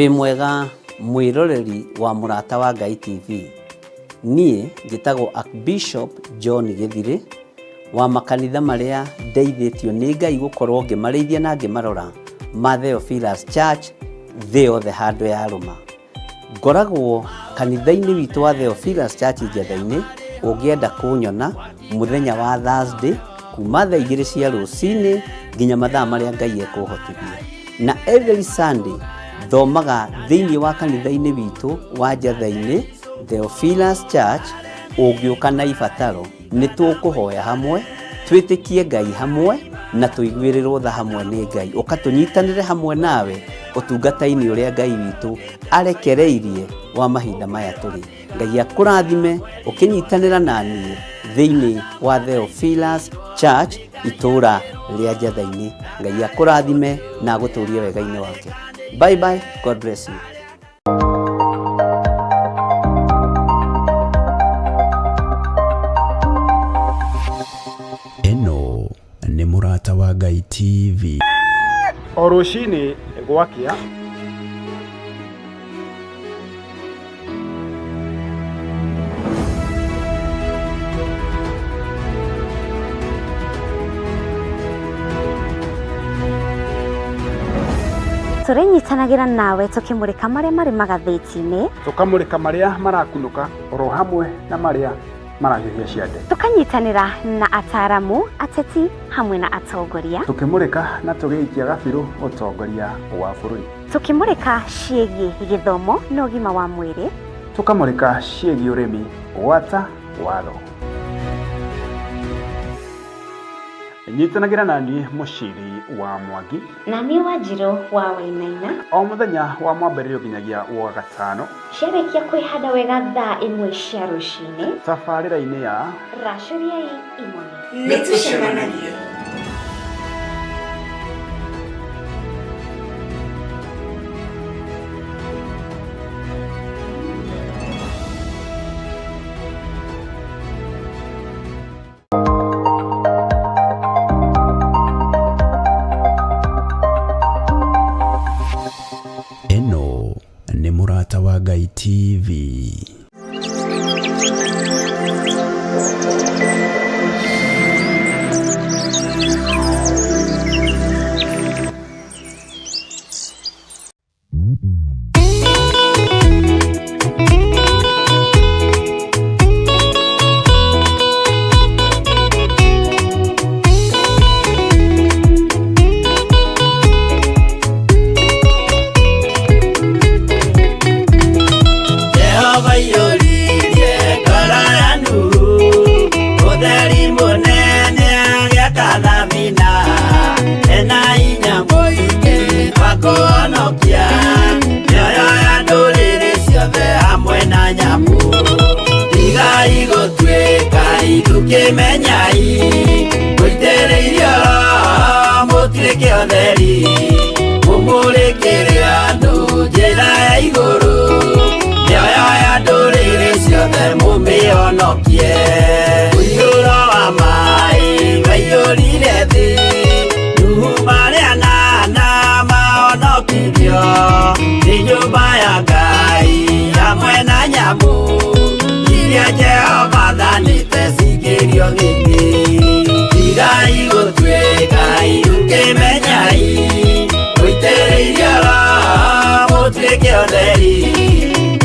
Wĩ mwega mwĩroreri wa Mũrata wa Ngai TV. Niĩ njĩtagwo Archbishop John Gĩthirĩ wa makanitha marĩa ndeithĩtio nĩ Ngai gũkorwo ngĩmarĩithia na ngĩmarora ma Theophilus Church thĩ yothe handũ yarũma. Ngoragwo kanitha-inĩ witũ wa Theophilus Church Njetha-inĩ, ũngĩenda kũnyona mũthenya wa Thursday kuma thaa igĩrĩ cia rũcinĩ nginya mathaa marĩa Ngai ekũhotithia. Na every Sunday thomaga thĩinĩ wa kanitha-inĩ witũ wa Njetha-inĩ Theophilus Church, ũngĩũka na ibataro nĩ tũkũhoya hamwe, twĩtĩkie Ngai hamwe na tũiguĩrĩrwo tha hamwe nĩ Ngai. Ũka tũnyitanĩre hamwe nawe ũtungata-inĩ ũrĩa Ngai witũ arekereirie wa mahinda maya tũrĩ. Ngai akũrathime ũkĩnyitanĩra na niĩ thĩinĩ wa Theophilus Church itũũra rĩa Njetha-inĩ. Ngai akũrathime na agũtũrie wega-inĩ wake. Bye bye, God bless you. Ĩno nĩ Mũrata wa Ngai TV. O rũcinĩ gwakĩa. Tũrĩnyitanagĩra nawe tũkĩmũrĩka marĩa marĩ magathĩti-inĩ, Tũkamũrĩka marĩa marakunũka oro hamwe na marĩa marahiũhia ciande. Tũkanyitanĩra na ataaramu, ateti hamwe na atongoria. Tũkĩmũrĩka na tũgĩikia gabirũ ũtongoria wa bũrũri. Tũkĩmũrĩka ciĩgiĩ gĩthomo na ũgima wa mwĩrĩ. Tũkamũrĩka ciĩgiĩ ũrĩmi gwata watho. Nyitanagĩra na niĩ Mũciri wa Mwangi. Na niĩ Wanjirũ wa Wainaina. O mũthenya wa Mwambĩrĩrio nginyagia wa Gatano. Ciarĩkia kwĩhanda wega thaa ĩmwe cia rũcinĩ. Tabarĩra-inĩ ya. Racũriai imone. Nĩ tũcemanagie. Ĩno nĩ Mũrata wa Ngai TV. Jehova iyũririe ngoro ya Nuhu ũtheri mũnene agĩaka thabina ena hinya mũingĩ wa kũhonokia mĩoyo ya ndũrĩrĩ ciothe hamwe na nyamũ. Tigai gũtuĩka ithukĩmenyai mũitĩrĩirio Roho mũtuĩke ũtheri mũmũrĩkĩre andũ njĩra ya igũrũ mĩoyo ya ndũrĩrĩ ciothe mũmĩhonokie. Mũiyũro wa maĩ waiyũrire thĩ Nuhu marĩ anana mahonokirio nĩ nyũmba ya Ngai hamwe na nyamũ iria Jehova athanĩte cingĩrio gĩtĩ. Tigai gũtuĩka ithukĩmenyai mũitĩrĩirio Roho mũtuĩke ũtheri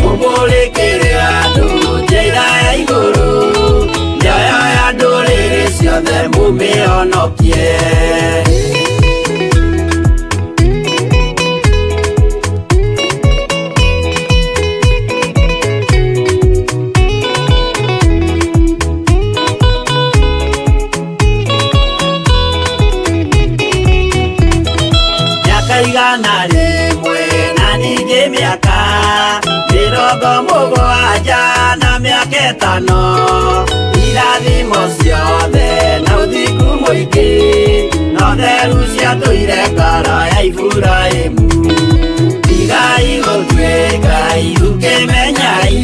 mũmũrĩkĩre andũ njĩra ya igũrũ mĩoyo ya ndũrĩrĩ ciothe mũmĩhonokie. Mĩaka 100 na ningĩ mĩaka 70 na mĩaka 5 irathimo ciothe na ũthingu mũingĩ na ũtheru ciatũire ngoro ya Iburahĩmu. Tigai gũtuĩka ithukĩmenyai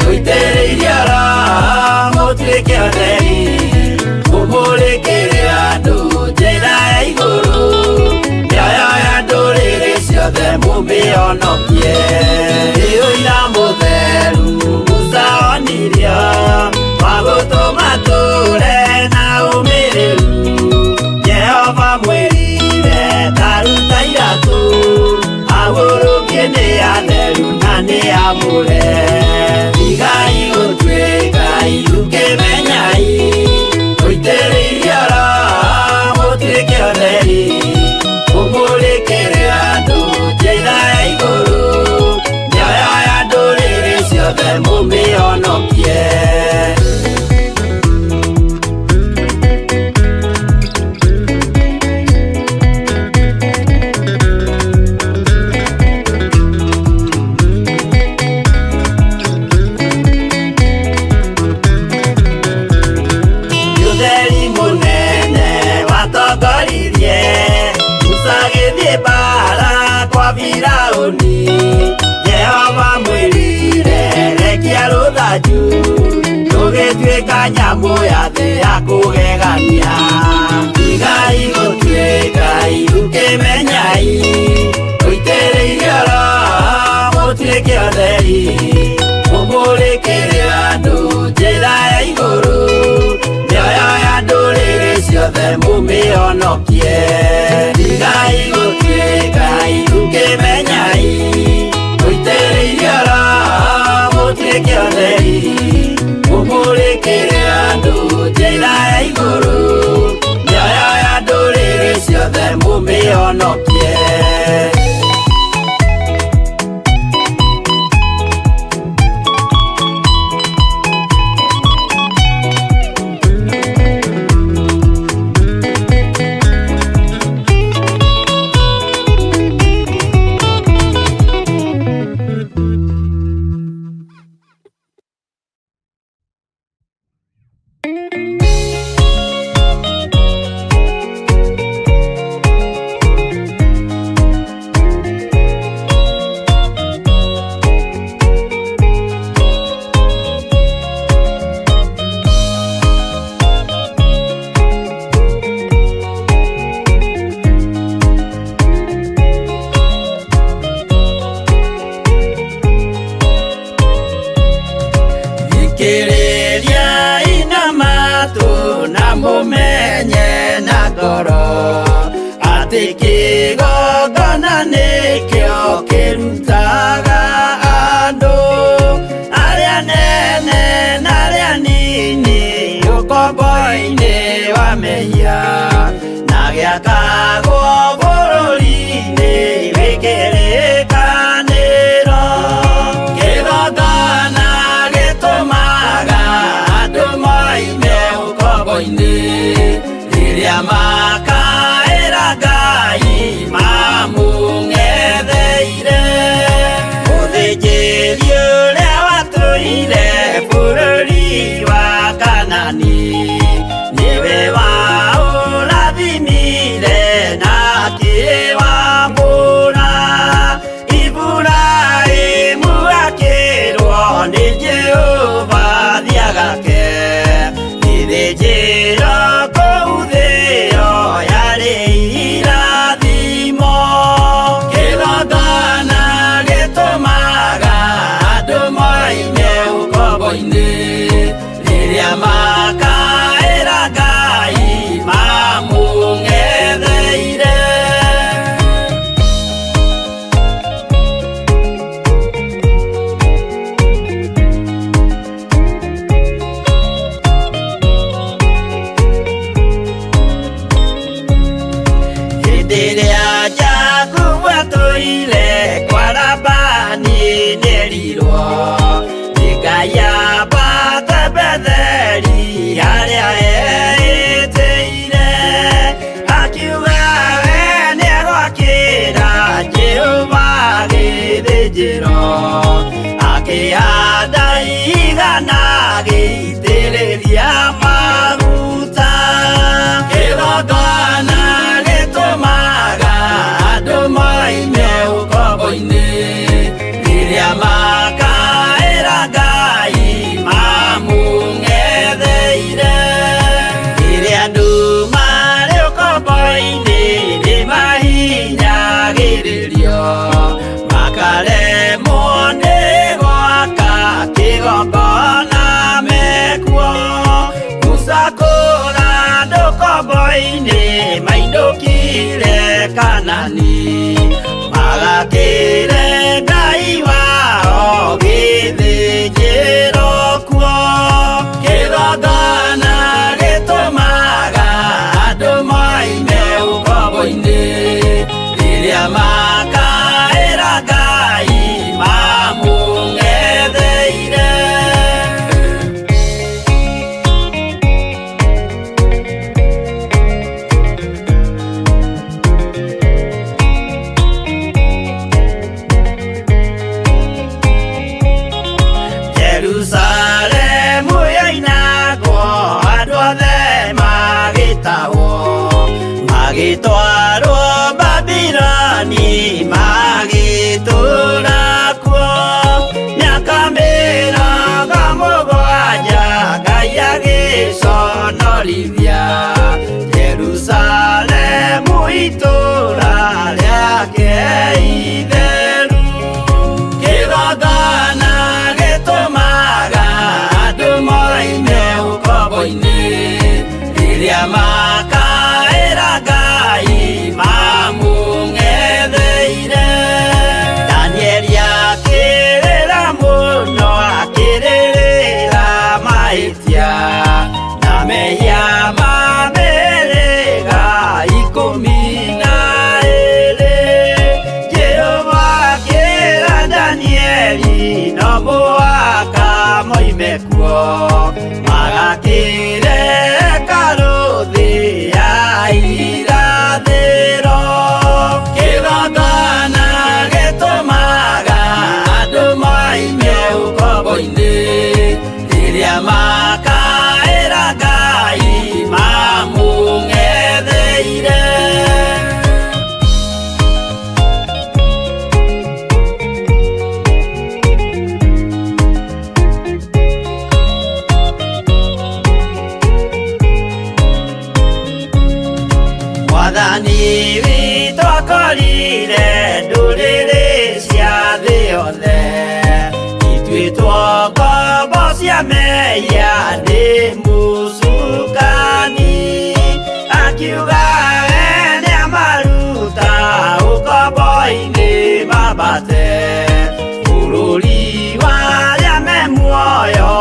mũitĩrĩirio Roho mũtuĩke ũtheri mũmũrĩkĩre andũ njĩra ya igũrũ mĩoyo ya ndũrĩrĩ ciothe mũmĩhonokie. mũmĩhonokie. Nĩ ũira mũtheru Musa onirio wa gũtũma tũre na ũmĩrĩru. Jehova mwĩrire ta ruta iratũ, ahurũkie nĩ atheru na nĩ amũre. Tigai gũtuĩka irukĩmenyai, mũitĩrĩirio Roho mũtuĩke ũtheri, mũmũrĩkĩre andũ njĩra ya igũrũ, mĩoyo ya ndũrĩrĩ ciothe mũmĩhonokie. Ũtheri mũnene watongoririe Musa agĩthiĩ mbaara kwa Firaũni. Jehova mwĩrire rekia rũthanju, rũgĩtuĩka nyamũ ya thĩ ya kũgegania. Tigai gũtuĩka irukĩmenyai, mũitĩrĩirio Roho mũtuĩke ũtheri, mũmũrĩkĩre andũ njĩra ya igũrũ, mĩoyo ya ndũrĩrĩ ciothe mũmĩhonokie. Tigai gũtuĩka irukĩmenyai, mũitĩrĩirio Roho mũtuĩke ũtheri, mũmũrĩkĩre andũ njĩra ya igũrũ, mĩoyo ya ndũrĩrĩ ciothe mũmĩhonokie. Thikĩrĩria ina matũ na mũmenye na ngoro atĩ kĩgongona nĩkĩo kĩrutaga andũ arĩa nene na arĩa nini ũkombo-inĩ wa mehia, na gĩakagwo bũrũri-inĩ wĩ kĩrĩkanĩro. Kĩgongona gĩtũmaga andũ moime ũkombo-inĩ, rĩrĩa makaĩra Ngai mamũng'etheire. Mũthĩnjĩri ũrĩa watũire bũrũri wa Kanani, nĩwe waũrathimire na akĩwambũra. Iburahĩmu akĩrwo nĩ Jehova thiagake gĩthĩnjĩro kũu thĩo yarĩ irathimo. Kĩgongona gĩtũmaga andũ moime ũkombo-inĩ, rĩrĩa makaĩra Ngai mamũng'etheire. Hĩndĩ ĩrĩa Jakubu atũire kwa Labani nĩerirwo nĩ Ngai ambate Betheli harĩa eĩtĩire, akiuga we nĩegwakĩra Jehova gĩthĩnjĩro, akĩhanda ihiga na agĩitĩrĩria maguta. Kĩgongona gĩtũmaga andũ moime ũkombo-inĩ, rĩrĩa makaĩra Ngai mamũng'etheire. Rĩrĩa andũ marĩ ũkombo-inĩ nĩmahinyagĩrĩrio, maka Kanani Magakĩre Ngai wao gĩthĩnjĩro kuo Kĩgongona gĩtũmaga andũ moime ũkombo-inĩ Rĩrĩa makaĩra Ngai mamũng'etheire. Jerusalemu yoinagwo andũ othe magĩtahwo magĩtwarwo Babiloni magĩtũũra kuo mĩaka 70 Ngai agĩconorithia Jerusalemu itũũra rĩake itheru. Kĩgongona gĩtũmaga andũ moime ũkombo-inĩ rĩrĩa makaĩra Ngai mamũng'etheire. Danieli akĩrĩra mũno akĩrĩrĩra mahĩtia na mehia ma mĩhĩrĩga 12. Jehova akĩra Danieli no mũhaka moime kuo magakĩre hekarũ thĩ ya irathĩro. Kĩgongona gĩtũmaga andũ moime ũkombo-inĩ rĩrĩa makaĩra Ngai mamũng'etheire. Mwathani witũ akorire ndũrĩrĩ cia thĩ yothe ituĩtwo ngombo cia mehia nĩ mũcukani akiuga we nĩamaruta ũkombo-inĩ mambate bũrũri wa arĩa me muoyo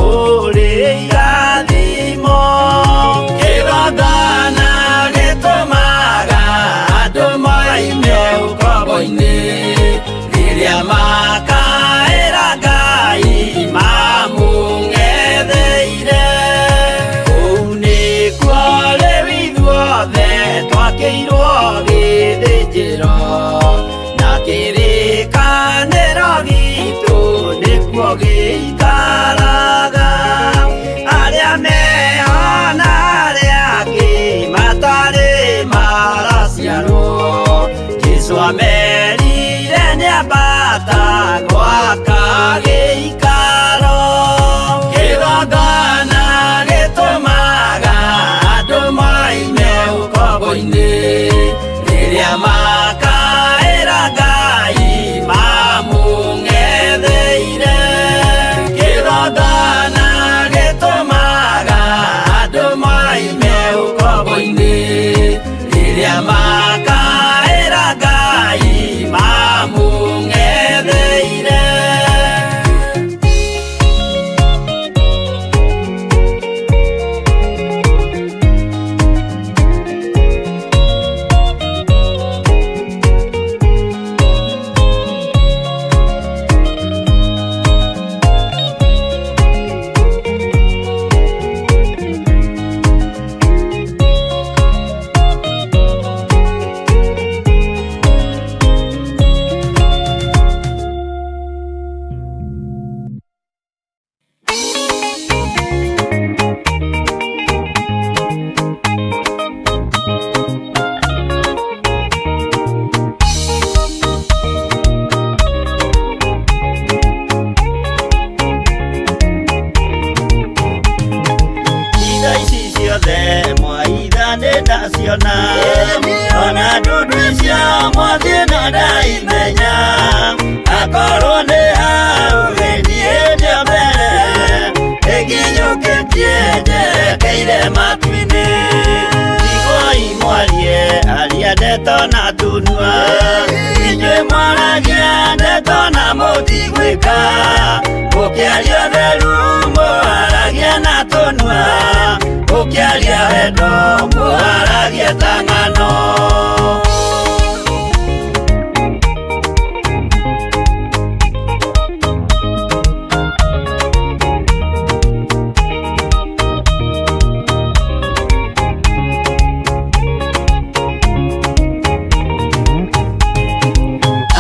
ũrĩ irathimo. Kĩgongona gĩtũmaga andũ moime ũkombo-inĩ rĩrĩa makaĩra Ngai mamũng'etheire. Kũu nĩkuo rĩu ithuothe twakĩirwo gĩthĩnjĩro na kĩrĩkanĩro gitũ nĩkuo gĩikaraga. Arĩa meho na arĩa angĩ matarĩ maraciarwo Jesũ amerire nĩambata gwaka gĩikaro. Kĩgongona gĩtũmaga andũ moime ũkombo-inĩ rĩrĩa makaĩra Ngai mamũng'etheire. Kĩgongona gĩtũmaga andũ moime ũkombo-inĩ rĩrĩa makaĩra Ngai mamũng'etheire. Indo ici ciothe mwaitha nĩndaciona ona ndundu icio mwathiĩ na ndaimenya akorwo nĩ hau gĩthiĩ ndio mbere ĩnginyũkĩtie njerekeire matu-inĩ. Tigwoi mwarie aria ndeto na tunua. Mũkĩaria wendo mũharagie ta ng'ano.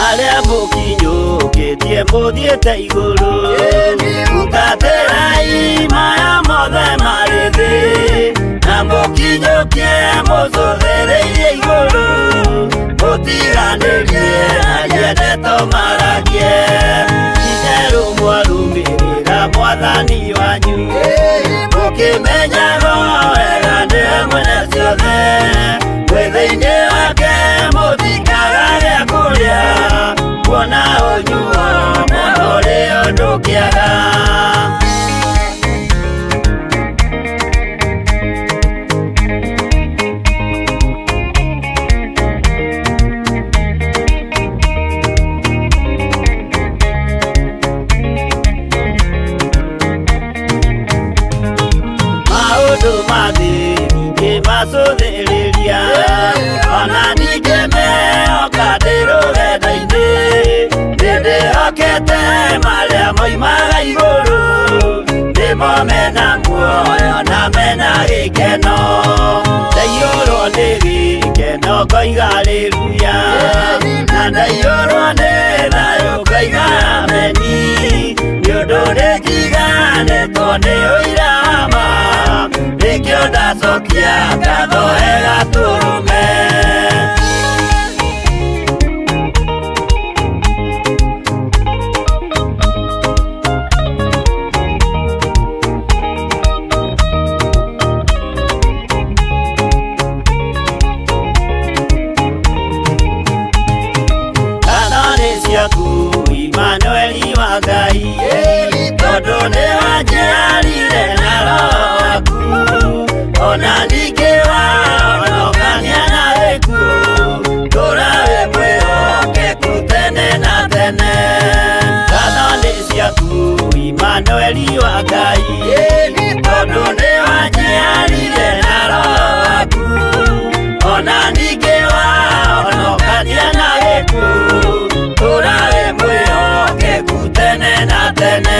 Arĩa mũkinyũkĩtie mũthiĩte igũrũ, hutatĩrai maya mothe marĩ thĩ, na mũkinyũkie mũcũthĩrĩirie igũrũ, mũtiganĩrie arie ndeto maragie. Itherũ mwarũmĩrĩra mwathani wanyu, mũkĩmenyaga wega nĩwe mwene ciothe, mwĩ thĩinĩ wake mũtikaga gĩa kũrĩa, kuona ũnyuo mũno ũrĩ ũndũ kĩaga. Maũndũ ma thĩ ndingĩmacũthĩrĩria, ona ningĩ mehoka ndĩ rũgendo-inĩ, nĩndĩhokete marĩa moimaga igũrũ, nĩmo mena muoyo na mena gĩkeno. Ndaiyũrwo nĩ gĩkeno ngoiga haleluya, na ndaiyũrwo nĩ thayũ ngoiga ameni, nĩ ũndũ nĩnjiganĩtwo nĩ ũira wa ma, nĩkĩo ndacokia ngatho he Gatũrũme. Ngatho nĩ ciaku Imanueli wa Ngai, tondũ nĩwanjiarire na Roho waku, ona ningĩ wahonokania na gĩkuũ, tũũra wĩ mwĩhokeku tene na tene. Ngatho nĩ ciaku Imanueli wa Ngai, tondũ nĩwanjiarire na Roho waku, ona ningĩ wahonokania na gĩkuũ, tũũra wĩ mwĩhokeku tene na tene.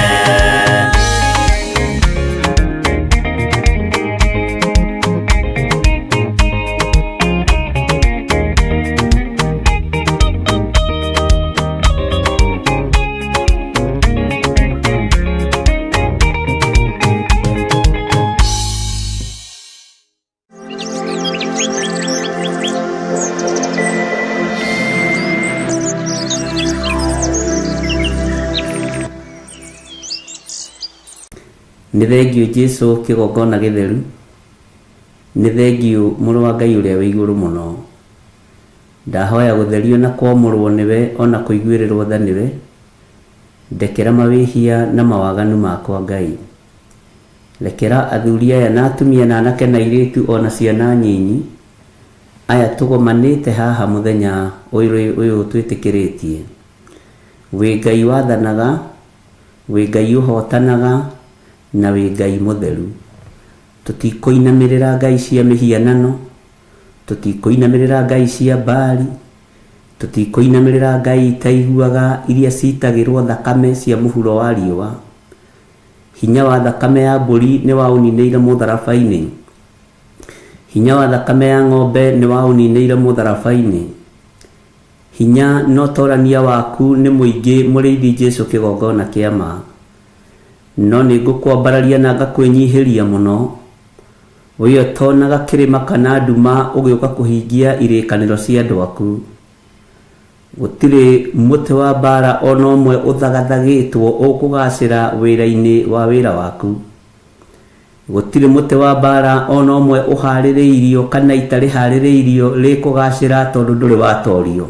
Nĩ thengiũ Jesu kĩgongona gĩtheru, nĩ thengiũ mũrũ wa Ngai ũrĩa wĩ igũrũ mũno. Ndahoya gũtherio na kwamũrwo nĩwe ona kũiguĩrĩrwo tha nĩwe, ndekera mawĩhia na mawaganu makwa Ngai. Rekera athuri aya na atumia na anake na airĩtu ona ciana nyinyi, aya tũgomanĩte haha mũthenya ũyũ twĩtĩkĩrĩtie. Wĩ Ngai wathanaga, wĩ Ngai ũhotanaga, na wĩ Ngai mũtheru. Tũtikũinamĩrĩra ngai cia mĩhianano, tũtikũinamĩrĩra ngai cia Baali, tũtikũinamĩrĩra ngai itaiguaga iria citagĩrwo thakame cia mũhuro wa riũa. Hinya wa thakame ya mbũri nĩ waũninĩire mũtharaba-inĩ, hinya wa thakame ya ng'ombe nĩ waũninĩire mũtharaba-inĩ. Hinya na ũtorania waku nĩ mũingĩ mũrĩithi Jesu kĩgongona kĩa ma. No nĩ ngũkwambararia na ngakwĩnyihĩria mũno, we ũtonaga kĩrĩma kana nduma ũgĩũka kũhingia irĩkanĩro cia andũ aku. Gũtirĩ mũtĩ wa mbara ona ũmwe ũthagathagĩtwo ũkũgacĩra wĩra-inĩ wa wĩra waku. Gũtirĩ mũtĩ wa mbara ona ũmwe ũharĩrĩirio kana ita rĩharĩrĩirio rĩkũgacĩra tondũ ndũrĩ watorio.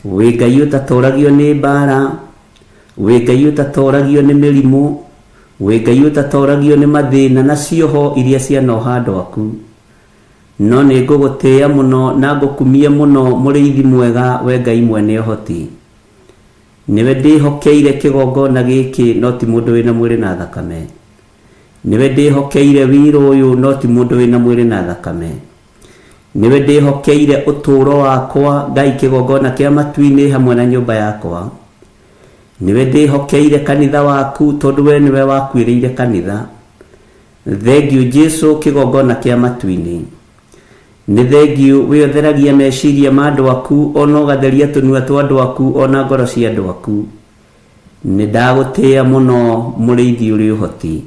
Wĩ Ngai ũtatoragio nĩ mbara, wĩ Ngai ũtatoragio nĩ mĩrimũ, wĩ Ngai ũtatoragio nĩ mathĩna na cioho iria cianoha andũ aku. No nĩ ngũgũtĩĩa mũno na ngũkumie mũno mũrĩithi mwega we Ngai mwene ũhoti. Nĩwe ndĩhokeire kĩgongona gĩkĩ no ti mũndũ wĩna mwĩrĩ na thakame. Nĩwe ndĩhokeire wĩra ũyũ no ti mũndũ wĩna mwĩrĩ na thakame. Nĩwe ndĩhokeire ũtũũro wakwa Ngai kĩgongona kĩa matu-inĩ hamwe na nyũmba yakwa. Nĩwe ndĩhokeire kanitha waku tondũ we nĩwe wakuĩrĩire kanitha. Thengiũ Jesu kĩgongona kĩa matu-inĩ. Nĩ thengiũ we ũtheragia meciria ma andũ aku ona ũgatheria tũnua twa andũ aku ona ngoro cia andũ aku. Nĩ ndagũtĩĩa mũno mũrĩithi ũrĩ ũhoti.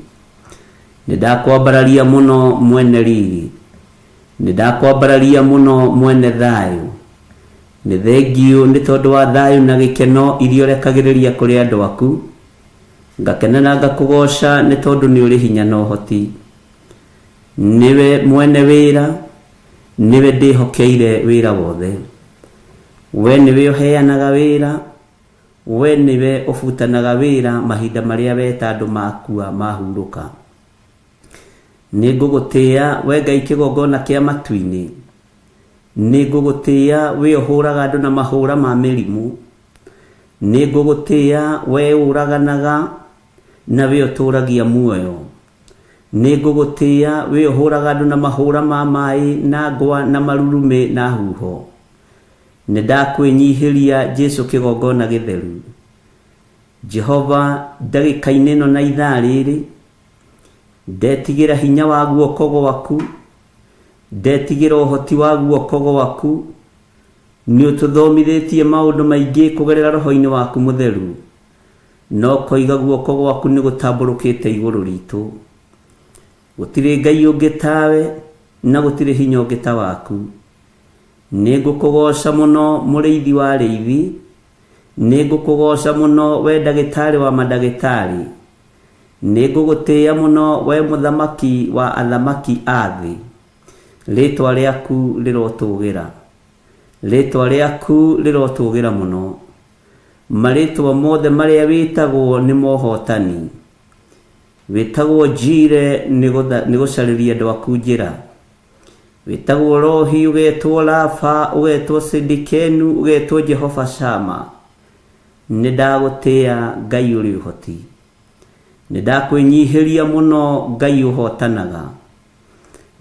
Nĩ ndakwambararia mũno mwene riri. Nĩ ndakwambararia mũno mwene thayũ. Nĩ thengiũ nĩ tondũ wa thayũ na gĩkeno iria ũrekagĩrĩria kũrĩ andũ aku. Ngakena na ngakũgoca nĩ tondũ nĩ ũrĩ hinya na ũhoti. Nĩwe mwene wĩra, nĩwe ndĩhokeire wĩra wothe. We nĩwe ũheanaga wĩra, we nĩwe ũbutanaga wĩra mahinda marĩa weta andũ makua mahurũka. Nĩ ngũgũtĩĩa we Ngai kĩgongona kĩa matu-inĩ. Nĩ ngũgũtĩĩa we ũhũraga andũ na mahũra ma mĩrimũ. Nĩ ngũgũtĩĩa we ũraganaga na we ũtũragia muoyo. Nĩ ngũgũtĩĩa we ũhũraga andũ na mahũra ma maĩ na ngwa na marurumĩ na huho. Nĩ ndakwĩnyihĩria Jesu kĩgongona gĩtheru. Jehova ndagĩka-inĩ ĩno na ithaa rĩrĩ ndetigĩra hinya wa guoko gwaku, ndetigĩra ũhoti wa guoko gwaku. Nĩ ũtũthomithĩtie maũndũ maingĩ kũgerera roho-inĩ waku mũtheru, no koiga guoko gwaku nĩ gũtambũrũkĩte igũrũ ritũ. Gũtirĩ Ngai ũngĩ tawe na gũtirĩ hinya ũngĩ ta waku. Nĩ ngũkũgoca mũno mũrĩithi wa arĩithi, nĩ ngũkũgoca mũno we ndagĩtarĩ wa mandagĩtarĩ, nĩ ngũgũtĩĩa mũno we mũthamaki wa athamaki a thĩ. Rĩtwa rĩaku rĩrotũgĩra, rĩtwa rĩaku rĩrotũgĩra mũno. Marĩtwa mothe marĩa wĩtagwo nĩ mohotani. Wĩtagwo Njire nĩ gũcarĩria andũ aku njĩra. Wĩtagwo Rohi, ũgetwo Rafa, ũgetwo Sidikenu, ũgetwo Jehova Shama. Nĩ ndagũtĩĩa Ngai ũrĩ ũhoti. Nĩ ndakwĩnyihĩria mũno Ngai ũhotanaga.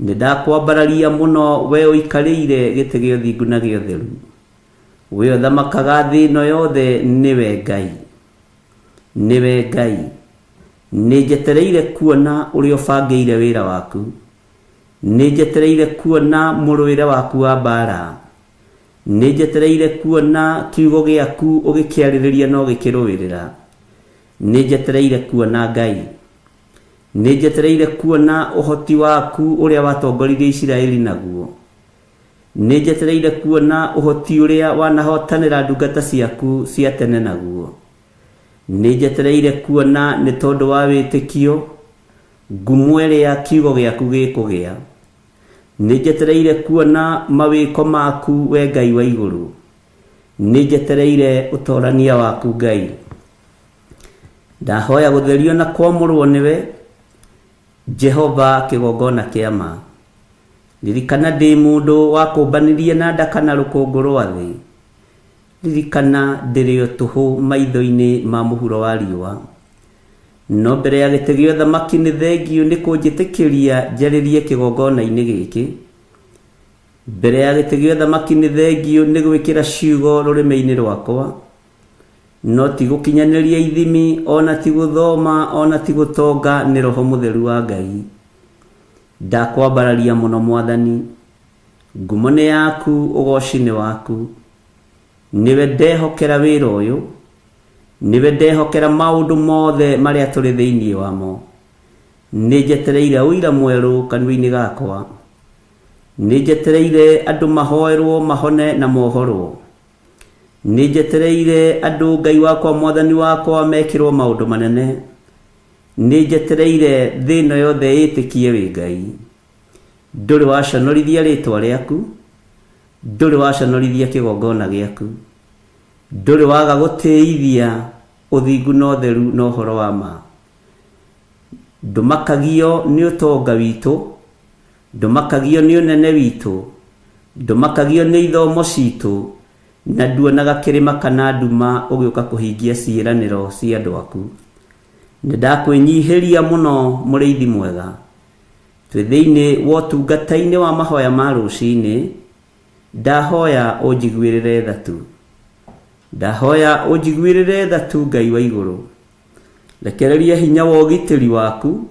Nĩ ndakwambararia mũno we ũikarĩire gĩtĩ gĩa ũthingu na gĩa ũtheru. We ũthamakaga thĩ ĩno yothe nĩwe Ngai. Nĩwe Ngai. Nĩ njetereire kuona ũrĩa ũbangĩire wĩra waku. Nĩ njetereire kuona mũrũĩre waku wa mbara. Nĩ njetereire kuona kiugo gĩaku ũgĩkĩarĩrĩria na ũgĩkĩrũĩrĩra. Nĩ njetereire kuona Ngai. Nĩ njetereire kuona ũhoti waku ũrĩa watongoririe Isiraeli naguo. Nĩ njetereire kuona ũhoti ũrĩa wanahotanĩra ndungata ciaku cia tene naguo. Nĩ njetereire kuona nĩ tondũ wa wĩtĩkio ngumo ĩrĩa kiugo gĩaku gĩkũgĩa. Nĩ njetereire kuona mawĩko maku we Ngai wa igũrũ. Nĩ njetereire ũtorania waku Ngai. Ndahoya gũtherio na kwamũrwo nĩwe Jehova kĩgongona kĩa ma. Ririkana ndĩ mũndũ wakũmbanirie na ndaka na rũkũngũ rwa thĩ. Ririkana ndĩrĩ o tũhũ maitho-inĩ ma mũhuro wa riũa. No mbere ya gĩtĩ gĩa ũthamaki nĩ thengiũ nĩ kũnjĩtĩkĩria njarĩrie kĩgongona-inĩ gĩkĩ. Mbere ya gĩtĩ gĩa ũthamaki nĩ thengiũ nĩ gwĩkĩra ciugo rũrĩmĩ-inĩ rwakwa. No ti gũkinyanĩria ithimi, ona ti gũthoma, ona ti gũtonga, nĩ roho mũtheru wa Ngai. Ndakwambararia mũno Mwathani. Ngumo nĩ yaku, ũgoci nĩ waku. Nĩwe ndehokera wĩra ũyũ. Nĩwe ndehokera maũndũ mothe marĩa tũrĩ thĩinĩ wamo. Nĩ njetereire ũira mwerũ kanua-inĩ gakwa. Nĩ njetereire andũ mahoerwo mahone na mohorwo. Nĩ njetereire andũ Ngai wakwa Mwathani wakwa mekĩrwo maũndũ manene. Nĩ njetereire thĩ ĩno yothe ĩtĩkie wĩ Ngai. Ndũrĩ waconorithia rĩtwa rĩaku, ndũrĩ waconorithia kĩgongona gĩaku. Ndũrĩ waga gũtĩithia ũthingu na ũtheru na ũhoro wa ma. Ndũmakagio nĩ ũtonga witũ, ndũmakagio nĩ ũnene witũ, ndũmakagio nĩ ithomo citũ, na nduonaga kĩrĩma kana nduma ũgĩũka kũhingia ciĩranĩro cia andũ aku. Nĩ ndakwĩnyihĩria mũno mũrĩithi mwega. Twĩ thĩinĩ wa ũtungata-inĩ wa mahoya ma rũcinĩ, ndahoya ũnjiguĩrĩre tha tu. Ndahoya ũnjiguĩrĩre tha tu Ngai wa igũrũ. Rekereria hinya wa ũgitĩri waku,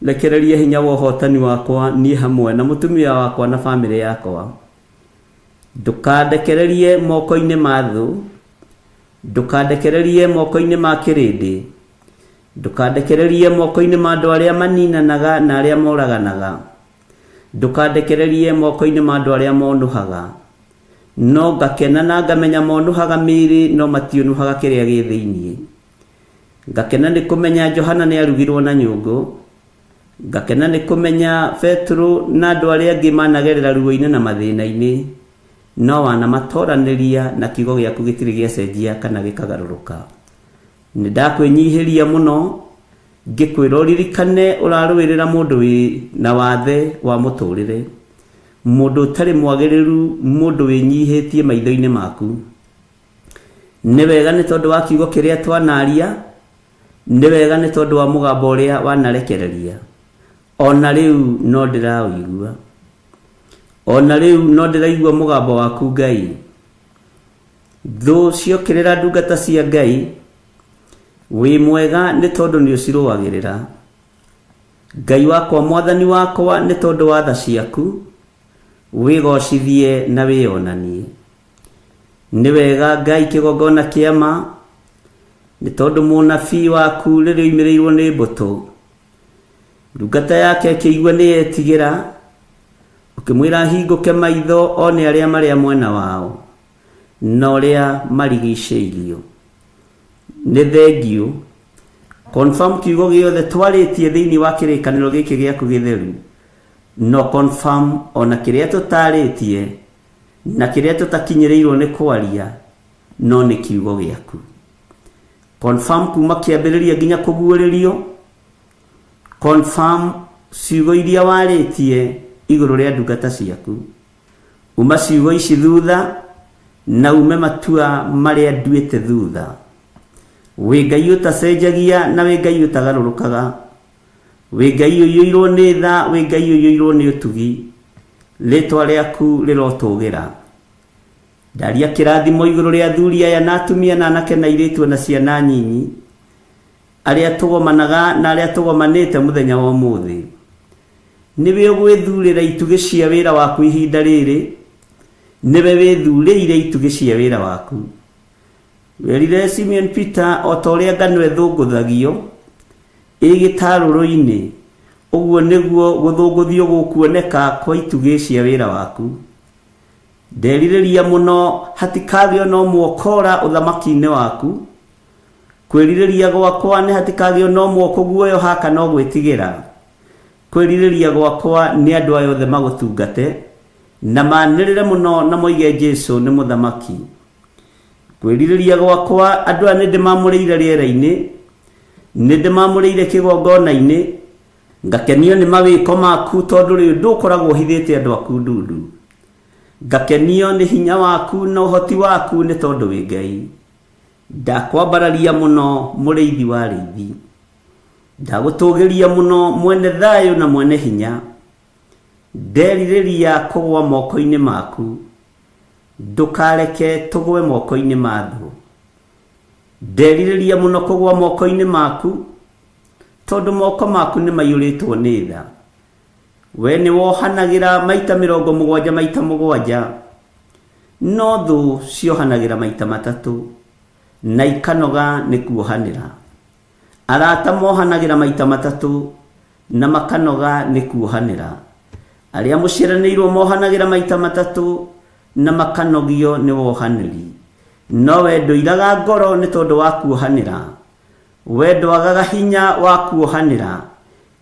rekereria hinya wa ũhotani wakwa niĩ hamwe na mũtumia wakwa na bamĩrĩ yakwa. Ndũkandekererie moko-inĩ ma thũ, ndũkandekererie moko-inĩ ma kĩrĩndĩ, ndũkandekererie moko-inĩ ma andũ arĩa maninanaga na arĩa moraganaga, ndũkandekererie moko-inĩ ma andũ arĩa monũhaga. No ngakena na ngamenya monũhaga mĩĩrĩ no matiũnũhaga kĩrĩa gĩ thĩinĩ. Ngakena nĩ kũmenya Johana nĩ arugirwo na nyũngũ, ngakena nĩ kũmenya Petero na andũ arĩa angĩ managerera ruo-inĩ na mathĩna-inĩ, no wanamatoranĩria na kiugo gĩaku gĩtirĩ gĩacenjia kana gĩkagarũrũka. Nĩ ndakwĩnyihĩria mũno ngĩkwĩra ũririkane ũrarũĩrĩra mũndũ wĩ na wathe wa mũtũrĩre, mũndũ ũtarĩ mwagĩrĩru, mũndũ wĩnyihĩtie maitho-inĩ maku. Nĩ wega nĩ tondũ wa kiugo kĩrĩa twanaria, nĩ wega nĩ tondũ wa mũgambo ũrĩa wanarekereria. Ona rĩu no ndĩraũigua. Ona rĩu no ndĩraigua mũgambo waku Ngai. Thũ ciokĩrĩra ndungata cia Ngai, wĩ mwega nĩ tondũ nĩ ũcirũagĩrĩra. Ngai wakwa mwathani wakwa nĩ tondũ wa tha ciaku, wĩgocithie na wĩyonanie. Nĩ wega Ngai kĩgongona kĩa ma, nĩ tondũ mũnabii waku rĩrĩa oimĩrĩirwo nĩ mbũtũ, ndungata yake ĩkĩigua nĩ yetigĩra, ũkĩmwĩra ahingũke maitho one arĩa marĩa mwena wao na ũrĩa marigicĩirio. Nĩ thengiũ. Confirm kiugo gĩothe twarĩtie thĩinĩ wa kĩrĩkanĩro gĩkĩ gĩaku gĩtheru, no confirm ona kĩrĩa tũtarĩtie na kĩrĩa tũtakinyĩrĩirwo nĩ kwaria, no nĩ kiugo gĩaku. Confirm kuma kĩambĩrĩria nginya kũguũrĩrio, confirm ciugo iria warĩtie igũrũ rĩa ndungata ciaku. Uma ciugo ici thutha na ume matua marĩa nduĩte thutha. Wĩ Ngai ũtacenjagia na wĩ Ngai ũtagarũrũkaga. Wĩ Ngai ũiyũirwo nĩ tha, wĩ Ngai ũiyũirwo nĩ ũtugi. Rĩtwa rĩaku rĩrotũgĩra. Ndaria kĩrathimo igũrũ rĩa athuri aya na atumia na anake na airĩtu na ciana nyinyi, arĩa tũgomanaga na arĩa tũgomanĩte mũthenya wa ũmũthĩ. Nĩwe ũgwĩthurĩra itugĩ cia wĩra waku ihinda rĩrĩ, nĩwe wĩthurĩire itugĩ cia wĩra waku. Werire Simeon Peter o ta ũrĩa ngano ĩthũngũthagio ĩ gĩtarũrũ-inĩ, ũguo nĩguo gũthũngũthio gũkuoneka kwa itugĩ cia wĩra waku. Nderirĩria mũno hatikagĩo na ũmwe ũkora ũthamaki-inĩ waku. Kwĩrirĩria gwakwa nĩ hatikagĩo na ũmwe ũkũguoyoha kana ũgwĩtigĩra. Kwĩrirĩria gwakwa nĩ andũ aya othe magũtungate na manĩrĩre mũno na moige Jesu nĩ mũthamaki. Kwĩrirĩria gwakwa andũ aya nĩ ndĩmamũrĩire rĩera-inĩ, nĩ ndĩmamũrĩire kĩgongona-inĩ, ngakenio nĩ mawĩko maku tondũ rĩu ndũkoragwo ũhithĩte andũ aku ndundu. Ngakenio nĩ hinya waku na ũhoti waku nĩ tondũ wĩ Ngai. Ndakwambararia mũno mũrĩithi wa arĩithi. Ndagũtũgĩria mũno mwene thayũ na mwene hinya. Nderirĩria kũgwa moko-inĩ maku. Ndũkareke tũgwe moko-inĩ ma thũ. Nderirĩria mũno kũgwa moko-inĩ maku, tondũ moko maku nĩ maiyũrĩtwo nĩ tha. We nĩ wohanagĩra maita 70 maita 7, no thũ ciohanagĩra maita 3, na ikanoga nĩ kuohanĩra. Arata mohanagĩra maita 3, na makanoga nĩ kuohanĩra. Arĩa mũciaranĩirwo mohanagĩra maita 3, na makanogio nĩ wohanĩri. No we ndũiraga ngoro nĩ tondũ wa kuohanĩra. We ndwagaga hinya wa kuohanĩra.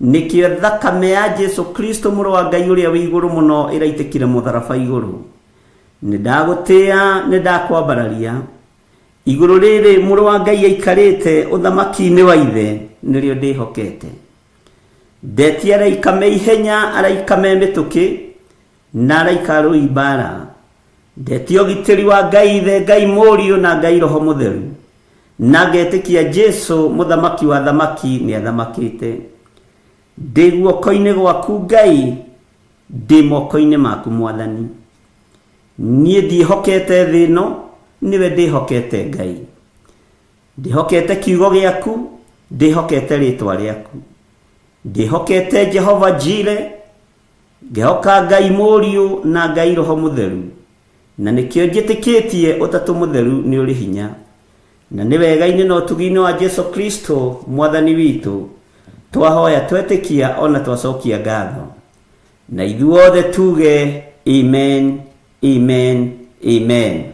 Nĩkĩo thakame ya Jesu Kristo mũrũ wa Ngai ũrĩa wĩ igũrũ mũno ĩraitĩkire mũtharaba igũrũ. Nĩ ndagũtĩĩa, nĩ ndakwambararia. Igũrũ rĩrĩ mũrũ wa Ngai aikarĩte ũthamaki-inĩ wa ithe nĩrĩo ndĩhokete. Ndetia araika me ihenya, araika me mĩtũkĩ, na araika arũi mbara. Ndetia ũgitĩri wa Ngai Ithe, Ngai Mũriũ na Ngai Roho Mũtheru. Na ngetĩkia Jesu mũthamaki wa thamaki nĩ athamakĩte. Ndĩ guoko-inĩ gwaku Ngai, ndĩ moko-inĩ maku Mwathani. Niĩ ndiĩhokete thĩ ĩno, nĩwe ndĩhokete Ngai. Ndĩhokete kiugo gĩaku, ndĩhokete rĩtwa rĩaku. Ndĩhokete Jehova Jire, ngehoka Ngai Mũriũ na Ngai Roho Mũtheru. Na nĩkĩo njĩtĩkĩtie Ũtatũ Mũtheru nĩ ũrĩ hinya. Na nĩ wega-inĩ na ũtugi-inĩ wa Jesu Kristo Mwathani witũ, twahoya twetĩkia ona twacokia ngatho. Na ithuothe tuge amen, amen, amen.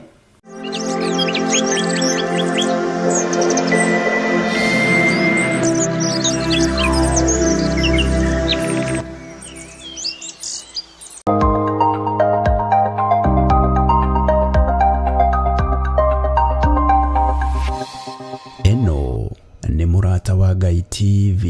Ĩno nĩ Mũrata wa Ngai TV.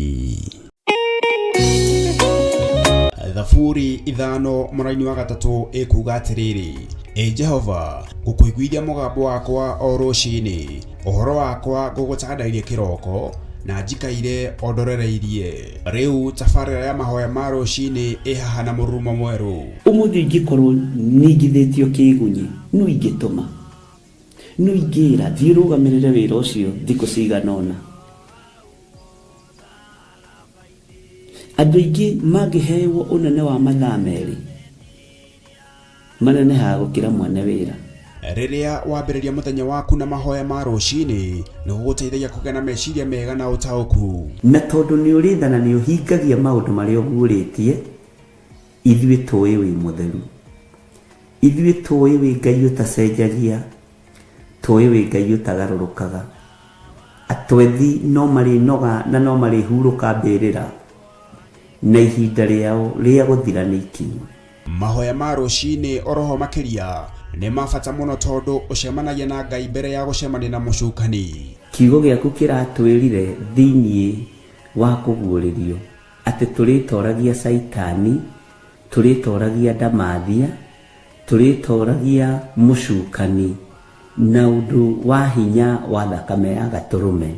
Thaburi 5 mũraini wa 3 ĩkuga atĩrĩrĩ, Ĩ Jehova, ngũkũiguithia mũgambo wakwa o rũcinĩ, ũhoro wakwa ngũgũtandairie kĩroko, na njikaire o ndorereirie. Rĩu tabarĩra ya mahoya ma rũcinĩ ĩ haha na mũrurumo mwerũ. Ũmũthĩ ingĩkorwo ningithĩtio kĩgunyi, no ingĩtũma, no ingĩra thiĩ rũgamĩrĩre wĩra ũcio thikũ cigana ũna. Andũ aingĩ mangĩhewo ũnene wa mathaa merĩ, manenehaga gũkĩra mwene wĩra. Rĩrĩa wambĩrĩria mũthenya waku na mahoya ma rũcinĩ, nĩ gũgũteithagia kũgĩa na meciria mega na ũtaũku. Na tondũ nĩ ũrĩ tha na nĩ ũhingagia maũndũ marĩa ũguũrĩtie, ithuĩ tũĩ wĩ mũtheru. Ithuĩ tũĩ wĩ Ngai ũtacenjagia, tũĩ wĩ Ngai ũtagarũrũkaga. Atwethi no marĩnoga na no marĩhurũka mbĩrĩra, na ihinda rĩao rĩa gũthira nĩ ikinyu. Mahoya ma rũcinĩ oroho makĩria nĩ ma bata mũno tondũ ũcemanagia na Ngai mbere ya gũcemania na mũcukani. Kiugo gĩaku kĩratwĩrire thĩiniĩ wa kũguũrĩrio atĩ tũrĩtoragia Caitani, tũrĩtoragia ndamathia, tũrĩtoragia mũcukani na ũndũ wa hinya wa thakame ya gatũrũme.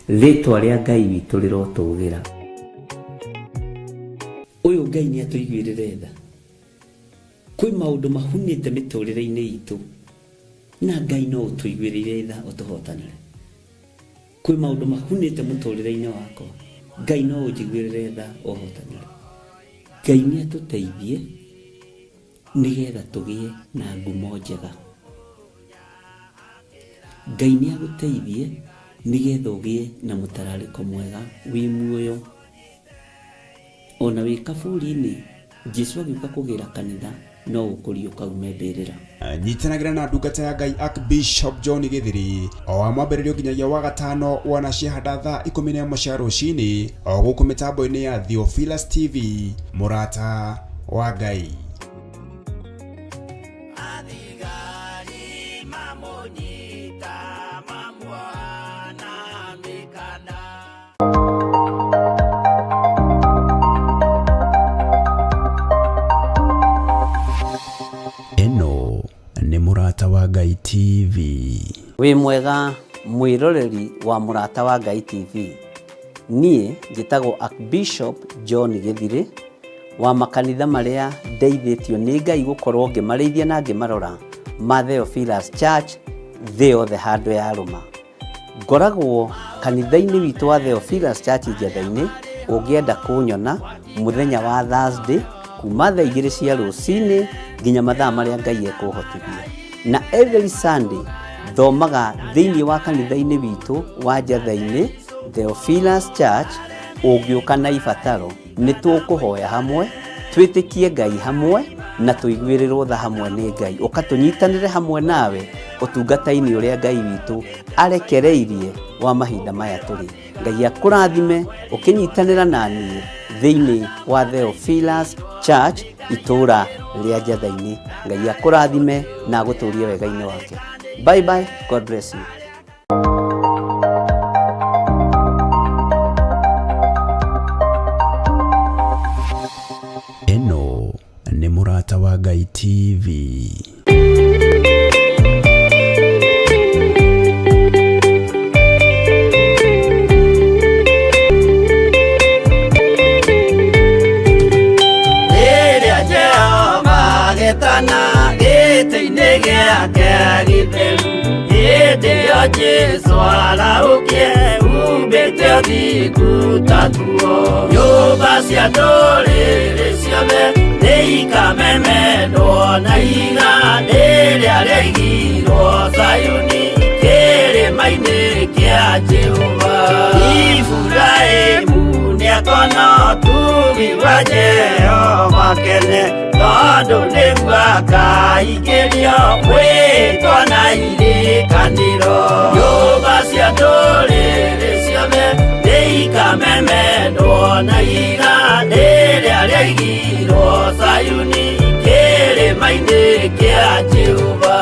Rĩtwa rĩa Ngai witũ rĩrotũgĩra. Ũyũ Ngai nĩ atũiguĩrĩre tha. Kwĩ maũndũ mahunĩte mĩtũrĩre-inĩ itũ, na Ngai no ũtũiguĩrĩire tha ũtũhotanĩre. Kwĩ maũndũ mahunĩte mũtũrĩre-inĩ wakwa, Ngai no ũnjiguĩrĩre tha ũhotanĩre. Ngai nĩ atũteithie nĩgetha tũgĩe na ngumo njega. Ngai nĩ agũteithie nĩgetha ũgĩe na mũtararĩko mwega wĩ muoyo. Ona wĩ kaburi-inĩ, Jesu agĩũka kũgĩra kanitha no ũkũriũka ume mbĩrĩra. Nyitanagĩra na ndungata ya Ngai Archbishop John Gĩthiri o wa mwambĩrĩrio nginyagia wa gatano wana ciahanda thaa 11 cia rũcinĩ o gũkũ mĩtambo-inĩ ya Theophilus TV. Mũrata wa Ngai. Athigari mamũnyita mamuoha na mĩkanda. Ĩno nĩ Mũrata wa Ngai TV. Wĩ mwega mwĩroreri wa Mũrata wa Ngai TV. Niĩ njĩtagwo Archbishop John Gĩthirĩ wa makanitha marĩa ndeithĩtio nĩ Ngai gũkorwo ngĩmarĩithia na ngĩmarora ma Theophilus Church thĩ yothe handũ ya rũma. Ngoragwo kanitha-inĩ witũ wa Theophilus Church Njetha-inĩ, ũngĩenda kũnyona mũthenya wa Thursday kuma thaa 2 cia rũcinĩ nginya mathaa marĩa Ngai ekũhotithia. Na every Sunday thomaga thĩinĩ wa kanitha-inĩ witũ wa Njetha-inĩ Theophilus Church. Ũngĩũka na ibataro nĩ tũkũhoya hamwe, twĩtĩkie Ngai hamwe na tũiguĩrĩrwo tha hamwe nĩ Ngai. Ũka tũnyitanĩre hamwe nawe ũtungata-inĩ ũrĩa Ngai witũ arekereirie wa mahinda maya tũrĩ. Ngai akũrathime ũkĩnyitanĩra na niĩ thĩinĩ wa Theophilus Church itũũra rĩa Njetha-inĩ. Ngai akũrathime na agũtũrie wega-inĩ wake. Bye bye, God bless you. Ĩno nĩ Mũrata wa Ngai TV. itheru hĩndĩ ĩyo Jesũ arahũkie umbĩte ũthingu ta nguo nyũmba cia ndũrĩrĩ ciothe nĩikamemendwo na ihiga rĩrĩa rĩaigirwo Zayuni kĩrĩma-inĩ kĩa Jehova Iburahĩmu nĩakona ũtugi wa Jehova kene tondũ nĩguo akaingĩrio mwĩtwa na irĩkanĩro nyũmba cia ndũrĩrĩ ciothe nĩikamemendwo na ihiga rĩrĩa rĩaigirwo Zayuni kĩrĩma-inĩ kĩa Jehova.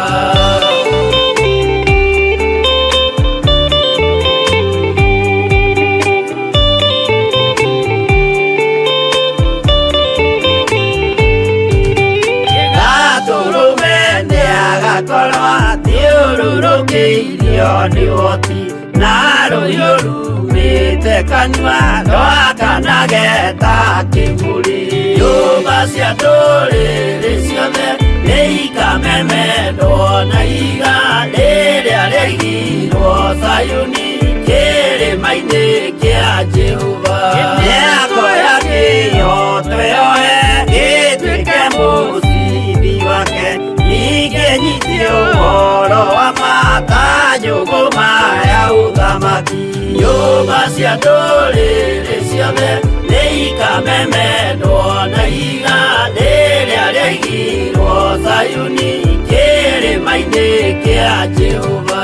Gatũrũme nĩagakorwo athiũrũrũkĩirio nĩ ũhoti na rũhiũ rumĩte kanua rwakanage ta kĩmũrĩ nyũmba cia ndũrĩrĩ ciothe nĩikamemendwo na ihiga rĩrĩa rĩaigirwo Zayuni kĩrĩma-inĩ kĩa Jehova nĩakoya kĩhooto yoe gĩtuĩke mũcibi wake ningĩ nyitie ũhoro wa ma ta njũgũma ya ũthamaki nyũmba cia ndũrĩrĩ ciothe nĩikamemendwo na ihiga rĩrĩa rĩaigirwo Zayuni kĩrĩma-inĩ kĩa Jehova.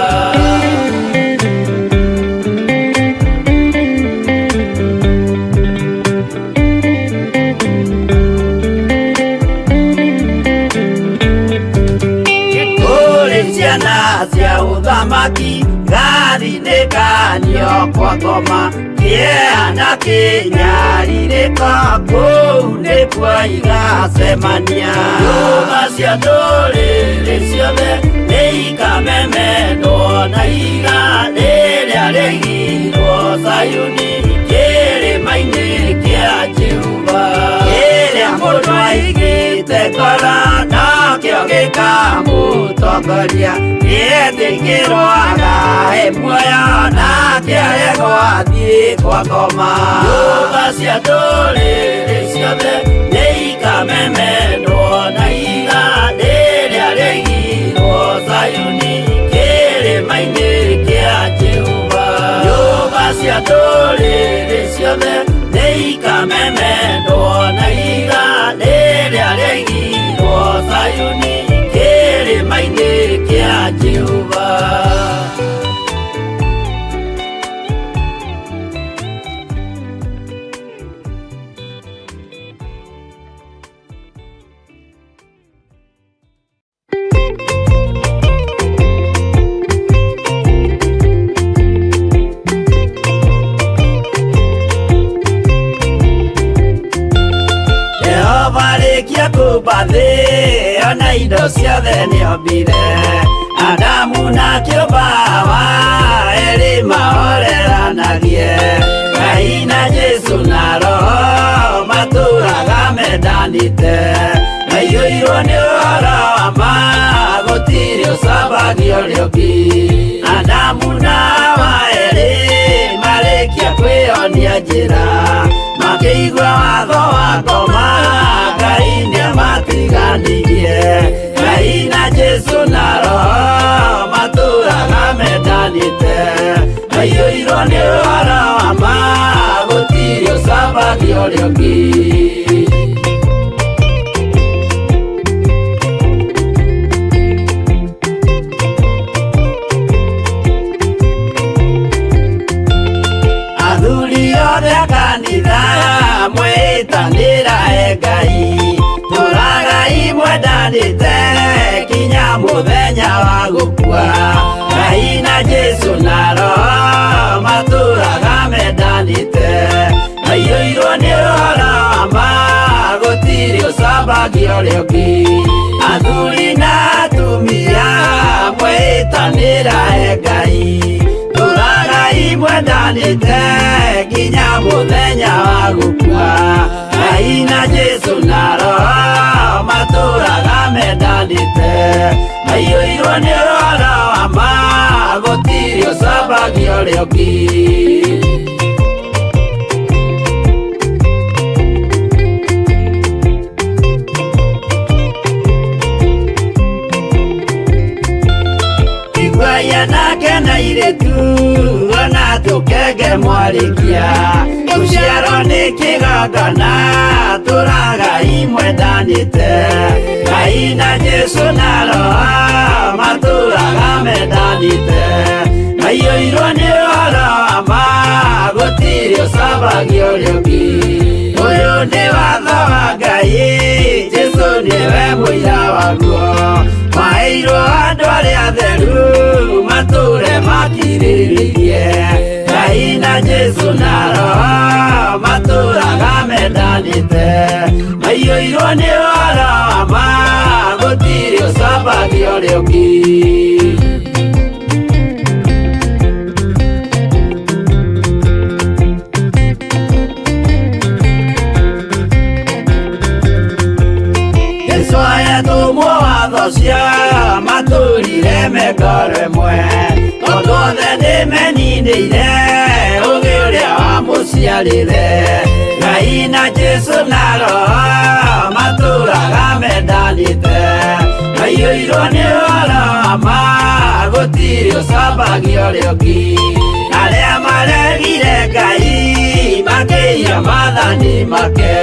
Kũrĩ ciana cia ũthamaki gathinĩkanio kwa ngoma kĩeha na kĩnyarirĩko kũu nĩkuo igacemania nyũmba cia ndũrĩrĩ ciothe nĩikamemendwo na ihiga rĩrĩa rĩaigirwo Zayuni kĩrĩma-inĩ kĩa Jehova kĩrĩa mũndũ aigĩte ngoro nakĩo gĩkamũtongoria nĩetĩkĩrwo agae muoyo nake aregwo athiĩ kwa ngoma nyũmba cia ndũrĩrĩ ciothe nĩikamemendwo na ihiga rĩrĩa rĩaigirwo Zayuni kĩrĩma-inĩ kĩa Jehova nyũmba cia ndũrĩrĩ ciothe nĩikamemendwo na ihiga rĩrĩa rĩaigirwo Zayuni kĩrĩma-inĩ kĩa Jehova. Jehova arĩkia kũũmba thĩ ona indo ciothe nĩombire Adamu na kĩũmba Hawa erĩ mahoreranagie Ngai na Jesũ na Roho matũraga mendanĩte maiyũirwo nĩ ũhoro wa ma gũtirĩ ũcambagia ũrĩa ũngĩ Adamu na Hawa erĩ marĩkia kwĩyonia njĩra makĩigua watho wa ngoma Ngai nĩamatiganirie Ngai na Jesũ na Roho matũraga mendanĩte maiyũirwo nĩ ũhoro wa ma gũtirĩ ũcambagia ũrĩa ũngĩ. Athuri othe a kanitha mwĩtanĩra e Ngai tũragai mwendanĩte kinya mũthenya wa gũkua Ngai na Jesũ na Roho matũraga mendanĩte maiyũirwo nĩ ũhoro wa ma gũtirĩ ũcambagia ũrĩa ũngĩ Athuri na atumia mwĩtanĩra e Ngai tũragai mwendanĩte nginya mũthenya wa gũkua Ngai na Jesũ na Roho matũraga mendanĩte. Aiyũirwo nĩ ũhoro wa ma gũtirĩ ũcambagia ũrĩa ũngĩ. Iguaia nake na irĩtu ona tũkenge mwarĩkia gũciarwo nĩ kĩgongona tũraga imwendanĩte Ngai na Jesũ na Roho matũraga mendanĩte maiyũirwo nĩ ũhoro wa ma gũtirĩ ũcambagia ũrĩa ũngĩ. Ũyũ nĩ watho wa Ngai Jesũ nĩwe mũira waguo maheirwo andũ arĩa atheru matũre makirĩrĩirie Ngai na Jesũ na Roho matũraga mendanĩte maiyũirwo nĩ ũhoro wa ma gũtirĩ ũcambagia ũrĩa ũngĩ. Jesũ ayatũmwo watho cia matũrire mengoro ĩmwe tondũ othe nĩmeninĩire ũgĩ ũrĩa wamũciarire Ngai na Jesũ na Roho matũraga mendanĩte maiyũirwo nĩ ũhoro wa ma gũtirĩ ũcambagia ũrĩa ũngĩ. Arĩa maregire Ngai makĩiya maathani make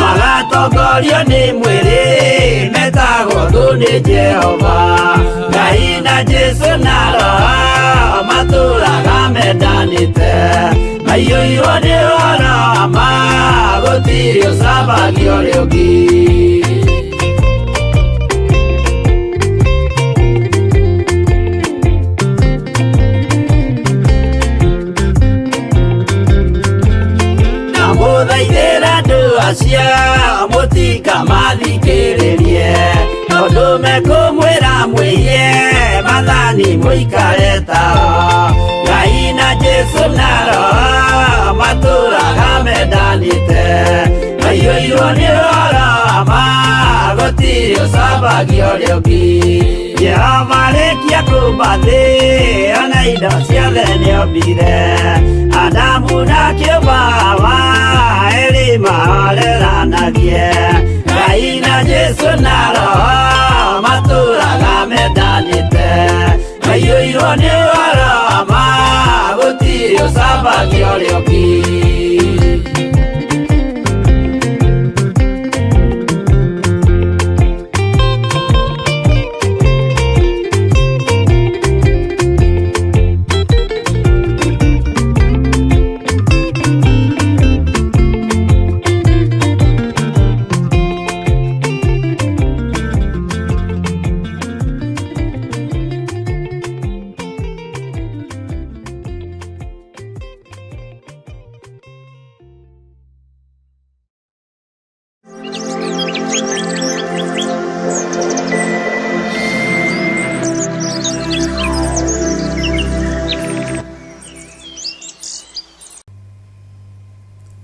magatongorio nĩ mwĩrĩ metagwo thũ nĩ Jehova Ngai na Jesũ na Roho matũraga mendanĩte maiyũirwo nĩ ũhoro wa ma gũtirĩ ũcambagia ũrĩa ũngĩ. Ndamũthaithĩra andũ acio mũtikamathikĩrĩrie tondũ mekũmwĩra mwĩiye maathani mũikare tao Ngai na Jesũ na Roho matũraga mendanĩte maiyũirwo nĩ ũhoro wa ma gũtirĩ ũcambagia ũrĩa ũngĩ. Jehova arĩkia kũũmba thĩ ona indo ciothe nĩombire Adamu na kĩũmba Hawa erĩ mahoreranagie Ngai na Jesũ na Roho matũraga mendanĩte maiyũirwo nĩ ũhoro wa ma gũtirĩ ũcambagia ũrĩa ũngĩ.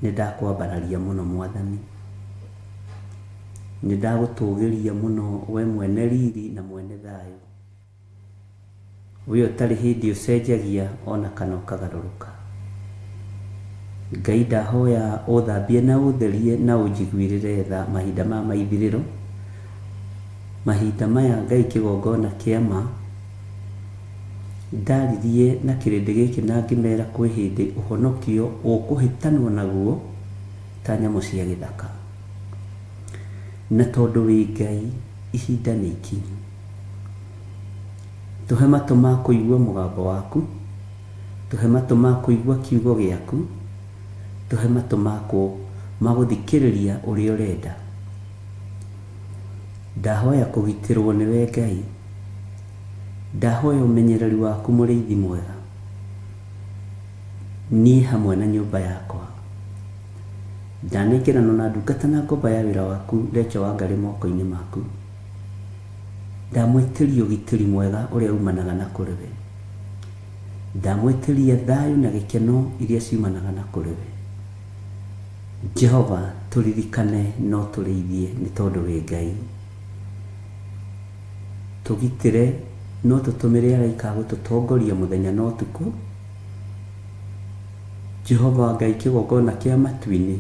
Nĩ ndakwambararia mũno mwathani, nĩ ndagũtũgĩria mũno we mwene riri na mwene thayũ, we ũtarĩ hĩndĩ ũcenjagia ona kana ũkagarũrũka. Ngai ndahoya ũthambie na ũtherie na ũnjiguĩrĩre tha mahinda maya ma ithirĩro, mahinda maya Ngai kĩgongona kĩa ma ndaririe na kĩrĩndĩ gĩkĩ na ngĩmera kwĩ hĩndĩ ũhonokio ũkũhĩtanwo naguo ta nyamũ cia gĩthaka. Na tondũ wĩ Ngai ihinda nĩ ikinyu, tũhe matũ ma kũigua mũgambo waku, tũhe matũ ma kũigua kiugo gĩaku, tũhe matũ ma gũthikĩrĩria ũrĩa ũrenda. Ndahoya kũgitĩrwo nĩwe Ngai, ndahoya ũmenyereri waku mũrĩithi mwega, niĩ hamwe na nyũmba yakwa. Ndanengeranwo na ndungata na ngomba ya wĩra waku Rachel Wangari moko-inĩ maku. Ndamwĩtĩria ũgitĩri mwega ũrĩa umanaga na kũrĩ we. Ndamwĩtĩria thayũ na gĩkeno iria ciumanaga na kũrĩ we. Jehova tũririkane no tũrĩithie nĩ tondũ wĩ Ngai. Tũgitĩre na ũtũtũmĩre araika a gũtũtongoria mũthenya na ũtukũ. Jehova Ngai kĩgongona kĩa matu-inĩ,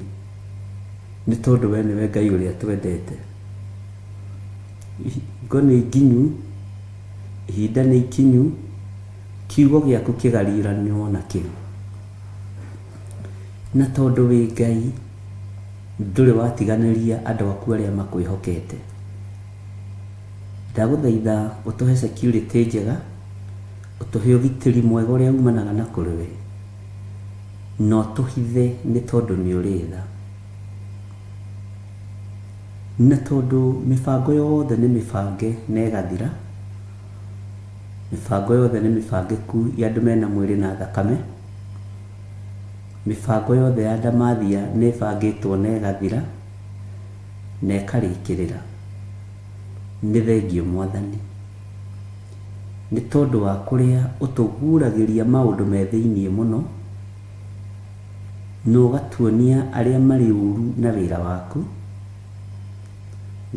nĩ tondũ we nĩwe Ngai ũrĩa twendete. Hingo nĩ nginyu, ihinda nĩ ikinyu, kiugo gĩaku kĩgariũranio nakĩo. Na tondũ wĩ Ngai, ndũrĩ watiganĩria andũ aku arĩa makwĩhokete. Ndagũthaitha ũtũhe security njega, ũtũhe ũgitĩri mwega ũrĩa umanaga na kũrĩ we, na ũtũhithe nĩ tondũ nĩ ũrĩ tha. Na tondũ mĩbango yothe nĩ mĩbange na ĩgathira, mĩbango yothe nĩ mĩbangĩku ya andũ mena mwĩrĩ na thakame, mĩbango yothe ya ndamathia nĩ ĩbangĩtwo na ĩgathira, na ĩkarĩkĩrĩra. Nĩ thengiũ Mwathani, nĩ tondũ wa kũrĩa ũtũguũragĩria maũndũ me thĩinĩ mũno, na ũgatuonia arĩa marĩ ũru na wĩra waku,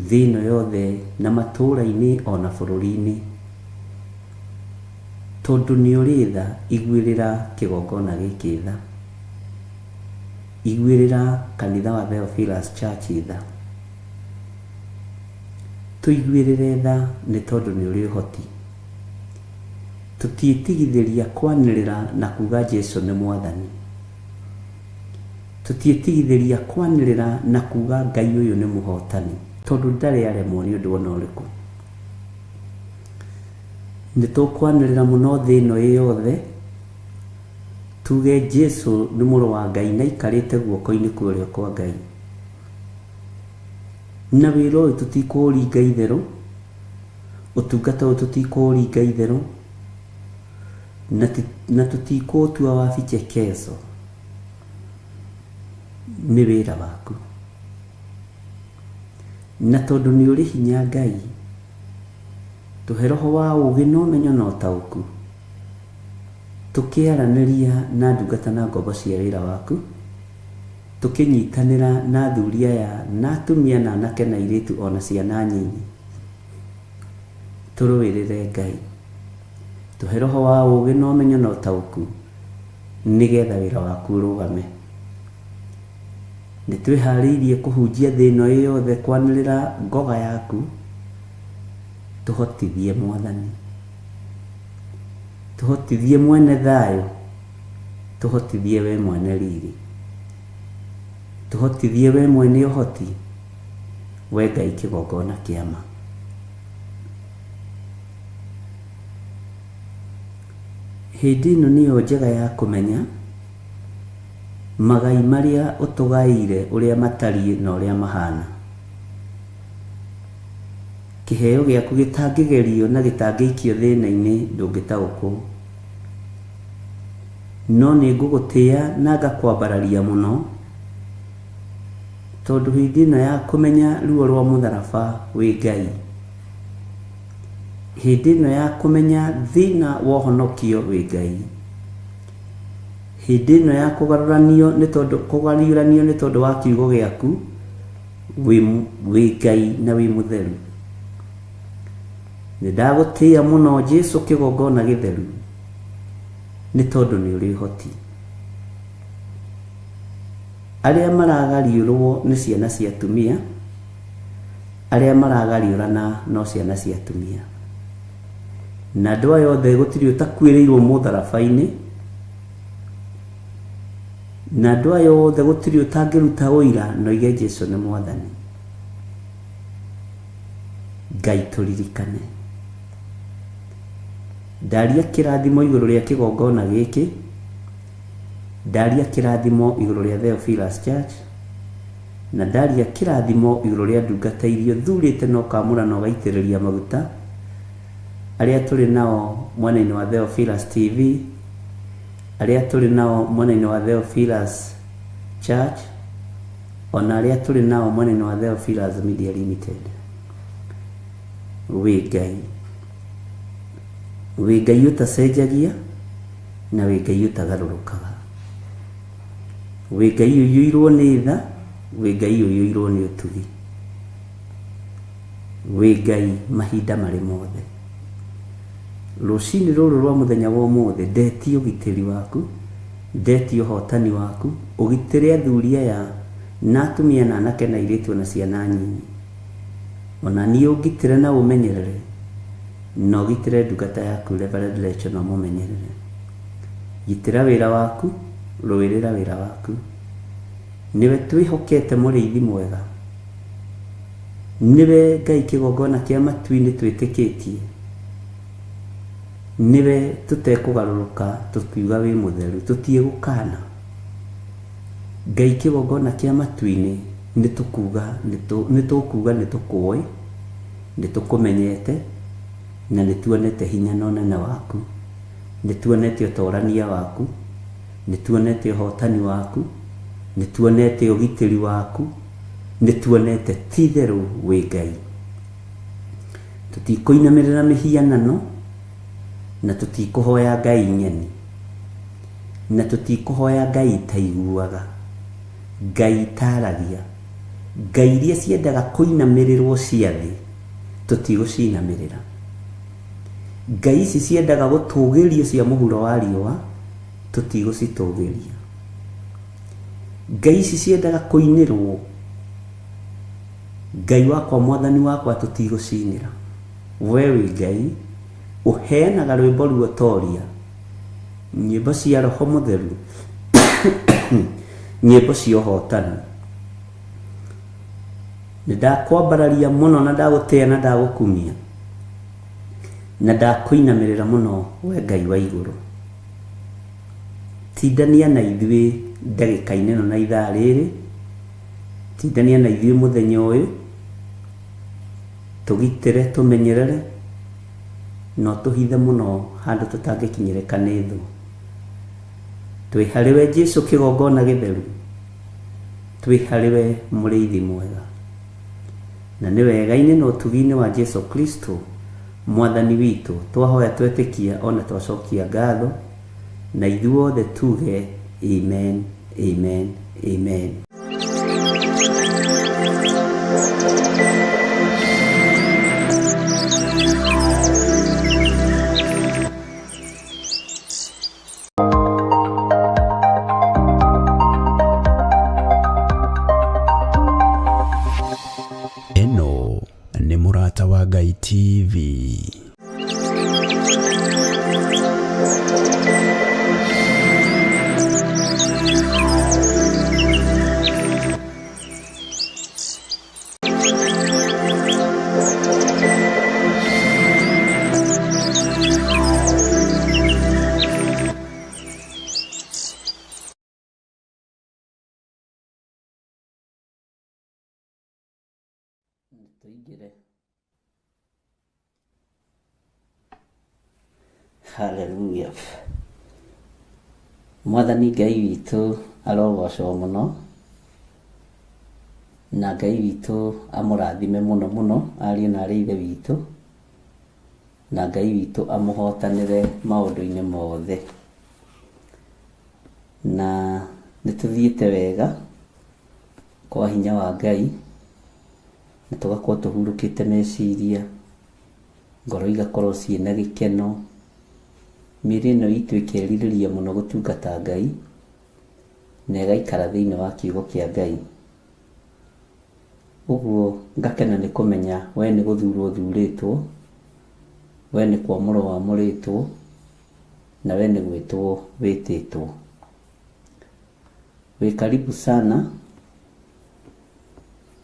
thĩ ĩno yothe na matũũra-inĩ o na bũrũri-inĩ. Tondũ nĩ ũrĩ tha, iguĩrĩra kĩgongona gĩkĩ tha. Iguĩrĩra kanitha wa Theophilus Church tha. Tũiguĩrĩre tha nĩ tondũ nĩ ũrĩ ũhoti. Tũtiĩtigithĩria kwanĩrĩra na kuga Jesu nĩ Mwathani. Tũtiĩtigithĩria kwanĩrĩra na kuga Ngai ũyũ nĩ mũhotani. Tondũ ndarĩ aremwo nĩ ũndũ ona ũrĩkũ. Nĩ tũkwanĩrĩra mũno thĩ ĩno ĩ yothe, tuge Jesu nĩ mũrũ wa Ngai na aikarĩte guoko-inĩ kwa ũrĩo kwa Ngai. Na wĩra ũyũ tũtikũũringa itherũ, ũtungata ũyũ tũtikũũringa itherũ, na tũtikũũtua wa vichekezo. Nĩ wĩra waku. Na tondũ nĩ ũrĩ hinya Ngai, tũhe roho wa ũũgĩ na ũmenyo na ũtaũku, tũkĩaranĩria na ndungata na ngombo cia wĩra waku, tũkĩnyitanĩra na athuri aya na atumia na anake na airĩtu o na ciana nyinyi. Tũrũĩrĩre Ngai. Tũhe roho wa ũũgĩ na ũmenyo na ũtaũku, nĩgetha wĩra waku ũrũgame. Nĩ twĩharĩirie kũhunjia thĩ ĩno ĩ yothe kwanĩrĩra ngoga yaku, tũhotithie Mwathani. Tũhotithie mwene thayũ, tũhotithie we mwene riri. Tũhotithie we mwene ũhoti, we Ngai kĩgongona kĩa ma. Hĩndĩ ĩno nĩyo njega ya kũmenya magai marĩa ũtũgaĩire ũrĩa matariĩ na ũrĩa mahana. Kĩheo gĩaku gĩtangĩgerio na gĩtangĩikio thĩna-inĩ ndũngĩtaũkwo. No nĩ ngũgũtĩa na ngakwambararia mũno, tondũ hĩndĩ ĩno ya kũmenya ruo rwa mũtharaba wĩ Ngai, hĩndĩ ĩno ya kũmenya thĩna wa ũhonokio wĩ Ngai, hĩndĩ ĩno ya kũgarũranio nĩ tondũ kũgariũranio nĩ tondũ wa kiugo gĩaku wĩ wĩ Ngai na wĩ mũtheru. Nĩ ndagũtĩa mũno Jesu kĩgongona gĩtheru nĩ tondũ nĩ ũrĩ ũhoti. Arĩa maragariũrwo nĩ ciana cia atumia, arĩa maragariũrana no ciana cia atumia. Na andũ aya othe gũtirĩ ũtakuĩrĩirwo mũtharaba-inĩ, na andũ aya othe gũtirĩ ũtangĩruta ũira na oige Jesu nĩ Mwathani. Ngai tũririkane. Ndaria kĩrathimo igũrũ rĩa kĩgongona gĩkĩ, ndaria kĩrathimo igũrũ rĩa Theophilus Church, na ndaria kĩrathimo igũrũ rĩa ndungata iria ũthurĩte na ũkamũra na ũgaitĩrĩria maguta, arĩa tũrĩ nao mwena-inĩ wa Theophilus TV, arĩa tũrĩ nao mwena-inĩ wa Theophilus Church, ona arĩa tũrĩ nao mwena-inĩ wa Theophilus Media Limited. Wĩ Ngai. Wĩ Ngai ũtacenjagia na wĩ Ngai ũtagarũrũkaga. Wĩ Ngai ũiyũirwo nĩ tha, wĩ Ngai ũiyũirwo nĩ ũtugi. Wĩ Ngai mahinda marĩ mothe. Rũcinĩ rũrũ rwa mũthenya wa ũmũthĩ ndetia ũgitĩri waku, ndetia ũhotani waku, ũgitĩre athuri aya na atumia na anake na airĩtu ona ciana nyinyi. Ona niĩ ũngitĩre na ũmenyerere na ũgitĩre ndungata yaku Reverend Rachel na ũmũmenyerere. Gitĩra wĩra waku, rũĩrĩra wĩra waku. Nĩwe twĩhokete mũrĩithi mwega. Nĩwe Ngai kĩgongona kĩa matu-inĩ twĩtĩkĩtie. Nĩwe tũtekũgarũrũka tũkiuga wĩ mũtheru, tũtiĩgũkana. Ngai kĩgongona kĩa matu-inĩ nĩtũkuga nĩtũkuga nĩtũkũĩ, nĩtũkũmenyete na nĩtuonete hinya na ũnene waku. Nĩtuonete ũtorania waku, nĩtuonete ũhotani waku, nĩtuonete ũgitĩri waku, nĩtuonete ti-itherũ wĩ Ngai. Tũtikũinamĩrĩra mĩhianano na tũtikũhoya ngai ng'eni na tũtikũhoya ngai itaiguaga, ngai itaragia, ngai iria ciendaga kũinamĩrĩrwo cia thĩ tũtigũcinamĩrĩra. Ngai ici ciendaga gũtũgĩrio cia mũhuro wa riũa tũtigũcitũgĩria. Ngai ici ciendaga kũinĩrwo, Ngai wakwa mwathani wakwa tũtigũcinĩra. We wĩ Ngai ũheanaga rwĩmbo ruotoria, nyĩmbo cia roho mũtheru, nyĩmbo cia ũhotani. Nĩ ndakwambararia mũno na ndagũtĩa na ndagũkumia na ndakũinamĩrĩra mũno we Ngai wa igũrũ. Tindania na ithuĩ ndagĩka-inĩ ĩno na ithaa rĩrĩ, tindania na ithuĩ mũthenya ũyũ, tũgitĩre, tũmenyerere, na ũtũhithe mũno handũ tũtangĩkinyĩrĩka nĩ thũ. Twĩ harĩwe Jesu kĩgongona gĩtheru, twĩ harĩwe mũrĩithi mwega. Na nĩ wega-inĩ na ũtugi-inĩ wa Jesu Kristo mwathani witũ twahoya twetĩkia ona twacokia ngatho, na ithuothe tuge amen, amen, amen. Ĩno nĩ Mũrata wa Ngai TV. Tũingĩre. Haleluya. Mwathani Ngai witũ arogocwo mũno na Ngai witũ amũrathime mũno mũno ariũ na arĩ ithe witũ na Ngai witũ amũhotanĩre maũndũ-inĩ mothe. Na nĩ tũthiĩte wega kwa hinya wa Ngai na tũgakorwo tũhurũkĩte meciria, ngoro igakorwo ciĩna gĩkeno, mĩĩrĩ ĩno itũ ĩkerirĩria mũno gũtungata Ngai na ĩgaikara thĩinĩ wa kiugo kĩa Ngai. Ũguo ngakena nĩ kũmenya we nĩ gũthurwo ũthurĩtwo, we nĩ kwamũrwo wamũrĩtwo, na we nĩ gwĩtwo wĩtĩtwo. Wĩ karibu sana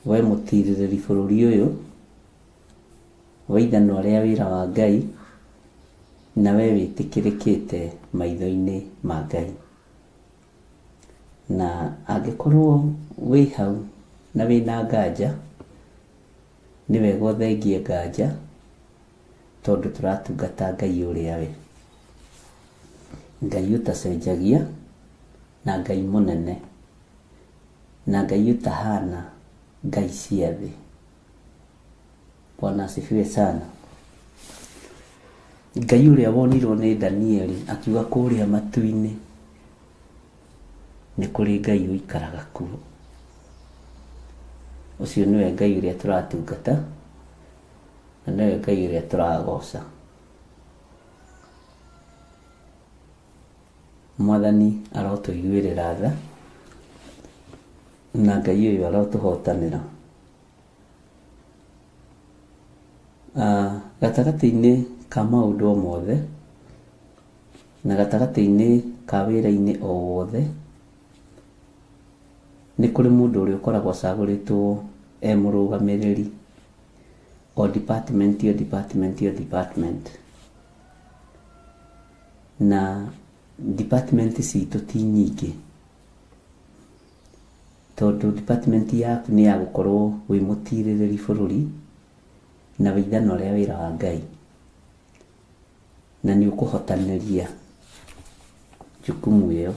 we mũtirĩrĩri bũrũri ũyũ, we ithanwa rĩa wĩra wa Ngai, na we wĩtĩkĩrĩkĩte maitho-inĩ ma Ngai. Na angĩkorwo wĩ hau na wĩna nganja, nĩ wega ũthengie nganja, tondũ tũratungata Ngai ũrĩa we. Ngai ũtacenjagia, na Ngai mũnene, na Ngai ũtahana ngai cia thĩ. Bwana asifiwe sana. Ngai ũrĩa wonirwo nĩ Danieli akiuga kũrĩa matu-inĩ nĩ kũrĩ Ngai ũikaraga kuo. Ũcio nĩwe Ngai ũrĩa tũratungata na nĩwe Ngai ũrĩa tũragoca. Mwathani arotũiguĩrĩra tha na Ngai ũyũ arotũhotanĩra. Gatagatĩ-inĩ ka maũndũ o mothe na gatagatĩ-inĩ ka wĩra-inĩ o wothe, nĩ kũrĩ mũndũ ũrĩa ũkoragwo acagũrĩtwo e mũrũgamĩrĩri o department o department o department. Na department citũ ti nyingĩ, tondũ department yaku nĩ ya gũkorwo wĩ mũtirĩrĩri bũrũri na wĩ ithanwa rĩa wĩra wa Ngai, na nĩ ũkũhotanĩria jukumu ĩyo.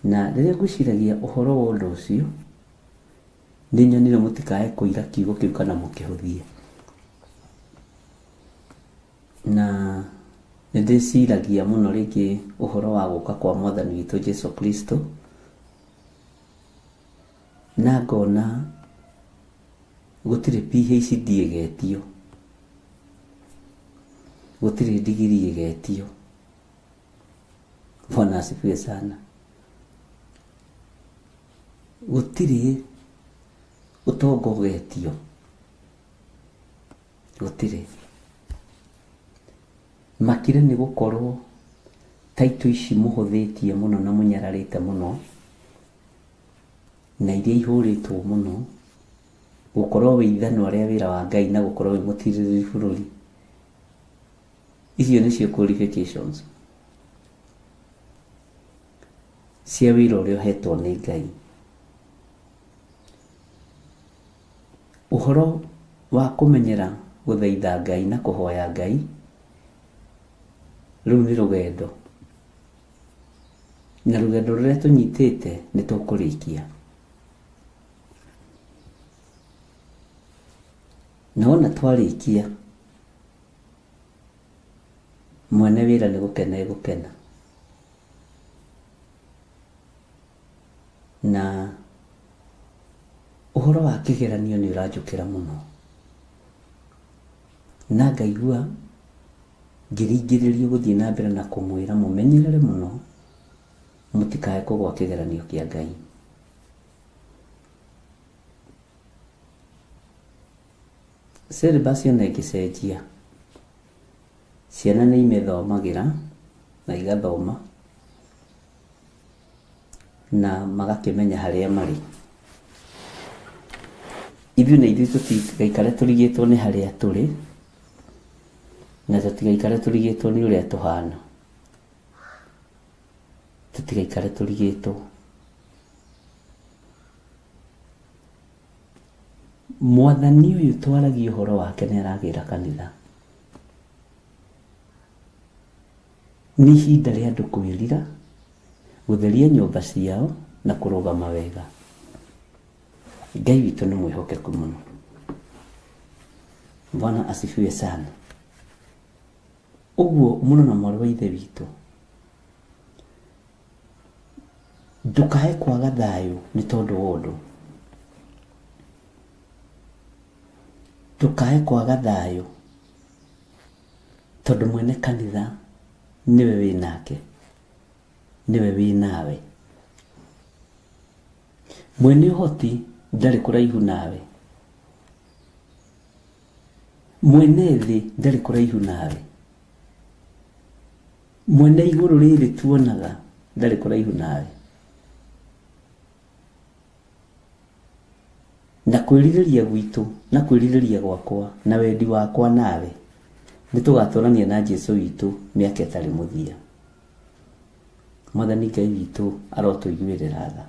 Na rĩrĩa ngwĩciragia ũhoro wa ũndũ ũcio, nĩ nyonire mũtikae kũira kiugo kĩu kana mũkĩhũthie. Na nĩ ndĩciragia mũno rĩngĩ ũhoro wa gũka kwa Mwathani witũ Jesu Kristo, na ngona gũtirĩ PhD ĩgetio, gũtirĩ ndigiri ĩgetio. Bwana asifiwe sana. Gũtirĩ ũtonga ũgetio, gũtirĩ. Makire nĩ gũkorwo taitũ ici mũhũthĩtie mũno na mũnyararĩte mũno, na iria ihũrĩtwo mũno, gũkorwo wĩ ithanwa rĩa wĩra wa Ngai na gũkorwo wĩ mũtirĩrĩri bũrũri, icio nĩcio qualifications cia wĩra ũrĩa ũhetwo nĩ Ngai. Ũhoro wa kũmenyera gũthaitha Ngai na kũhoya Ngai, rũu nĩ rũgendo, na rũgendo rũrĩa tũnyitĩte nĩ tũkũrĩkia. Na wona twarĩkia, mwene wĩra nĩ gũkena egũkena. Na ũhoro wa kĩgeranio nĩ ũranjũkĩra mũno, na ngaigua ngĩringĩrĩrio gũthiĩ na mbere na kũmwĩra mũmenyerere mũno mũtikae kũgwa kĩgeranio kĩa Ngai. Syllabus ona ĩngĩcenjia, ciana nĩ imĩthomagĩra na igathoma na magakĩmenya harĩa marĩ. Ithuĩ na ithuĩ tũtigaikare tũrigĩtwo nĩ harĩa tũrĩ, na tũtigaikare tũrigĩtwo nĩ ũrĩa tũhana, tũtigaikare tũrigĩtwo. Mwathani ũyũ twaragia ũhoro wake nĩ aragĩra kanitha. Nĩ ihinda rĩa andũ kwĩrira, gũtheria nyũmba ciao na kũrũgama wega. Ngai witũ nĩ mwĩhokeku mũno. Bwana asifiwe sana. Ũguo mũrũ na mwarĩ wa ithe witũ, ndũkae kwaga thayũ nĩ tondũ wa ũndũ. Ndũkae kwaga thayũ tondũ mwene kanitha nĩwe wĩ nake, nĩwe wĩ nawe. Mwene ũhoti ndarĩ kũraihu nawe, mwene thĩ ndarĩ kũraihu nawe, mwene igũrũ rĩrĩ tuonaga ndarĩ kũraihu nawe. Na kwĩrirĩria gwitũ na kwĩrirĩria gwakwa na wendi wakwa nawe nĩ tũgatũrania na Jesu witũ mĩaka ĩtarĩ mũthia. Mwathani Ngai witũ arotũiguĩrĩra tha.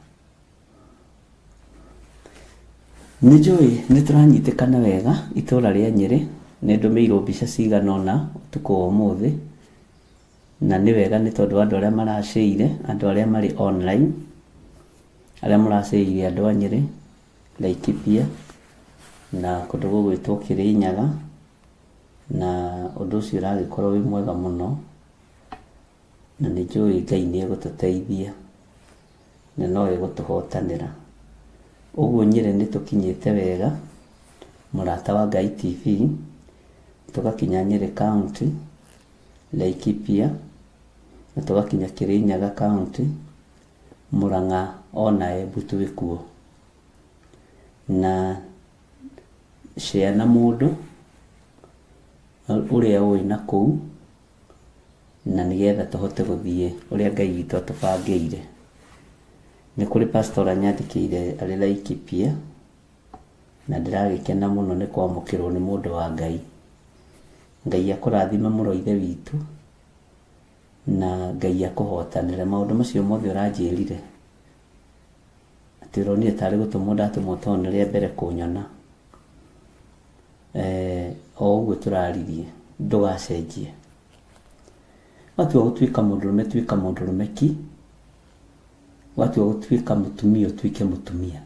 Nĩ njũĩ nĩ tũranyitĩkana wega itũra rĩa Nyĩrĩ, nĩ ndũmĩirwo mbica cigana ũna ũtukũ wa ũmũthĩ, na nĩ wega nĩ tondũ wa andũ arĩa maracĩire, andũ arĩa marĩ online, arĩa mũracĩire andũ a Nyĩrĩ, Laikipia, na kũndũ gũgwĩtwo Kĩrĩnyaga, na ũndũ ũcio ũragĩkorwo wĩ mwega mũno, na nĩ njũĩ Ngai nĩ egũtũteithia na no egũtũhotanĩra. Ũguo Nyĩrĩ nĩ tũkinyĩte wega, Mũrata wa Ngai TV, tũgakinya Nyĩrĩ County, Laikipia, Na tũgakinya Kirinyaga County, Murang'a ona Embu twĩ kuo. Na share na mũndũ ũrĩa ũĩ na kũu, na nĩgetha tũhote gũthiĩ ũrĩa Ngai witũ atũbangĩire. Nĩ kũrĩ pastor anyandĩkĩire arĩ Laikipia, na ndĩragĩkena mũno nĩ kwamũkĩrwo nĩ mũndũ wa Ngai. Ngai akũrathime mũno ithe witũ, na Ngai akũhotanĩre maũndũ macio mothe ũranjĩrire. Atĩ ũronire tarĩ gũtũmwo ndatũmwo tondũ nĩ rĩa mbere kũnyona. O ũguo tũraririe, ndũgacenjie. Watua gũtuĩka mũndũrũme tuĩka mũndũrũme ki, watua gũtuĩka mũtumia ũtuĩke mũtumia.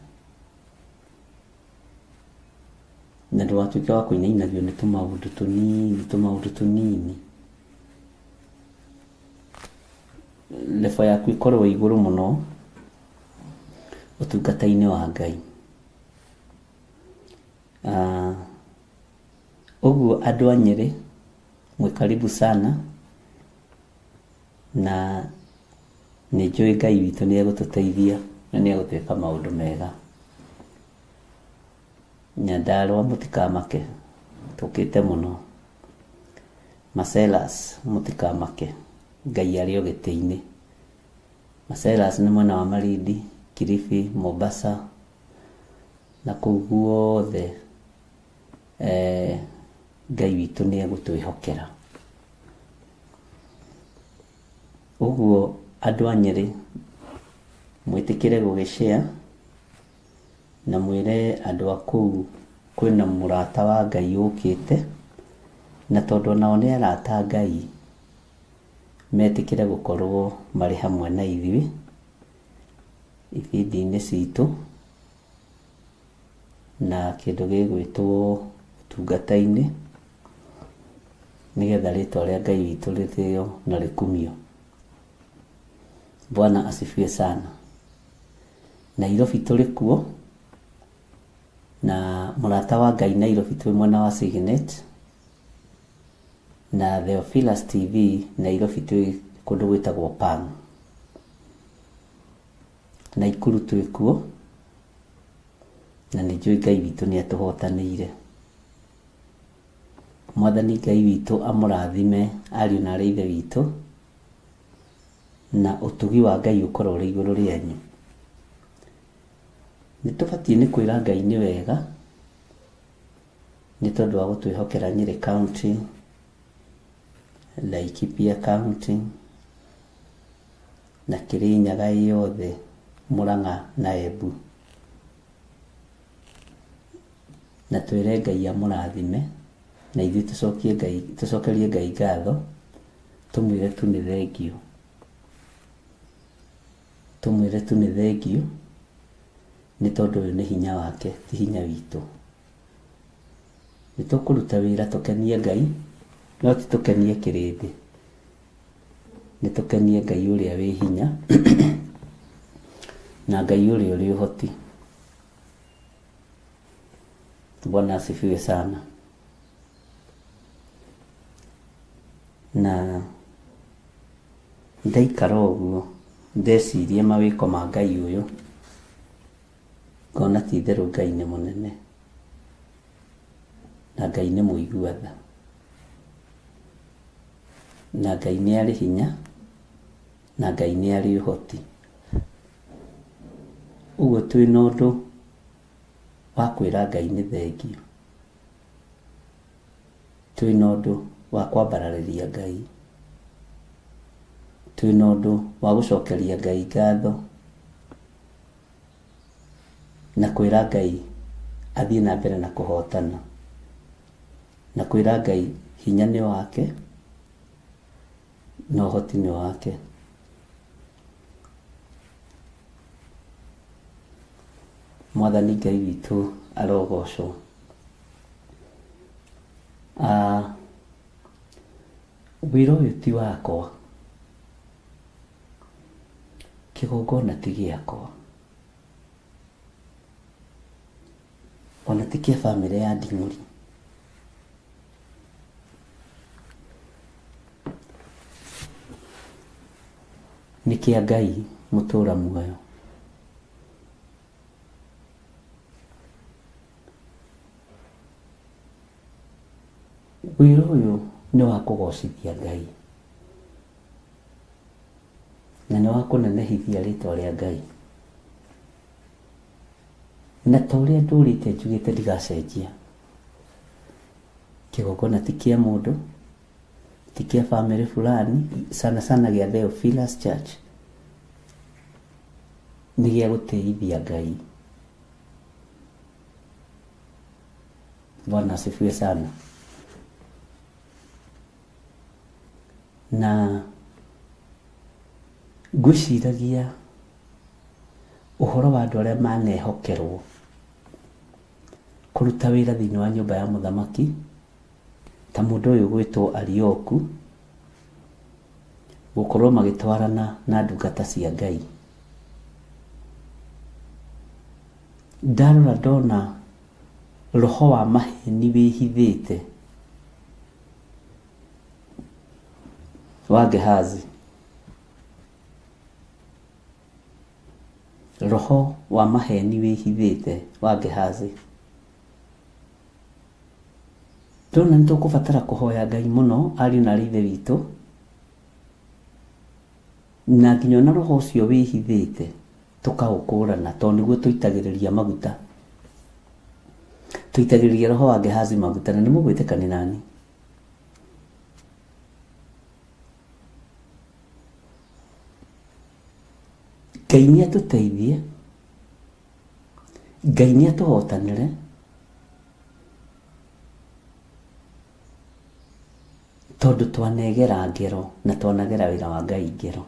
Na ndũgatuĩke wa kũinainagio nĩ tũmaũndũ tũnini tũmaũndũ tũnini. Level yaku ĩkorwo ĩ igũrũ mũno ũtungata-inĩ wa Ngai. Ũguo andũ a Nyĩrĩ mwĩ karibu sana, na nĩ njũĩ Ngai witũ nĩ egũtũteithia na nĩ egũtwĩka maũndũ mega. Nyandarũa mũtikamake, tũkĩte mũno. Macelas mũtikamake, Ngai arĩ o gĩtĩ-inĩ. Macelas nĩ mwena wa Malindi, Kilifi, Mombasa na kũu guothe Ngai witũ nĩ egũtwĩhokera. Ũguo andũ a Nyĩrĩ mwĩtĩkĩre gũgĩ share na mwĩre andũ a kũu kwĩna mũrata wa Ngai ũkĩte, na tondũ onao nĩ arata a Ngai, metĩkĩre gũkorwo marĩ hamwe na ithuĩ ibindi-inĩ citũ na kĩndũ gĩgwĩtwo ũtungata-inĩ, nĩgetha rĩtwa rĩa Ngai witũ rĩtĩo na rĩkumio. Bwana asifiwe sana. Nairobi tũrĩ kuo, na mũrata wa Ngai Nairobi twĩ mwena wa Signet, na Theophilus TV Nairobi twĩ kũndũ gwĩtagwo Pang. Naikuru twĩ kuo, na nĩ njũĩ Ngai witũ nĩ atũhotanĩire. Mwathani Ngai witũ amũrathime ariũ na arĩ ithe witũ, na ũtugi wa Ngai ũkorwo ũrĩ igũrũ rĩanyu. Nĩ tũbatiĩ nĩ kwĩra Ngai nĩ wega, nĩ tondũ wa gũtwĩhokera Nyĩrĩ County, Laikipia County, na Kĩrĩnyaga ĩ yothe, Mũrang'a na Embu. Na twĩre Ngai amũrathime, na ithuĩ tũcokie Ngai, tũcokerie Ngai ngatho, tũmwĩre tu nĩ thengiũ. Tũmwĩre tu nĩ thengiũ, nĩ tondũ ũyũ nĩ hinya wake, ti hinya witũ. Nĩ tũkũruta wĩra tũkenie Ngai, no ti tũkenie kĩrĩndĩ. Nĩ tũkenie Ngai ũrĩa wĩ hinya, na Ngai ũrĩa ũrĩ ũhoti. Bwana asifiwe sana. Na ndaikara ũguo ndeciria mawĩko ma Ngai ũyũ, ngona ti itherũ Ngai nĩ mũnene na Ngai nĩ mũigua tha na Ngai nĩ arĩ hinya na Ngai nĩ arĩ ũhoti. Ũguo twĩna ũndũ wa kwĩra Ngai nĩ thengiũ, twĩna ũndũ wa kwambararĩria Ngai, twĩna ũndũ wa gũcokeria Ngai ngatho na kwĩra Ngai athiĩ na mbere na kũhotana, na kwĩra Ngai hinya nĩ wake na ũhoti nĩ wake. Mwathani Ngai witũ arogocwo. Wĩra ũyũ ti wakwa, kĩgongona ti gĩakwa, ona ti kĩa bamĩrĩ ya Nding'ũri. kĩa Ngai mũtũra muoyo. Wĩra ũyũ nĩ wa kũgocithia Ngai na nĩ wa kũnenehithia rĩtwa rĩa Ngai. Na ta ũrĩa ndũrĩte njugĩte ndigacenjia. Kĩgongona ti kĩa mũndũ, ti kĩa bamĩrĩ fulani, sana sana gĩa Theophilus Church. Nĩ gĩa gũtĩithia Ngai. Bwana asifiwe sana. Na ngwĩciragia ũhoro wa andũ arĩa manehokerwo kũruta wĩra thĩinĩ wa nyũmba ya mũthamaki, ta mũndũ ũyũ gwĩtwo Arioku, gũkorwo magĩtwarana na ndungata cia Ngai. Ndarora ndona roho wa maheni wĩhithĩte wa Gehazi. Roho wa maheni wĩhithĩte wa Gehazi. Ndona nĩ tũkũbatara kũhoya Ngai mũno ariũ na aarĩ a Ithe witũ, na nginya ona roho ũcio wĩhithĩte tũkaũkũrana, tondũ nĩguo tũitagĩrĩria maguta. Tũitagĩrĩria roho wa Gehazi maguta, na nĩ mũgwĩtĩkania nani. Ngai nĩ atũteithie, Ngai nĩ atũhotanĩre, tondũ twanegera ngero na twanagera wĩra wa Ngai ngero.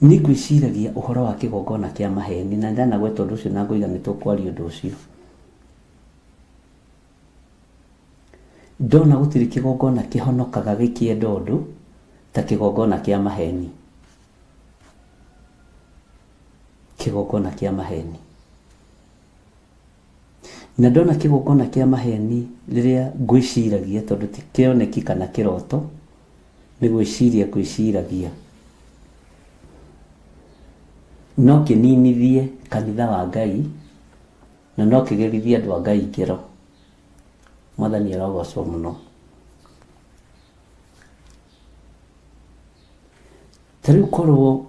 Nĩ ngwĩciragia ũhoro wa kĩgongona kĩa maheni, na ndanagweta ũndũ ũcio na ngoiga nĩ tũkwaria ũndũ ũcio. Ndona gũtirĩ kĩgongona kĩhonokaga gĩkĩenda ũndũ ta kĩgongona kĩa maheni. Kĩgongona kĩa maheni. Na ndona kĩgongona kĩa maheni rĩrĩa ngwĩciragia, tondũ ti kĩoneki kana kĩroto, nĩ gwĩciria ngwĩciragia. No kĩninithie kanitha wa Ngai, na no kĩgerithie andũ a Ngai ngero. Mwathani arogocwo mũno. Ta rĩu korwo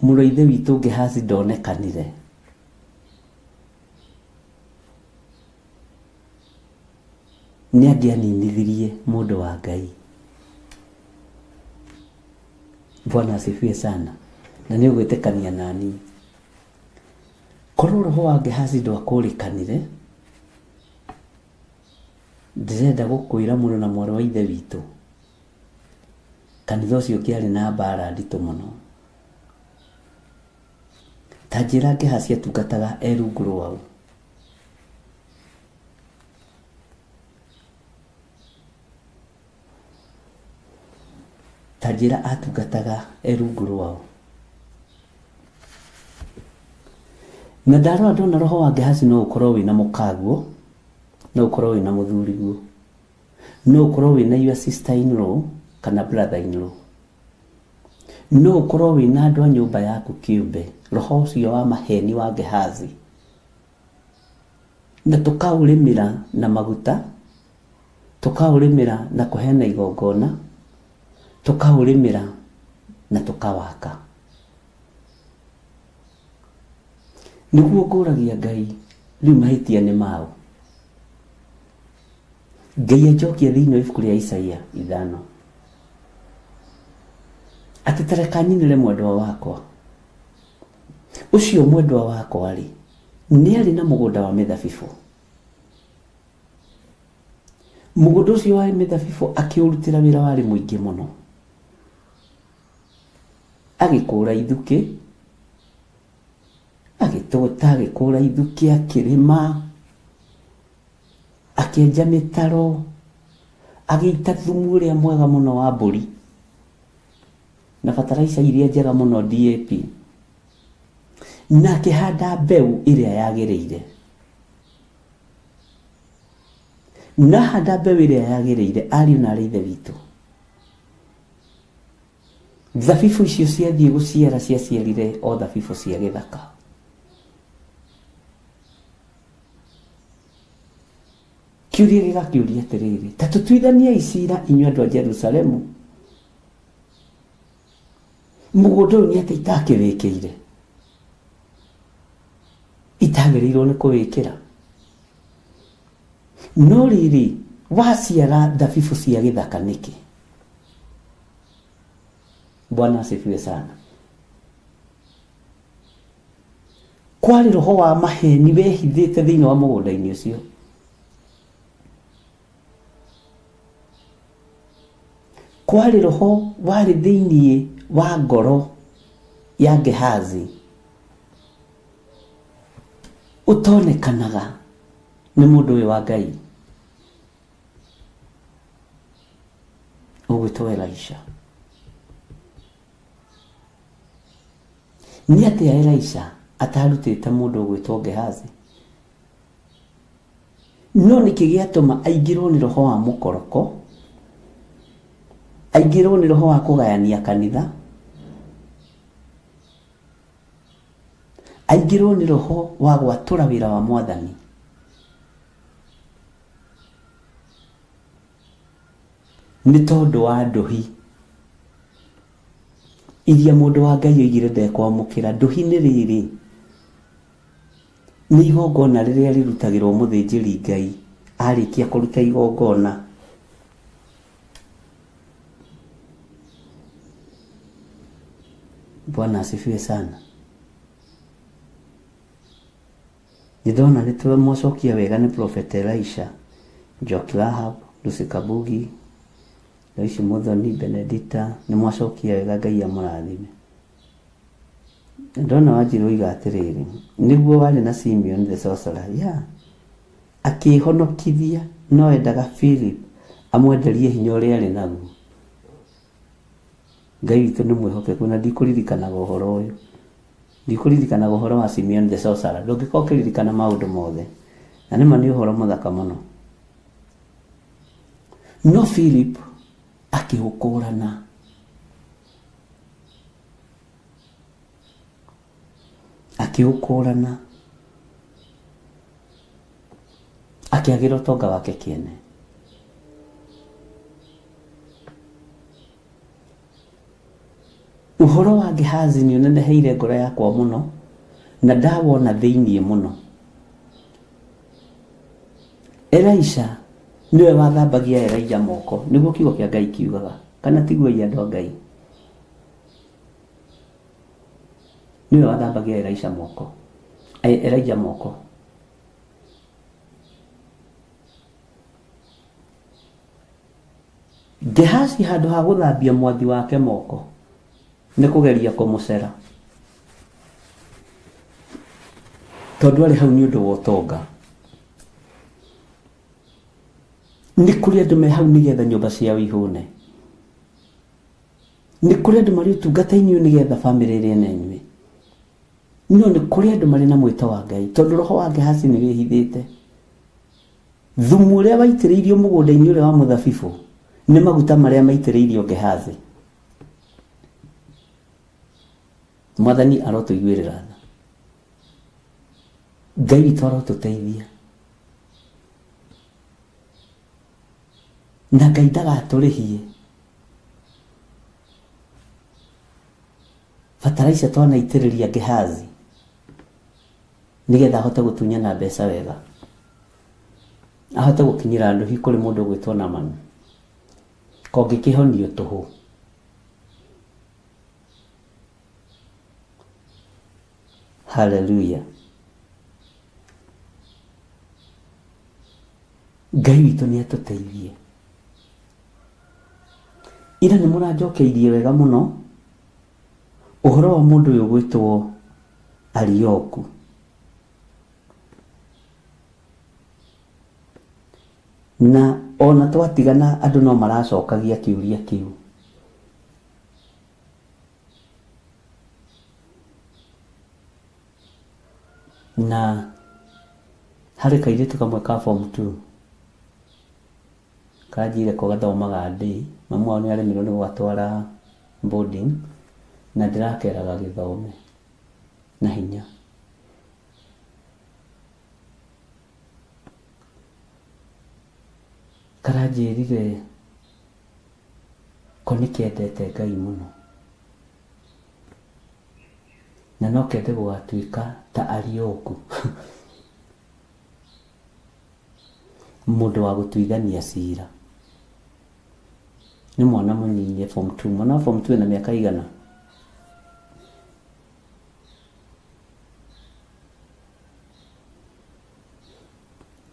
mũrũ wa ithe witũ Gehazi ndonekanire, nĩ angĩaninithirie mũndũ wa Ngai. Bwana asifiwe sana. Na nĩ ũgwĩtĩkania nani. Korwo roho wa Gehazi ndwakũrĩkanire, ndĩrenda gũkwĩra mũrũ na mwarĩ wa ithe witũ, kanitha ũcio ũngĩarĩ na mbara nditũ mũno. Ta njĩra Gehazi atungataga e rungu rwaũ. Ta njĩra atungataga e rungu rwaũ. Na ndarora ndona roho wa Gehazi no ũkorwo wĩna mũkaguo, no ũkorwo wĩna mũthuriguo, no ũkorwo wĩna your sister in law kana brother in law, no ũkorwo wĩna andũ a nyũmba yaku kĩũmbe, roho ũcio wa maheni wa Gehazi, na tũkaũrĩmĩra na maguta, tũkaũrĩmĩra na kũheana igongona, tũkaũrĩmĩra na tũkawaka. Nĩguo ngũragia Ngai, rĩu mahĩtia nĩ maũ? Ngai anjokia thĩinĩ wa ibuku rĩa Isaia 5. Atĩ ta reka nyinĩre mwendwa wakwa. Ũcio mwendwa wakwa rĩ, nĩ arĩ na mũgũnda wa mĩthabibũ. Mũgũnda ũcio wa mĩthabibũ akĩũrutĩra wĩra warĩ mũingĩ mũno. Agĩkũra ithukĩ, agĩtũgũta, agĩkũra ithukĩ, akĩrĩma, akĩenja mĩtaro, agĩita thumu ũrĩa mwega mũno wa mbũri na bataraica iria njega mũno DAP, na akĩhanda mbeũ ĩrĩa yagĩrĩire. Na ahanda mbeũ ĩrĩa yagĩrĩire, ariũ na arĩ ithe witũ, Thabibũ icio ciathiĩ gũciara ciaciarire o thabibũ cia gĩthaka. Kĩũria gĩgakĩũria atĩrĩrĩ, ta tũtuithaniei cira inyuĩ andũ a Jerusalemu, mũgũnda ũyũ nĩ atĩ itakĩwĩkĩire, itagĩrĩirwo nĩ kũwĩkĩra. No rĩrĩ, waciara thabibũ cia gĩthaka nĩkĩ? Bwana asifiwe sana. Kwarĩ roho wa maheni wehithĩte thĩinĩ wa mũgũnda-inĩ ũcio. Kwarĩ roho warĩ thĩinĩ wa ngoro ya Gehazi ũtonekanaga nĩ mũndũ ũyũ wa Ngai ũgwĩtwo Elisha. Nĩ atĩa Elisha atarutĩte mũndũ ũgwĩtwo Gehazi? No nĩkĩ gĩatũma aingĩrwo nĩ roho wa mũkoroko, aingĩrwo nĩ roho wa kũgayania kanitha, aingĩrwo nĩ roho wa gwatũra wĩra wa Mwathani? Nĩ tondũ wa ndũhi iria mũndũ wa Ngai oigire ndekwamũkĩra. Ndũhi nĩ rĩrĩ, nĩ igongona rĩrĩa rĩrutagĩrwo mũthĩnjĩri Ngai arĩkia kũruta igongona. Bwana asifiwe sana. Nĩ ndona nĩ mwacokia wega nĩ Prophet Elisha, Njoki Rahab, Lucy Kabugi, Loici Muthoni, Benedita, nĩ mwacokia wega Ngai amũrathime. Ndona Wanjirũ oiga atĩrĩrĩ, nĩguo warĩ na Simeon the sorcerer, yeah. Akĩhonokithia no endaga Philip amwenderie hinya ũrĩa arĩ naguo. Ngai witũ nĩ mwĩhokeku na ndikũririkanaga ũhoro ũyũ. Ndikũririkanaga ũhoro wa Simeon the sorcerer. Ndũngĩkorwo ũkĩririkana maũndũ mothe. Na nĩma nĩ ũhoro mũthaka mũno. No Philip akĩũkũrana. Akĩũkũrana. Akĩagĩra ũtonga wake kĩene. Ũhoro wa Gehazi nĩ ũneneheire ngoro yakwa mũno na ndawona thĩinĩ mũno. Elisha nĩwe wathambagia Elijah moko, nĩguo kiugo kĩa Ngai kiugaga, kana tiguo ĩ andũ a Ngai? Nĩwe wathambagia Elisha moko, Elijah moko. Gehazi handũ ha gũthambia mwathi wake moko nĩ kũgeria kũmũcera tondũ arĩ hau nĩ ũndũ wa ũtonga. Nĩ kũrĩ andũ me hau nĩgetha nyũmba ciao ihũne. Nĩ kũrĩ andũ marĩ ũtungata-inĩ ũyũ nĩgetha bamĩrĩ ĩrĩe na ĩnyue. No nĩ kũrĩ andũ marĩ na mwĩto wa Ngai tondũ roho wa Gehazi nĩ wĩhithĩte. Thumu ũrĩa waitĩrĩirio mũgũnda-inĩ ũrĩa wa mũthabibũ nĩ maguta marĩa maitĩrĩirio Gehazi. Mwathani arotũiguĩrĩra tha. Ngai witũ arotũteithia. Na Ngai ndagatũrĩhie bataraica twanaitĩrĩria Gehazi nĩgetha ahote gũtunyana mbeca wega, ahote gũkinyĩra ndũhi kũrĩ mũndũ ũgwĩtwo Naman, kongĩkĩhonio tũhũ. Haleluya. Ngai witũ nĩ atũteithie. Ira nĩ mũranjokeirie wega mũno ũhoro wa mũndũ ũyũ ũgwĩtwo Arioku. Na ona twatigana andũ no maracokagia kĩũria kĩu. Na harĩ kairĩtu kamwe ka form 2 kanjire ko gathomaga ndĩ, mamu wao nĩ aremirwo nĩ gũgatwara Boarding, na ndĩrakeraga gĩthome na hinya. Karanjĩrire ko nĩ kendete Ngai mũno na no kende gũgatuĩka ta Arioku, mũndũ wa gũtuithania cira. Nĩ mwana mũnyinyi form 2. Mwana wa form 2 ena mĩaka igana?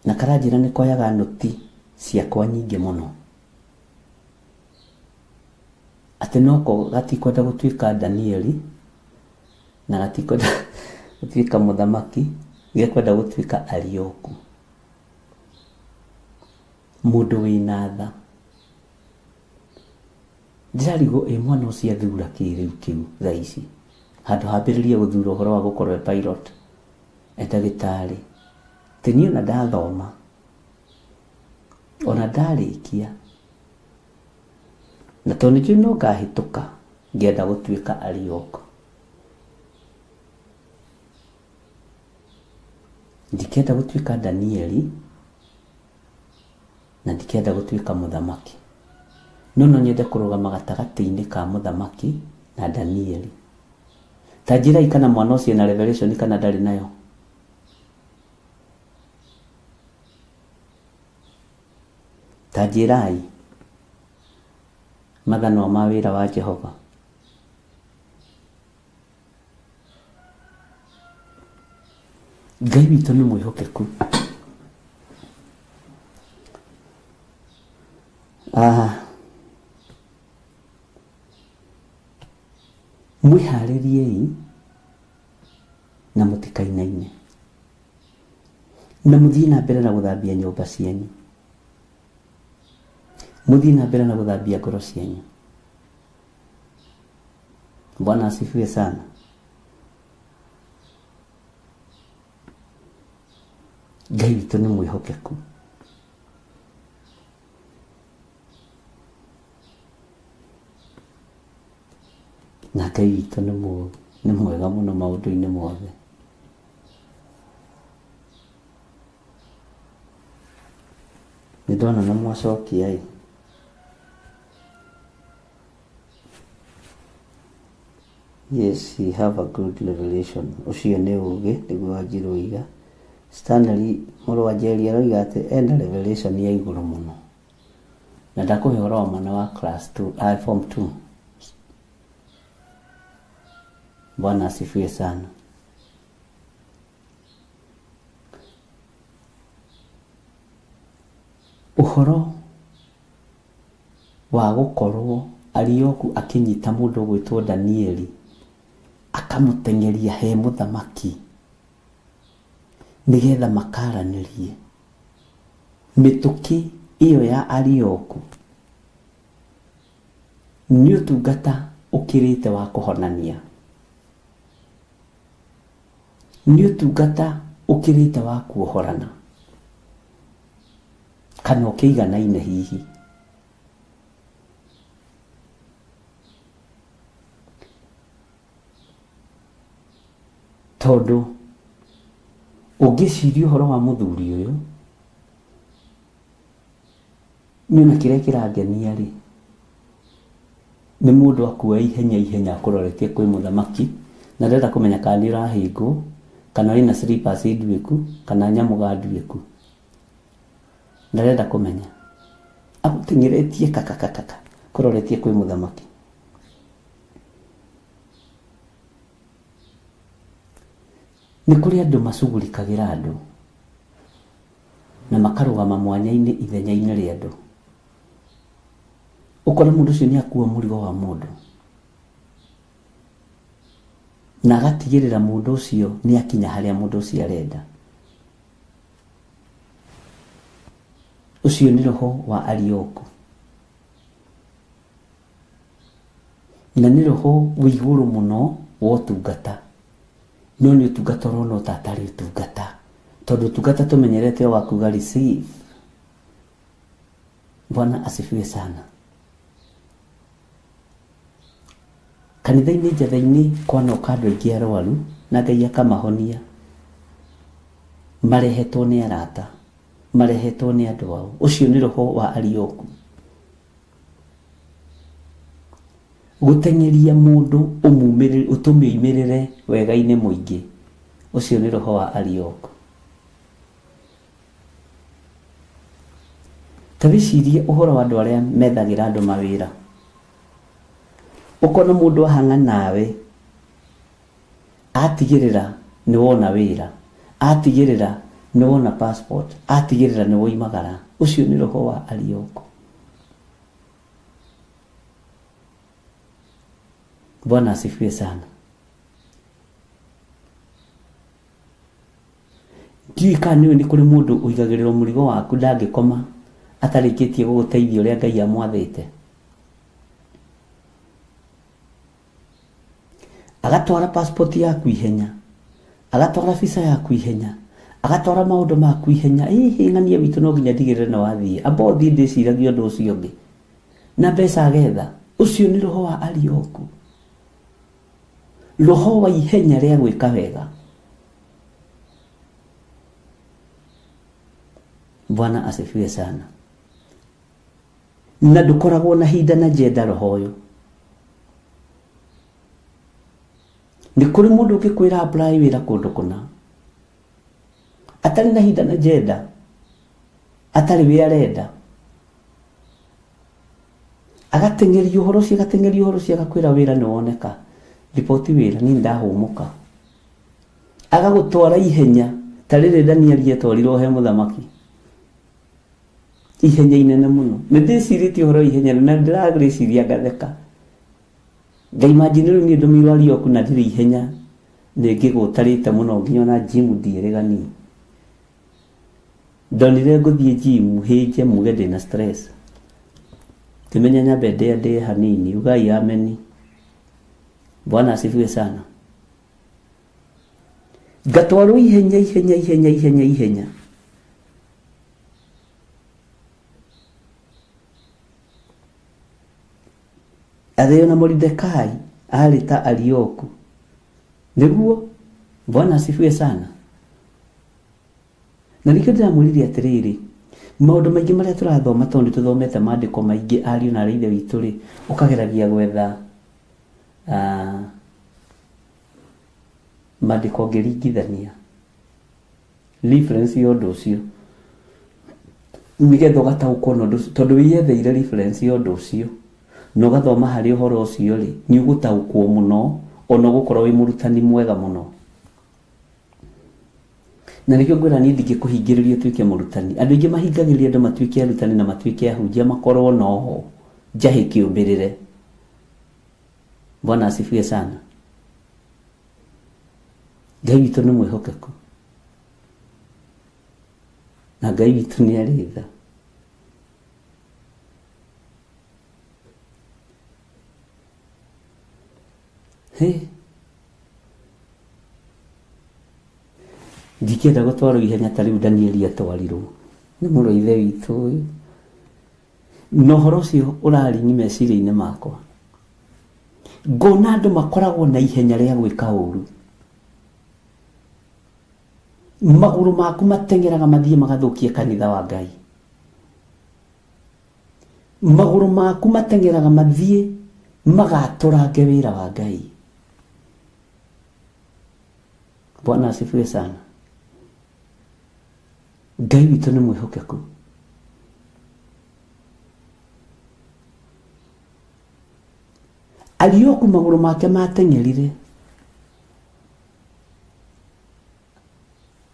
Na karanjĩra nĩ koyaga nũti ciakwa nyingĩ mũno, atĩ noko gatikwenda gũtuĩka Danieli na gatikwenda gũtuĩka mũthamaki, gekwenda gũtuĩka Arioku, mũndũ wĩna tha. Ndĩrarigwo ĩ mwana ũcio athura kĩ rĩu kĩu thaa ici, handũ hambĩrĩrie gũthura ũhoro wa gũkorwo e pilot, e ndagĩtarĩ. Atĩ niĩ ona ndathoma, ona ndarĩkia, na tondũ nĩnjũĩ no ngahĩtũka, ngĩenda gũtuĩka Arioku. Ndikenda gũtuĩka Danieli na ndikenda gũtuĩka mũthamaki. No no nyende kũrũgama gatagatĩ-inĩ ka mũthamaki na Danieli. Ta njĩrai kana mwana ũcio ena revelation kana ndarĩ nayo. Ta njĩrai mathanwa ma wĩra wa Jehova. Ngai witũ nĩ mwĩhokeku. Ah, mwĩharĩriei na mũtikainaine, na mũthiĩ na mbere na gũthambia nyũmba cianyu, mũthiĩ na mbere na gũthambia ngoro cianyu. Bwana asifiwe sana. Ngai witũ nĩ mwĩhokeku. Na Ngai witũ nĩ mwega mũno maũndũ-inĩ mothe. Nĩ ndona nĩ mwacokia ĩ. Yes, he have a good revelation. Ũcio nĩ ũgĩ, nĩguo Wanjiru oiga. Stanley mũrũ wa Njeri aroiga atĩ ena revelation ya igũrũ mũno. Na ndakũhe ũhoro wa mwana wa class 2, form 2. Bwana asifiwe sana. Ũhoro wa gũkorwo Arioku akĩnyita mũndũ ũgwĩtwo Danieli akamũteng'eria he mũthamaki nĩgetha makaranĩrie, mĩtũkĩ ĩyo ya Arioku nĩ ũtungata ũkĩrĩte wa kũhonania, nĩ ũtungata ũkĩrĩte wa kuohorana kana ũkĩiganaine hihi. Tondũ ũngĩciria ũhoro wa mũthuri ũyũ, niĩ ona kĩrĩa kĩrangenia rĩ, nĩ mũndũ akua ihenya ihenya akũroretie kwĩ mũthamaki, na ndĩrenda kũmenya kana nĩ ũrahĩngwo, kana wĩna slippers nduĩku, kana nyamũga nduĩku. Ndarenda kũmenya. Agũteng'eretie kakakakaka kũroretie kwĩ mũthamaki. Nĩ kũrĩ andũ macugurikagĩra andũ na makarũgama mwanya-inĩ ithenya-inĩ rĩa andũ. Ũkona mũndũ ũcio nĩ akua mũrigo wa mũndũ na agatigĩrĩra mũndũ ũcio nĩ akinya harĩa mũndũ ũcio arenda. Ũcio nĩ roho wa Arioku. Na nĩ roho wĩ igũrũ mũno wa ũtungata. No nĩ ũtungata ũrona ta atarĩ ũtungata. Tondũ ũtungata tũmenyerete o wa kuga receive. Bwana asifiwe sana. Kanitha-inĩ njatha-inĩ kwanoka andũ aingĩ arwaru na Ngai akamahonia marehetwo nĩ arata, marehetwo nĩ andũ ao. Ũcio nĩ roho wa Arioku. Gũteng'eria mũndũ ũtũmĩoimĩrĩre wega-inĩ mũingĩ, ũcio nĩ roho wa Arioku. Ta wĩcirie ũhoro wa andũ arĩa methagĩra andũ mawĩra. Ũkona mũndũ ahang'a nawe, atigĩrĩra nĩ wona wĩra, atigĩrĩra nĩ wona passport, atigĩrĩra nĩ woimagara. Ũcio nĩ roho wa Arioku. Bwana asifiwe sana. Ndiũĩ kana nĩũĩ nĩ kũrĩ mũndũ ũigagĩrĩrwo mũrigo waku ndangĩkoma atarĩkĩtie gũgũteithia ũrĩa Ngai amwathĩte. Agatwara passport yaku ihenya, agatwara visa yaku ihenya, agatwara maũndũ maku ihenya. Ĩhĩ ng'ania witũ no nginya ndigĩrĩre nĩ wathiĩ. Amba ũthiĩ ndĩciragia ũndũ ũcio ũngĩ. Na mbeca agetha. Ũcio nĩ roho wa Arioku. Roho wa ihenya rĩa gwĩka wega. Bwana asifiwe sana. Na ndũkoragwo na hinda na njenda roho ũyũ. Nĩ kũrĩ mũndũ ũngĩkwĩra apply wĩra kũndũ kũna atarĩ na hinda na njenda, atarĩ wĩ arenda, agateng'eria ũhoro ũcio, agateng'eria ũhoro ũcio, agakwĩra wĩra nĩ woneka, riboti wĩra, niĩ ndahũmũka. Agagũtwara ihenya ta rĩrĩ Danieli etwarirwo he mũthamaki, ihenya inene mũno. Nĩ ndĩcirĩtie ũhoro wa ihenya na ndĩrarĩciria ngatheka. Ngaimagine rĩu niĩ ndũmĩirwo Arioku na ndirĩ ihenya, nĩ ngĩgũtarĩte mũno nginya ona gym ndiĩrĩga niĩ. Ndonire ngũthiĩ gym hĩnje muge ndĩna stress. Ngĩmenya nyambe ndĩe ndĩe hanini, ugai ameni. Bwana asifiwe sana. Ngatwarwo ihenya ihenya ihenya ihenya ihenya. Athĩo na Moridekai arĩ ta Arioku. Nĩguo, Bwana asifiwe sana. Na nĩkĩo ndĩramwĩrire atĩrĩrĩ, maũndũ maingĩ marĩa tũrathoma tondũ nĩ tũthomete maandĩko maingĩ ariũ na arĩ ithe witũ rĩ, ũkageragia gwetha maandĩko ũngĩringithania reference ya ũndũ ũcio nĩgetha ũgataũkwo na ũndũ ũcio, tondũ wĩyetheire reference ya ũndũ ũcio na ũgathoma harĩ ũhoro ũcio rĩ, nĩ ũgũtaũkwo mũno ona ũgũkorwo wĩ mũrutani mwega mũno. Na nĩkĩo ngwĩra niĩ ndingĩkũhingĩrĩria ũtuĩke mũrutani. Andũ aingĩ mahingagĩrĩria andũ matuĩke arutani na matuĩke ahunjia makorwo noho njahĩ kĩũmbĩrĩre. Bwana asifiwe sana. Ngai witũ nĩ mwĩhokeku na Ngai witũ nĩ arĩ tha. Hĩ, ndingĩenda gũtwarwo ihenya ta rĩu Danieli atwarirwo nĩ mũrũ wa ithe witũ ũyũ. Na ũhoro ũcio ũraringi meciria-inĩ makwa. Ngona andũ makoragwo na ihenya rĩa gwĩka ũru. Magũrũ maku mateng'eraga mathiĩ magathũkie kanitha wa Ngai. Magũrũ maku mateng'eraga mathiĩ magatũrange wĩra wa Ngai. Bwana asifiwe sana. Ngai witũ nĩ mwĩhokeku. Arioku magũrũ make mateng'erire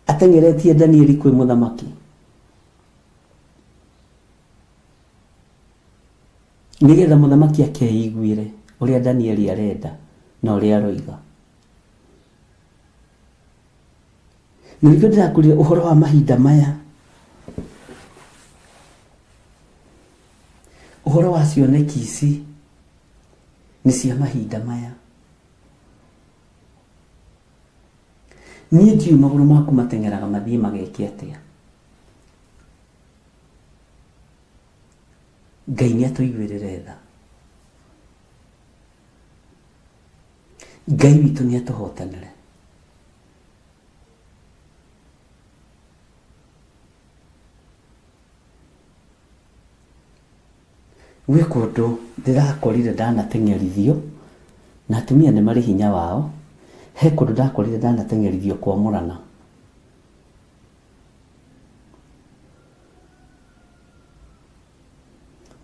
ateng'eretie Danieli kwĩ mũthamaki nĩgetha mũthamaki akeiguĩre ũrĩa Danieli arenda na ũrĩa aroiga. Na nĩkĩo ndĩrakwĩrire ũhoro wa mahinda maya, ũhoro wa cioneki ici nĩ cia mahinda maya. Niĩ ndiũĩ magũrũ maku mateng'eraga mathiĩ mageke atĩa. Ngai nĩ atũiguĩrĩre tha. Ngai witũ nĩ atũhotanĩre. Gwĩ kũndũ ndĩrakorire ndanateng'erithio, na atumia nĩ marĩ hinya wao, he kũndũ ndakorire ndanateng'erithio kwamũrana.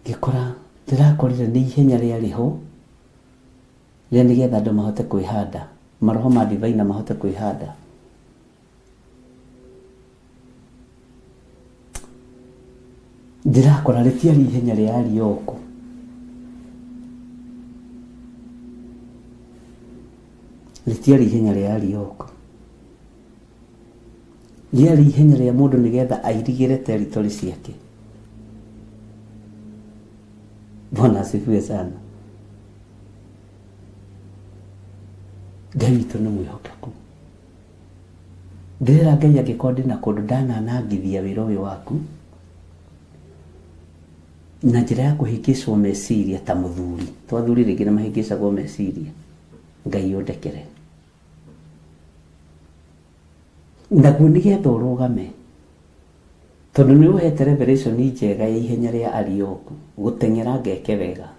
Ngĩkora ndĩrakorire nĩ ihenya rĩarĩ ho rĩa nĩgetha andũ mahote kwĩhanda, maroho ma divaina mahote kwĩhanda. Ndĩrakora rĩtiarĩ ihenya rĩa Arioku. Rĩtiarĩ ihenya rĩa Arioku. Rĩarĩ ihenya rĩa mũndũ nĩgetha airigĩre territory ciake. Bwana asifiwe sana. Ngai witũ nĩ mwĩhokeku. Ndĩrera Ngai angĩkorwo ndĩna kũndũ ndananangithia wĩra ũyũ waku na njĩra ya kũhĩngĩcwo meciria ta mũthuri. To athuri rĩngĩ nĩ mahĩngĩcagwo meciria. Ngai ũndekere. Naguo nĩgetha ũrũgame, tondũ nĩ ũhete revelation njega ya ihenya rĩa Arioku, gũteng'era ngeke wega,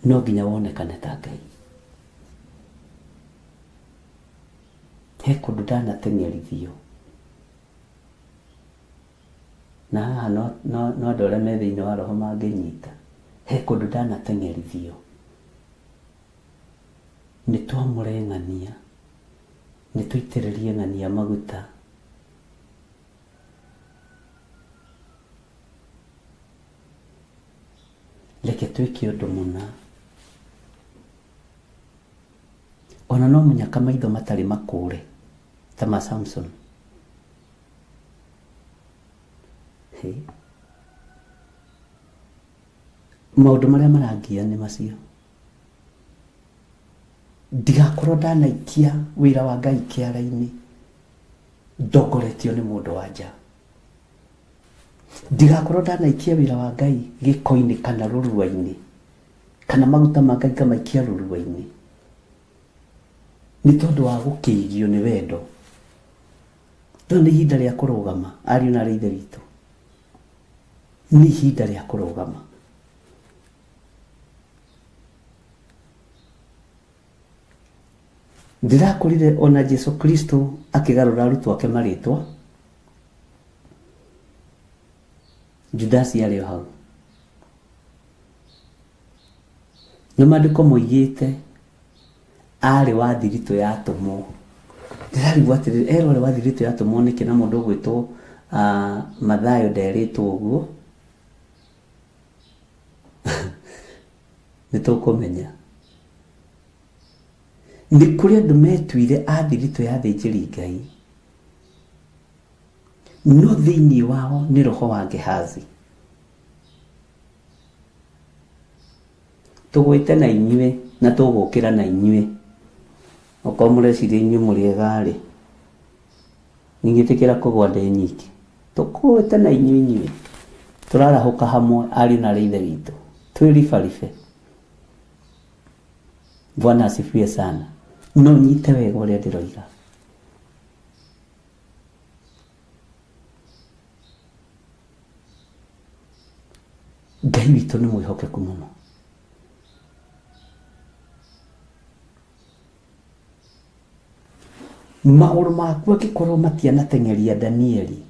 no nginya wonekane ta Ngai. He kũndũ ndanateng'erithio, na haha no, no, no andũ arĩa me thĩinĩ wa roho mangĩnyita. He kũndũ ndanateng'erithio, nĩ twamũre ng'ania, nĩ tũitĩrĩrie ng'ania maguta. Reke twĩke ũndũ mũna. Ona no mũnyaka maitho matarĩ makũre ta ma Samson. Hey. Maũndũ marĩa marangia nĩ macio. Ndigakorwo ndanaikia wĩra wa Ngai kĩara-inĩ ndongoretio nĩ mũndũ wa nja. Ndigakorwo ndanaikia wĩra wa Ngai gĩko-inĩ kana rũrua-inĩ, kana maguta ma Ngai ngamaikia rũrua-inĩ nĩ tondũ wa gũkĩigio nĩ wendo. Rĩu nĩ ihinda rĩa kũrũgama, ariũ na aarĩ a Ithe witũ. Nĩ ihinda rĩa kũrũgama. Ndĩrakorire ona Jesu Kristo akĩgarũra arutwo ake marĩtwa. Judasi arĩ o hau. Na maandĩko moigĩte arĩ wa thiritũ ya atũmwo. Ndĩrarigwo atĩrĩrĩ, erwo arĩ wa thiritũ ya atũmwo nĩkĩ na mũndũ ũgwĩtwo Mathayo nderĩtwo ũguo? Nĩ tũkũmenya. Nĩ kũrĩ andũ metuire a thiritũ ya athĩnjĩri Ngai, no thĩinĩ wao nĩ roho wa Gehazi. Tũgwĩte na inyuĩ na tũgũkĩra na inyuĩ. Okorwo mũreciria inyuĩ mũrĩ ega-rĩ, ndingĩtĩkĩra kũgwa ndĩ nyiki. Tũkũĩte na inyuĩ inyuĩ. Tũrarahũka hamwe ariũ na aarĩ a Ithe witũ. Twĩribaribe. Bwana asifiwe sana. No nyite wega ũrĩa ndĩroiga. Ngai witũ nĩ mwĩhokeku mũno. Magũrũ maku angĩkorwo matianateng'eria Danieli,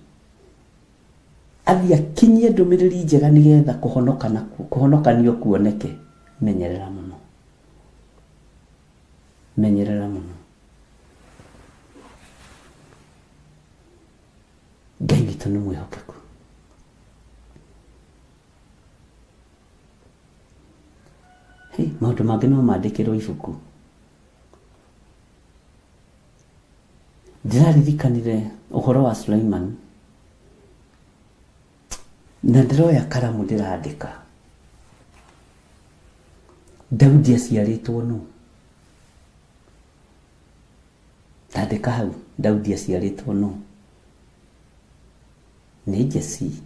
athiĩ akinyie ndũmĩrĩri njega nĩgetha kũhonokanio kuoneke, menyerera mũno. Menyerera mũno. Ngai witũ nĩ mwĩhokeku. Hey, maũndũ mangĩ no mandĩkĩrwo ibuku. Ndĩraririkanire ũhoro wa Suleiman na ndĩroya karamu ndĩrandĩka. Daudi aciarĩtwo nũ? Tandĩka hau, Daudi aciarĩtwo nũ? Nĩ Jesii.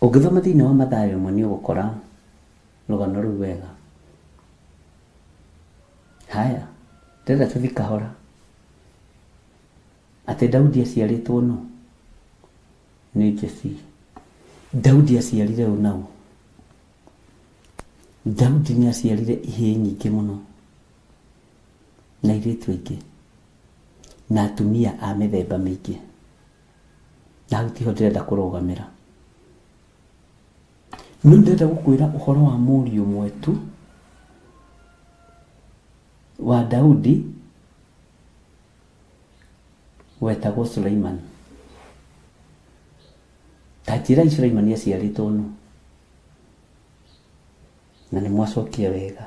Ũngĩthoma thĩinĩ wa Mathayo ĩmwe nĩ ũgũkora Rũgano rũu wega. Haya, ndĩrenda tũthi kahora. Atĩ Daudi aciarĩtwo nũ? Nĩ Jesii. Daudi aciarire ũ na ũ? Daudi nĩ aciarire ihĩĩ nyingĩ mũno na airĩtu aingĩ na atumia a mĩthemba mĩingĩ. Na hau tiho ndĩrenda kũrũgamĩra. No ndĩrenda gũkwĩra ũhoro wa mũriũ ũmwe tu wa Daudi wetagwo Suleiman. Ta njĩrai Suleimani aciarĩtwo nũ? Na nĩ mwacokia wega.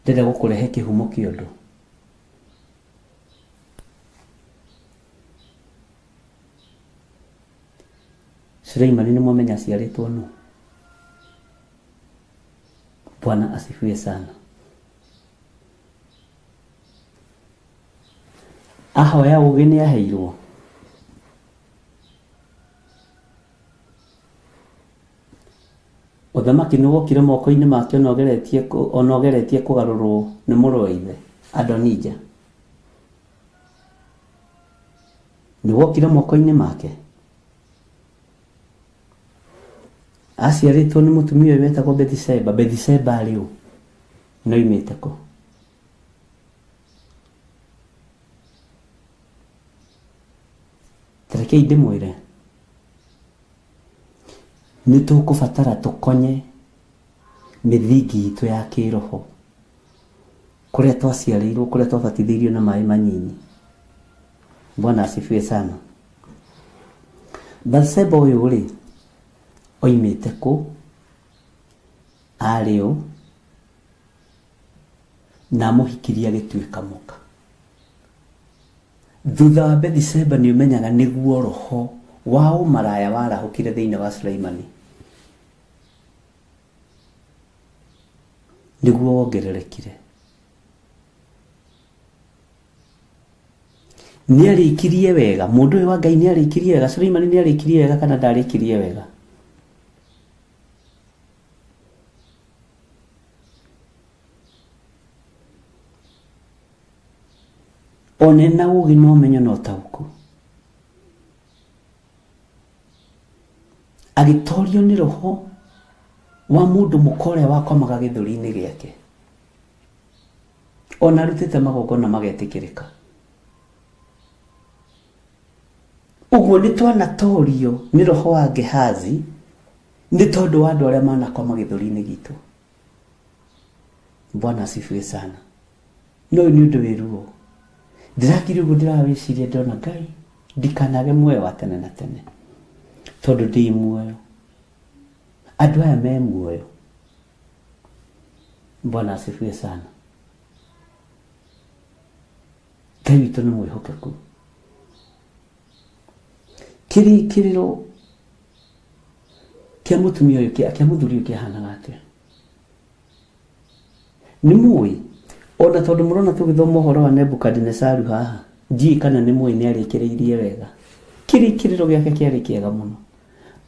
Ndĩrenda gũkũrehe kĩhumo kĩa ũndũ. Suleimani nĩ mwamenya aciarĩtwo nũ? Bwana asifiwe sana. Ahoya ũgĩ nĩ aheirwo. Ũthamaki nĩ wokire moko-inĩ make ona ũgeretie kũgarũrwo nĩ mũrũ wa ithe Adonija. Nĩ wokire moko-inĩ make. Aciarĩtwo nĩ mũtumia ũyũ wetagwo Bethisheba. Bethisheba arĩ ũ? Na oimĩte kũ? Ta rekei ndĩmwĩre, nĩ tũkũbatara tũkonye mĩthingi itũ ya kĩroho, kũrĩa twaciarĩirwo, kũrĩa twabatithĩirio na maĩ manyinyi. Bwana asifiwe sana. Bathsheba ũyũ rĩ, oimĩte kũ? Arĩ ũ? Na amũhikirie agĩtuĩka mũka. Thutha wa Bethsheba nĩ ũmenyaga nĩguo roho wa ũmaraya warahũkire thĩinĩ wa Suleimani. Nĩguo wongererekire. Nĩ arĩkirie wega. Mũndũ ũyũ wa Ngai nĩ arĩkirie wega. Suleimani nĩ arĩkirie wega kana ndarĩkirie wega? Ona ena ũgĩ na ũmenyo na ũtaũku. Agĩtorio nĩ roho wa mũndũ mũka ũrĩa wakomaga gĩthũri-inĩ gĩake. Ona arutĩte magongona magetĩkĩrĩka. Ũguo nĩ twanatorio nĩ roho wa Gehazi nĩ tondũ wa andũ arĩa manakoma gĩthũri-inĩ gitũ. Bwana asifiwe sana. No ũyũ nĩ ũndũ wĩ ruo. Ndĩrakire ũguo ndĩrawĩciria ndĩrona Ngai ndikanage muoyo wa tene na tene tondũ ndĩ muoyo. Andũ aya me muoyo. Bwana asifiwe sana. Ngai witũ nĩ mwĩhokeku. Kĩrĩkĩrĩro kĩa mũtumia ũyũ kĩa mũthuri ũyũ kĩahanaga atĩa? Nĩ mũĩ, ona tondũ mũrona tũgĩthoma ũhoro wa Nebukadinesaru haha, ndiũĩ kana nĩ mũĩ nĩ arĩkĩrĩirie wega. Kĩrĩkĩrĩro gĩake kĩarĩ kĩega mũno.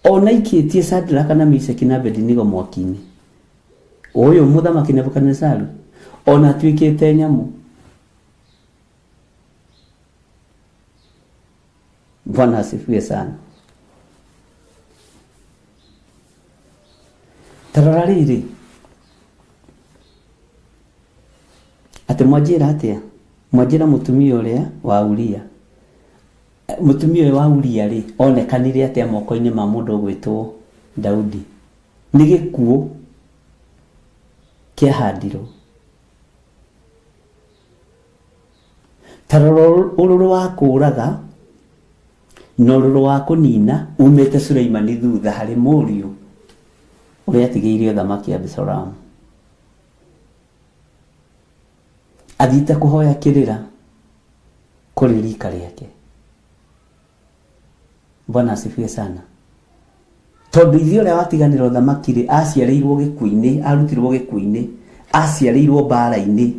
Ona aikĩtie Shadraka na Meshaki na Abednego mwaki-inĩ. Ũyũ mũthamaki Nebukadinesaru, ona atuĩkĩte nyamũ. Bwana asifiwe sana. Ta rora rĩrĩ, atĩ mwanjĩra atĩa? Mwanjĩra mũtumia ũrĩa wa Uria. Mũtumia ũyũ wa Uria rĩ, onekanire atĩa moko-inĩ ma mũndũ ũgwĩtwo Daudi? Nĩ gĩkuũ kĩahandirwo. Ta rora ũrũrũ wa kũũraga na ũrũrũ wa kũniina uumĩte Suleimani thutha harĩ mũriũ ũrĩa atigĩire ũthamaki Abisalomu. Athiĩte kũhoya kĩrĩra kũrĩ rika rĩake. Bwana asifiwe sana. Tondũ ithe ũrĩa watiganĩra ũthamaki rĩ, aciarĩirwo gĩkuũ-inĩ, arutirwo gĩkuũ-inĩ, aciarĩirwo mbara-inĩ.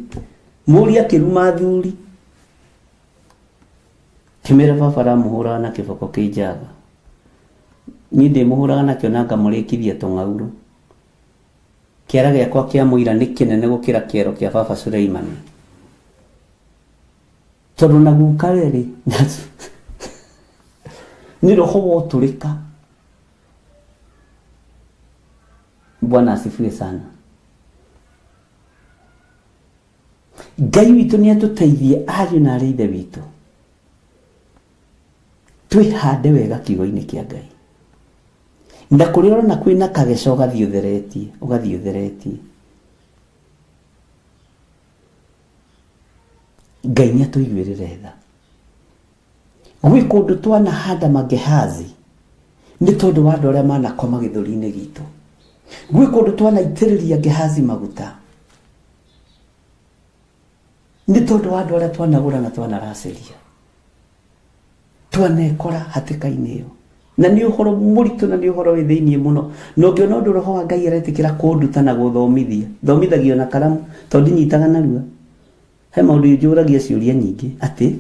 Mũriũ akĩruma athuri, kĩmera baba aramũhũraga na kĩboko kĩ njaga. Niĩ ndĩmũhũraga nakĩo na ngamũrĩkithia tũng'aurũ. Kĩara gĩakwa kĩa mũira nĩ kĩnene gũkĩra kĩero kĩa baba Suleimani. Tondũ na guka rĩ, nĩ roho wotũrĩka. Bwana asifiwe sana. Ngai witũ nĩ atũteithie ariũ na arĩ ithe witũ twĩhande wega kiugo-inĩ kĩa Ngai. Na kũrĩa ũrona kwĩna kageca ũgathiĩ ũtheretie, ũgathiĩ ũtheretie. Ngai nĩ atũiguĩrĩre tha. Gwĩ kũndũ twanahanda magehazi nĩ tondũ wa andũ arĩa manakoma gĩthũri-inĩ gitũ. Gwĩ kũndũ twanaitĩrĩria Gehazi maguta nĩ tondũ wa andũ arĩa twanagũra na twanaracĩria. Twanekora hatĩka-inĩ ĩyo. Na nĩ ũhoro mũritũ na nĩ ũhoro wĩ thĩiniĩ mũno. Na ũngĩona ũndũ roho wa Ngai aretĩkĩra kũnduta na gũthomithia, thomithagio na karamu tondũ ndinyitaga narua. He maũndũ njũragia ciũria nyingĩ atĩ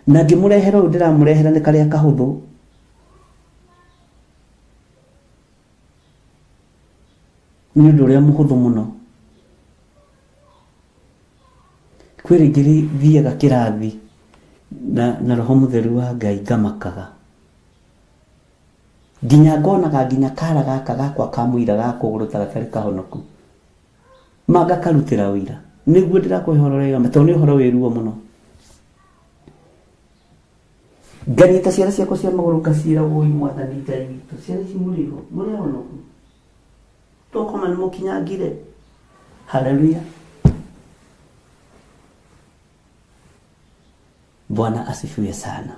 na ngĩmũrehera ũyũ ndĩramũrehera nĩ karĩa kahũthũ. Nĩ ũndũ ũrĩa mũhũthũ mũno. Kwĩ rĩngĩ thiaga kĩrathi na roho mũtheru wa Ngai ngamakaga. Nginya ngonaga nginya kara gaka gakwa ka mũira ga kũgũrũ ta gatarĩ kahonoku. Ma ngakarutĩra ũira. Nĩguo ndĩrakũhe ũhoro ũrĩa wa ma, tondũ nĩ ũhoro wĩ ruo mũno. Nganyita ciara ciakwa cia magũrũ ngaciĩra woi mwathani Ngai witũ. Ciara ici mũrĩ ho, mũrĩ ahonoku. Tokoma nĩ mũkinyangire. Haleluya. Bwana asifiwe sana.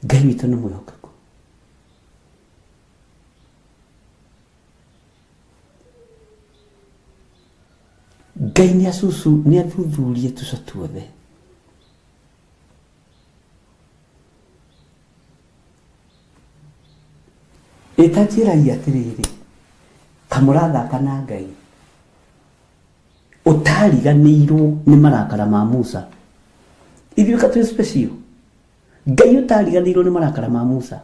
Ngai witũ nĩ mwĩhokeku. Ngai nĩ acucu nĩ athuthurie tũco tuothe. Ĩta njĩrai atĩrĩrĩ, ta mũrathaka na Ngai ũtariganĩirwo nĩ marakara ma Musa. Ithuĩ ka twĩ special. Ngai ũtariganĩirwo nĩ marakara ma Musa.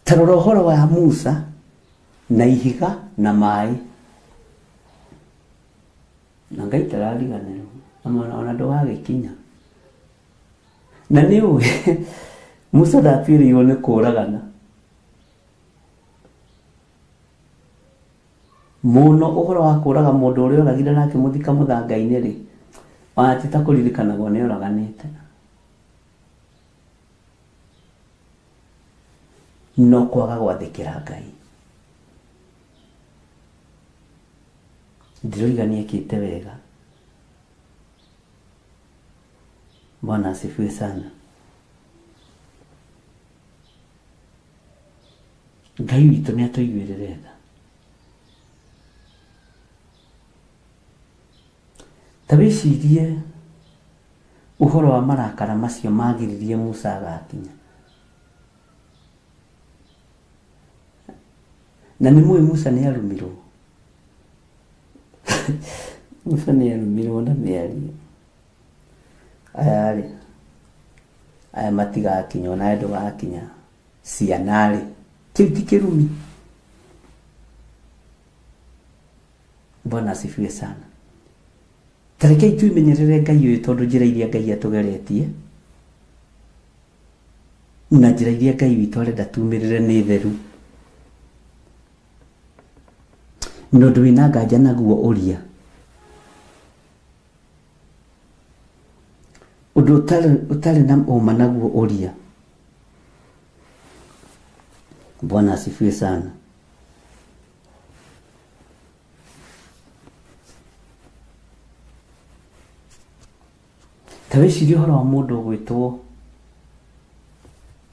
Ta rora ũhoro wa Musa na ihiga na maĩ. Na Ngai ndarariganĩrwo ona ndũgagĩkinya. Na nĩ ũĩ Musa ndatuĩrĩirwo nĩ kũragana. Mũno ũhoro wa kũraga mũndũ ũrĩa oragire na akĩmũthika mũthanga-inĩ rĩ, ona ti ta kũririkanagwo nĩ oraganĩte. No kwaga gwathĩkĩra Ngai. Ndiroiga nĩ ekĩte wega. Bwana asifiwe sana. Ngai witũ nĩ atũiguĩrĩre tha. Ta wĩcirie ũhoro wa marakara macio magiririe Musa agakinya. Na nĩ mũĩ Musa nĩ arumirwo. Musa nĩ arumirwo na mĩario. Aya rĩ, aya matigakinya onawe ndũgakinya. Ciana rĩ, kĩu ti kĩrumi. Bwana asifiwe sana. Ta rekei twĩmenyerere Ngai ũyũ tondũ njĩra iria Ngai atũgeretie na njĩra iria Ngai witũ arenda tumĩrĩre nĩ theru. Na ũndũ wĩna nganja naguo ũria. Ũndũ ũtarĩ na ũma naguo ũria. Bwana asifiwe sana. Ta wĩcirie ũhoro wa mũndũ ũgwĩtwo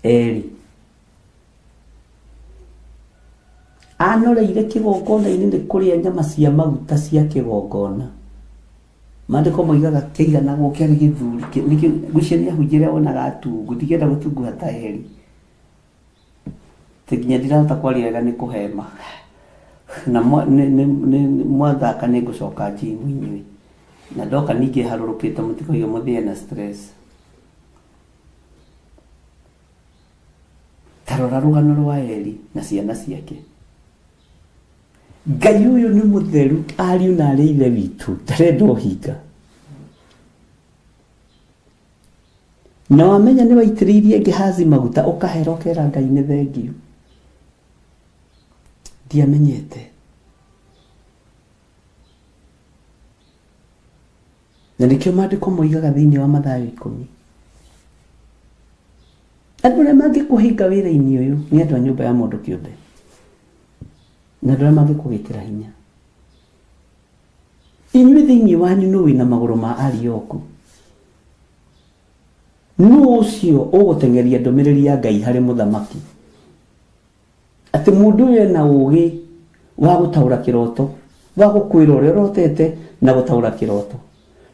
Eli. Anoreire kĩgongona-inĩ nĩ kũrĩa nyama cia maguta cia kĩgongona. Maandĩko moigaga kĩaiganagwo kĩarĩ gĩthuri. Ngwĩciria nĩ ahunjia arĩa wonaga atungu. Ndingĩenda gũtunguha ta Eli. Atĩ nginya ndirahota kwaria wega nĩ kũhema. Na mwathaka nĩ ngũcoka njimu inyuĩ. Na ndoka ningĩ harũrũkĩte mũtikoige mũthĩe na stress. Ta rora rũgano rwa Eli na ciana ciake. Ngai ũyũ nĩ mũtheru ariũ na arĩ ithe witũ ndarenda ũhinga. Na wamenya nĩ waitĩrĩirie Gehazi maguta ũkahera ũkera Ngai nĩ thengiũ. Ndiamenyete. Na nĩkĩo maandĩko moigaga thĩinĩ wa Mathayo ikũmi. Andũ arĩa mangĩkũhinga wĩra-inĩ ũyũ nĩ andũ a nyũmba ya mũndũ kĩũmbe. Na andũ arĩa mangĩkũgĩkĩra hinya. Inyuĩ thĩinĩ wanyu nũ wĩna magũrũ ma Arioku? Nũ ũcio ũgũteng'eria ndũmĩrĩri ya Ngai harĩ mũthamaki? Atĩ mũndũ ũyũ ena ũgĩ wa gũtaũra kĩroto, wa gũkwĩra ũrĩa ũrotete na gũtaũra kĩroto.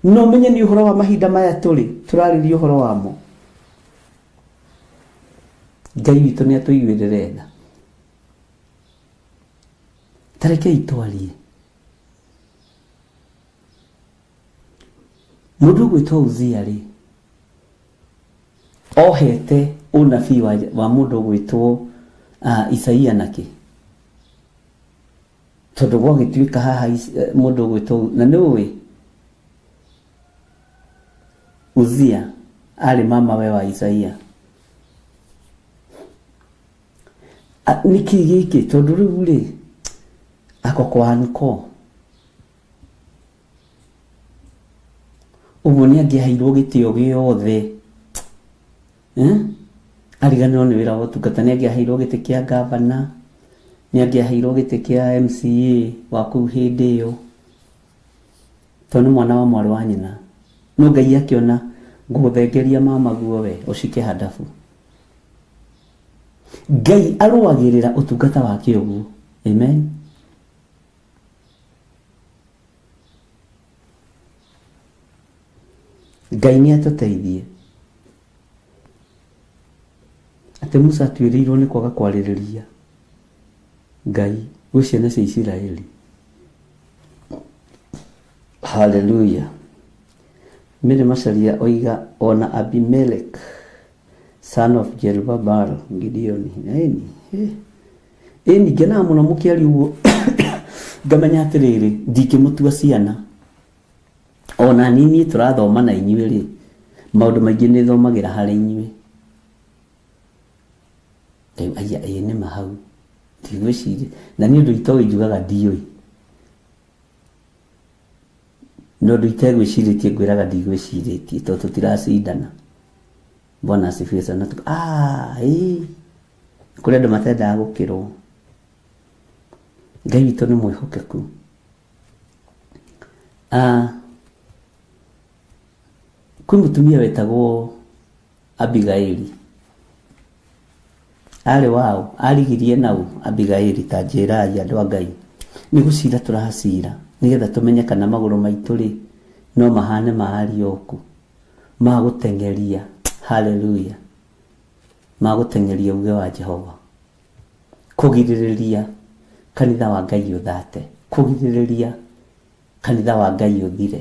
Na ũmenye nĩ ũhoro wa mahinda maya tũrĩ, tũrarĩria ũhoro wamo. Ngai witũ nĩ atũiguĩrĩre tha. Ta rekei twarie. Mũndũ ũgwĩtwo Uzia rĩ, ohete ũnabii wa, wa mũndũ ũgwĩtwo uh, Isaia nakĩ? Tondũ gwagĩtuĩka haha eh, mũndũ ũgwĩtwo na nĩ ũĩ Uzia arĩ mama we wa Isaia. Nĩkĩ gĩkĩ? Tondũ rĩu rĩ, ako kwa anko. Ũguo nĩ angĩaheirwo gĩtĩo gĩothe. Eh? Ariganĩrwo nĩ wĩra wa ũtungata, nĩ angĩaheirwo gĩtĩ kĩa ngavana, nĩ angĩaheirwo gĩtĩ kĩa MCA wa kũu hĩndĩ ĩyo. Tondũ nĩ mwana wa mwarĩ wa nyina. No Ngai akĩona ngũgũthengeria mamaguo we ũcike handabu. Ngai arũagĩrĩra ũtungata wake ũguo. Amen. Ngai nĩ atũteithie. Atĩ Musa atuĩrĩirwo nĩ kwaga kwarĩrĩria Ngai gwĩ ciana cia Isiraeli. Haleluya. Mary Macharia oiga ona Abimelech son of Jerubbaal Gideoni. Ĩni, ĩni ngenaga mũno mũkĩaria ũguo ngamenya atĩrĩrĩ ndingĩmũtua ciana ona nini tũrathoma na inyuĩ rĩ maũndũ maingĩ nĩ thomagĩra harĩ inyuĩ Rĩu aya ĩĩ nĩma hau ndigwĩciria na niĩ ũndũ itoĩ njugaga ndiũĩ na ũndũ itegwĩcirĩtie ngwĩraga ndigwĩcirĩtie tondũ tũtiracindana bwana asifiwe sana ah ĩĩ kũrĩ andũ matendaga gũkĩrwo Ngai witũ nĩ mwĩhokeku ah kwĩ mũtumia wetagwo Abigaili arĩ waũ arigirie naũ Abigaili ta njĩrai andũ a Ngai nĩ gũcira tũracira nĩgetha tũmenye kana magũrũ maitũ rĩ no mahane ma Arioku ma gũteng'eria haleluya ma gũteng'eria uge wa Jehova kũgirĩrĩria kanitha wa Ngai ũthate kũgirĩrĩria kanitha wa Ngai ũthire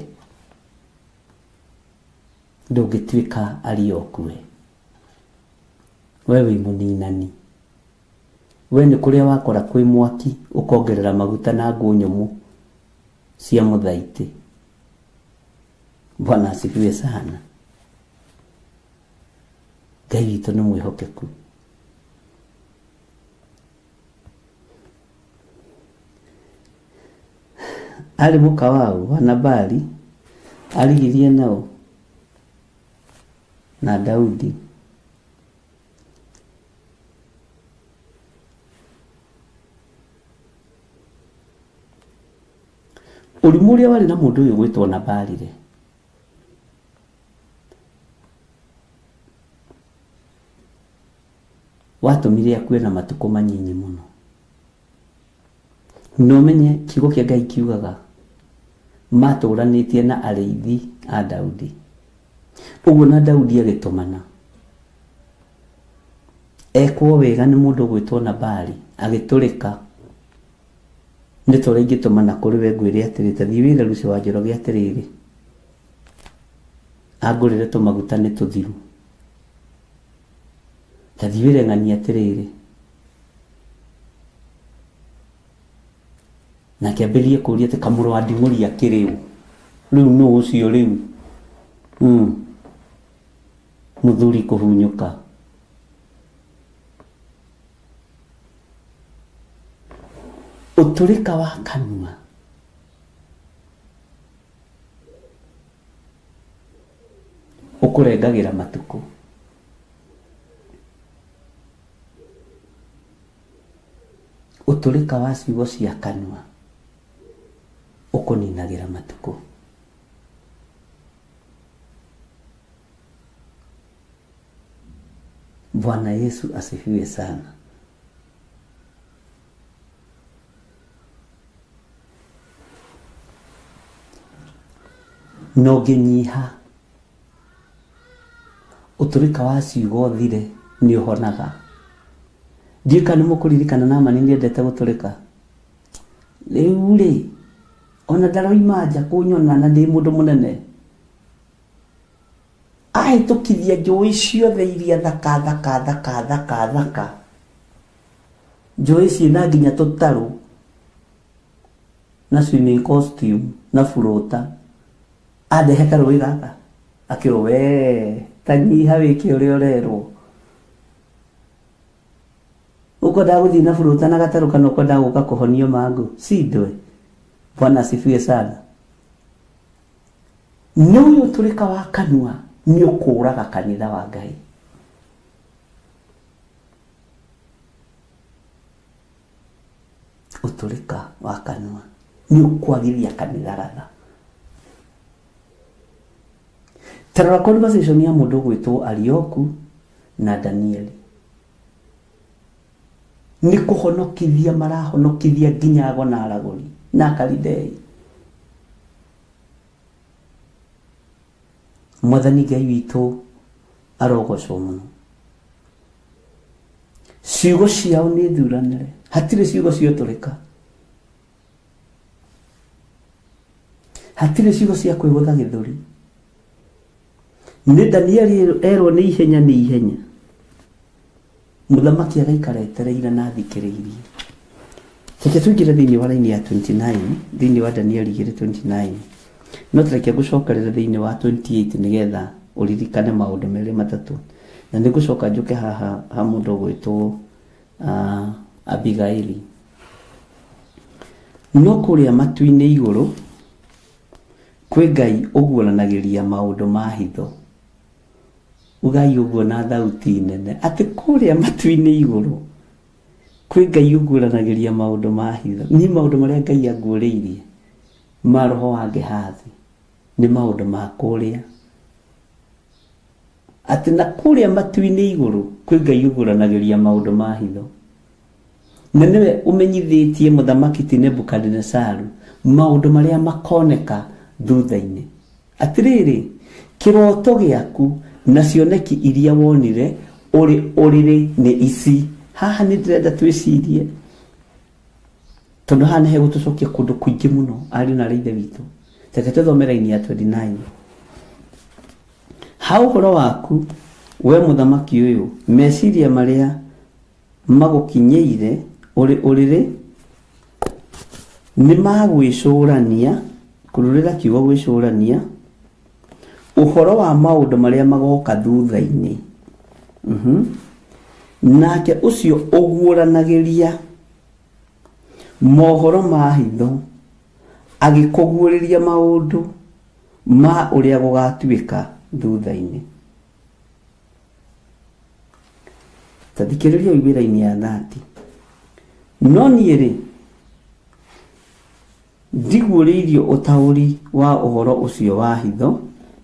Ndũngĩtuĩka Arioku we. We wĩ mũninani. We nĩ kũrĩa wakora kwĩ mwaki ũkongerera maguta na ngũ nyũmũ cia mũthaitĩ. Bwana asifiwe sana. Ngai witũ nĩ mwĩhokeku. Arĩ mũka waũ wa Nabali arigirie naũ na Daudi. Ũrimũ ũrĩa warĩ na mũndũ ũyũ gwĩtwo Nabali rĩ, watũmire akue na matukũ manyinyi mũno. Na ũmenye kiugo kĩa Ngai kiugaga matũranĩtie na arĩithi a Daudi. Ũguo na Daudi agĩtũmana ekwo wega nĩ mũndũ ũgwĩtwo Nabali, agĩtũrĩka. Nĩ ta ũrĩa ingĩtũmana kũrĩ we ngwĩre atĩrĩ, ta thiĩ wĩre Lucy wa Njoroge atĩrĩrĩ, angũrĩre tũmaguta nĩ tũthiru. Ta thiĩ wĩre ng'ania atĩrĩrĩ, nake ambĩrĩrie kũria atĩ kamũrũ wa nding'ũri akĩrĩ ũ? Rĩu nũ ũcio rĩu? Mũthuri kũhunyũka. Ũtũrĩka wa kanua ũkũrengagĩra matukũ. Ũtũrĩka wa ciugo cia kanua ũkũninagĩra matukũ. Bwana Yesu asifiwe sana. Na ũngĩnyiha ũtũrĩka wa ciugo thire nĩ ũhonaga. Ndiũĩ kana nĩ mũkũririkana Naamani nĩ endete gũtũrĩka. Rĩu rĩ, ona ndaroima nja kũnyona na ndĩ mũndũ mũnene. Ahĩtũkithia njũĩ ciothe iria thaka thaka thaka thaka thaka. Njũĩ ciĩna nginya tũtarũ na swimming costume na burũta. Andehe karũĩ gaka akĩrwo we ta nyiha wĩke ũrĩa ũrerwo. Ũkwendaga gũthiĩ na burũta na gatarũ kana ũkwendaga gũka kũhonio mangũ? Sindwe. Bwana asifiwe sana. Nĩ ũyũ ũtũrĩka wa kanua nĩ ũkũraga kanitha wa Ngai. Ũtũrĩka wa kanua nĩ ũkwagithia kanitha ratha. Ta rora conversation ya mũndũ ũgwĩtwo Arioku na Danieli. Nĩ kũhonokithia marahonokithia nginya ago na aragũri na Akalidei. Mwathani Ngai witũ arogocwo mũno. Ciugo ciao nĩ thuranĩre, hatirĩ ciugo ciotũrĩka, hatirĩ ciugo cia kwĩgũtha gĩthũri. Nĩ Danieli erwo nĩ ihenya nĩ ihenya, mũthamaki agaikara etereire na athikĩrĩirie. Reke tũingĩre thĩinĩ wa raini ya 29 thĩinĩ wa Danieli 2:29. No tareke ngũcokerere thĩinĩ wa 28 nĩgetha ũririkane maũndũ merĩ matatũ. Na nĩ ngũcoka njũke haha ha mũndũ ũgwĩtwo Abigaili. No kũrĩa matu-inĩ igũrũ kwĩ Ngai ũguũranagĩria maũndũ ma hitho. Ugai ũguo na thauti nene atĩ kũrĩa matu-inĩ igũrũ kwĩ Ngai ũguũranagĩria maũndũ ma hitho. Niĩ maũndũ marĩa Ngai anguũrĩirie ma roho wa Gehazi nĩ maũndũ ma kũrĩa. Atĩ na kũrĩa matu-inĩ igũrũ kwĩ Ngai ũguũranagĩria maũndũ ma hitho. Na nĩwe ũmenyithĩtie mũthamaki ti Nebukadinesaru maũndũ marĩa makoneka thutha-inĩ. Atĩrĩrĩ, kĩroto gĩaku na cioneki iria wonire ũrĩ ũrĩrĩ nĩ ici. Haha nĩ ndĩrenda twĩcirie, tondũ haha nĩ hegũtũcokia kũndũ kũingĩ mũno, ariũ na aarĩ a Ithe witũ. Reke tũthome raini ya 29. Ha ũhoro waku, we mũthamaki ũyũ, meciria marĩa magũkinyĩire ũrĩ ũrĩrĩ nĩ ma gwĩcũrania, kururĩra kiugo gwĩcũrania, ũhoro wa maũndũ marĩa magoka thutha-inĩ. Nake ũcio ũguũranagĩria mohoro ma hitho agĩkũguũrĩria maũndũ ma ũrĩa gũgatuĩka thutha-inĩ. Ta thikĩrĩria ũigue raini ya 30. No niĩ-rĩ, ndiguũrĩirio ũtaũri wa ũhoro ũcio wa hitho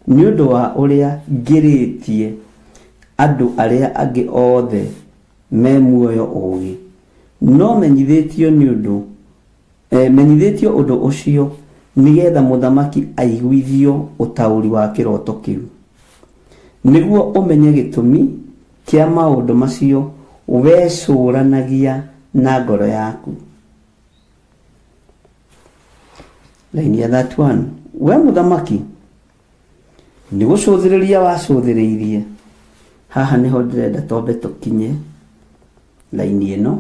nĩ ũndũ wa ũrĩa ngĩrĩtie andũ arĩa angĩ othe me muoyo ũũgĩ, no menyithĩtio nĩ ũndũ menyithĩtio ũndũ ũcio nĩgetha mũthamaki aiguithio ũtaũri wa kĩroto kĩu, nĩguo ũmenye gĩtũmi kĩa maũndũ macio wecũranagia na ngoro yaku. Laini ya 31, we mũthamaki nĩ gũcũthĩrĩria wacũthĩrĩirie. Haha nĩho ndĩrenda twambe tũkinye laini ĩno.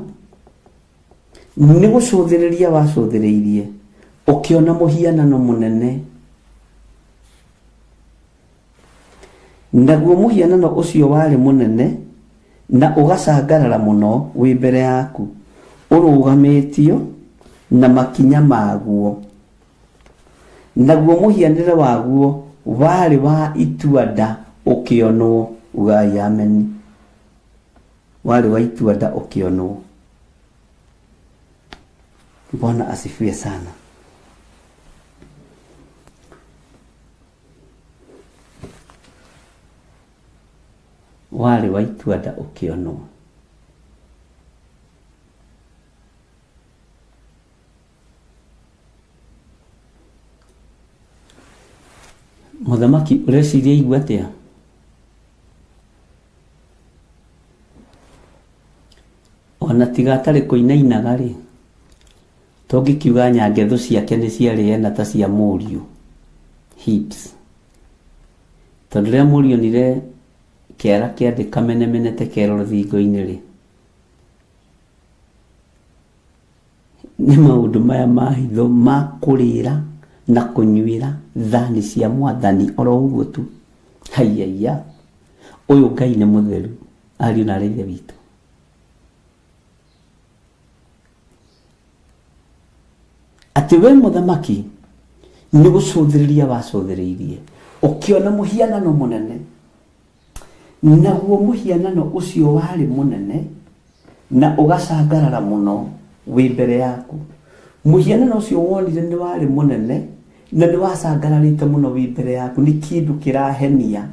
Nĩ gũcũthĩrĩria wacũthĩrĩirie ũkĩona mũhianano mũnene, naguo mũhianano ũcio warĩ mũnene na ũgacangarara mũno wĩ mbere yaku, ũrũgamĩtio na makinya maguo, naguo mũhianĩre waguo warĩ wa itua-nda ũkĩonwo. Ugai ameni. Warĩ wa itua-nda ũkĩonwo. Bwana asifiwe sana. Warĩ wa itua-nda ũkĩonwo. Mũthamaki ũreciria aigua atĩa? Ona tiga atarĩ kũinainaga rĩ, tũngĩkiuga nyangethu ciake nĩ ciarĩ ena ta cia mũriũ, hips. Tondũ rĩrĩa mũriũ onire kĩara kĩa thĩ kamenemenete kerwo rũthingo-inĩ rĩ, nĩ maũndũ maya ma hitho ma kũrĩra na kũnyuĩra thani cia mwathani oro ũguo tu. Haiya, ũyũ Ngai nĩ mũtheru, ariũ na aarĩ a Ithe witũ. Atĩ we mũthamaki nĩ gũcũthĩrĩria wacũthĩrĩirie ũkĩona mũhianano mũnene, naguo mũhianano ũcio warĩ mũnene na ũgacangarara mũno wĩ mbere yaku. Mũhianano ũcio wonire nĩ warĩ mũnene na nĩ wacangararĩte mũno wĩ mbere yaku, nĩ kĩndũ kĩrahenia,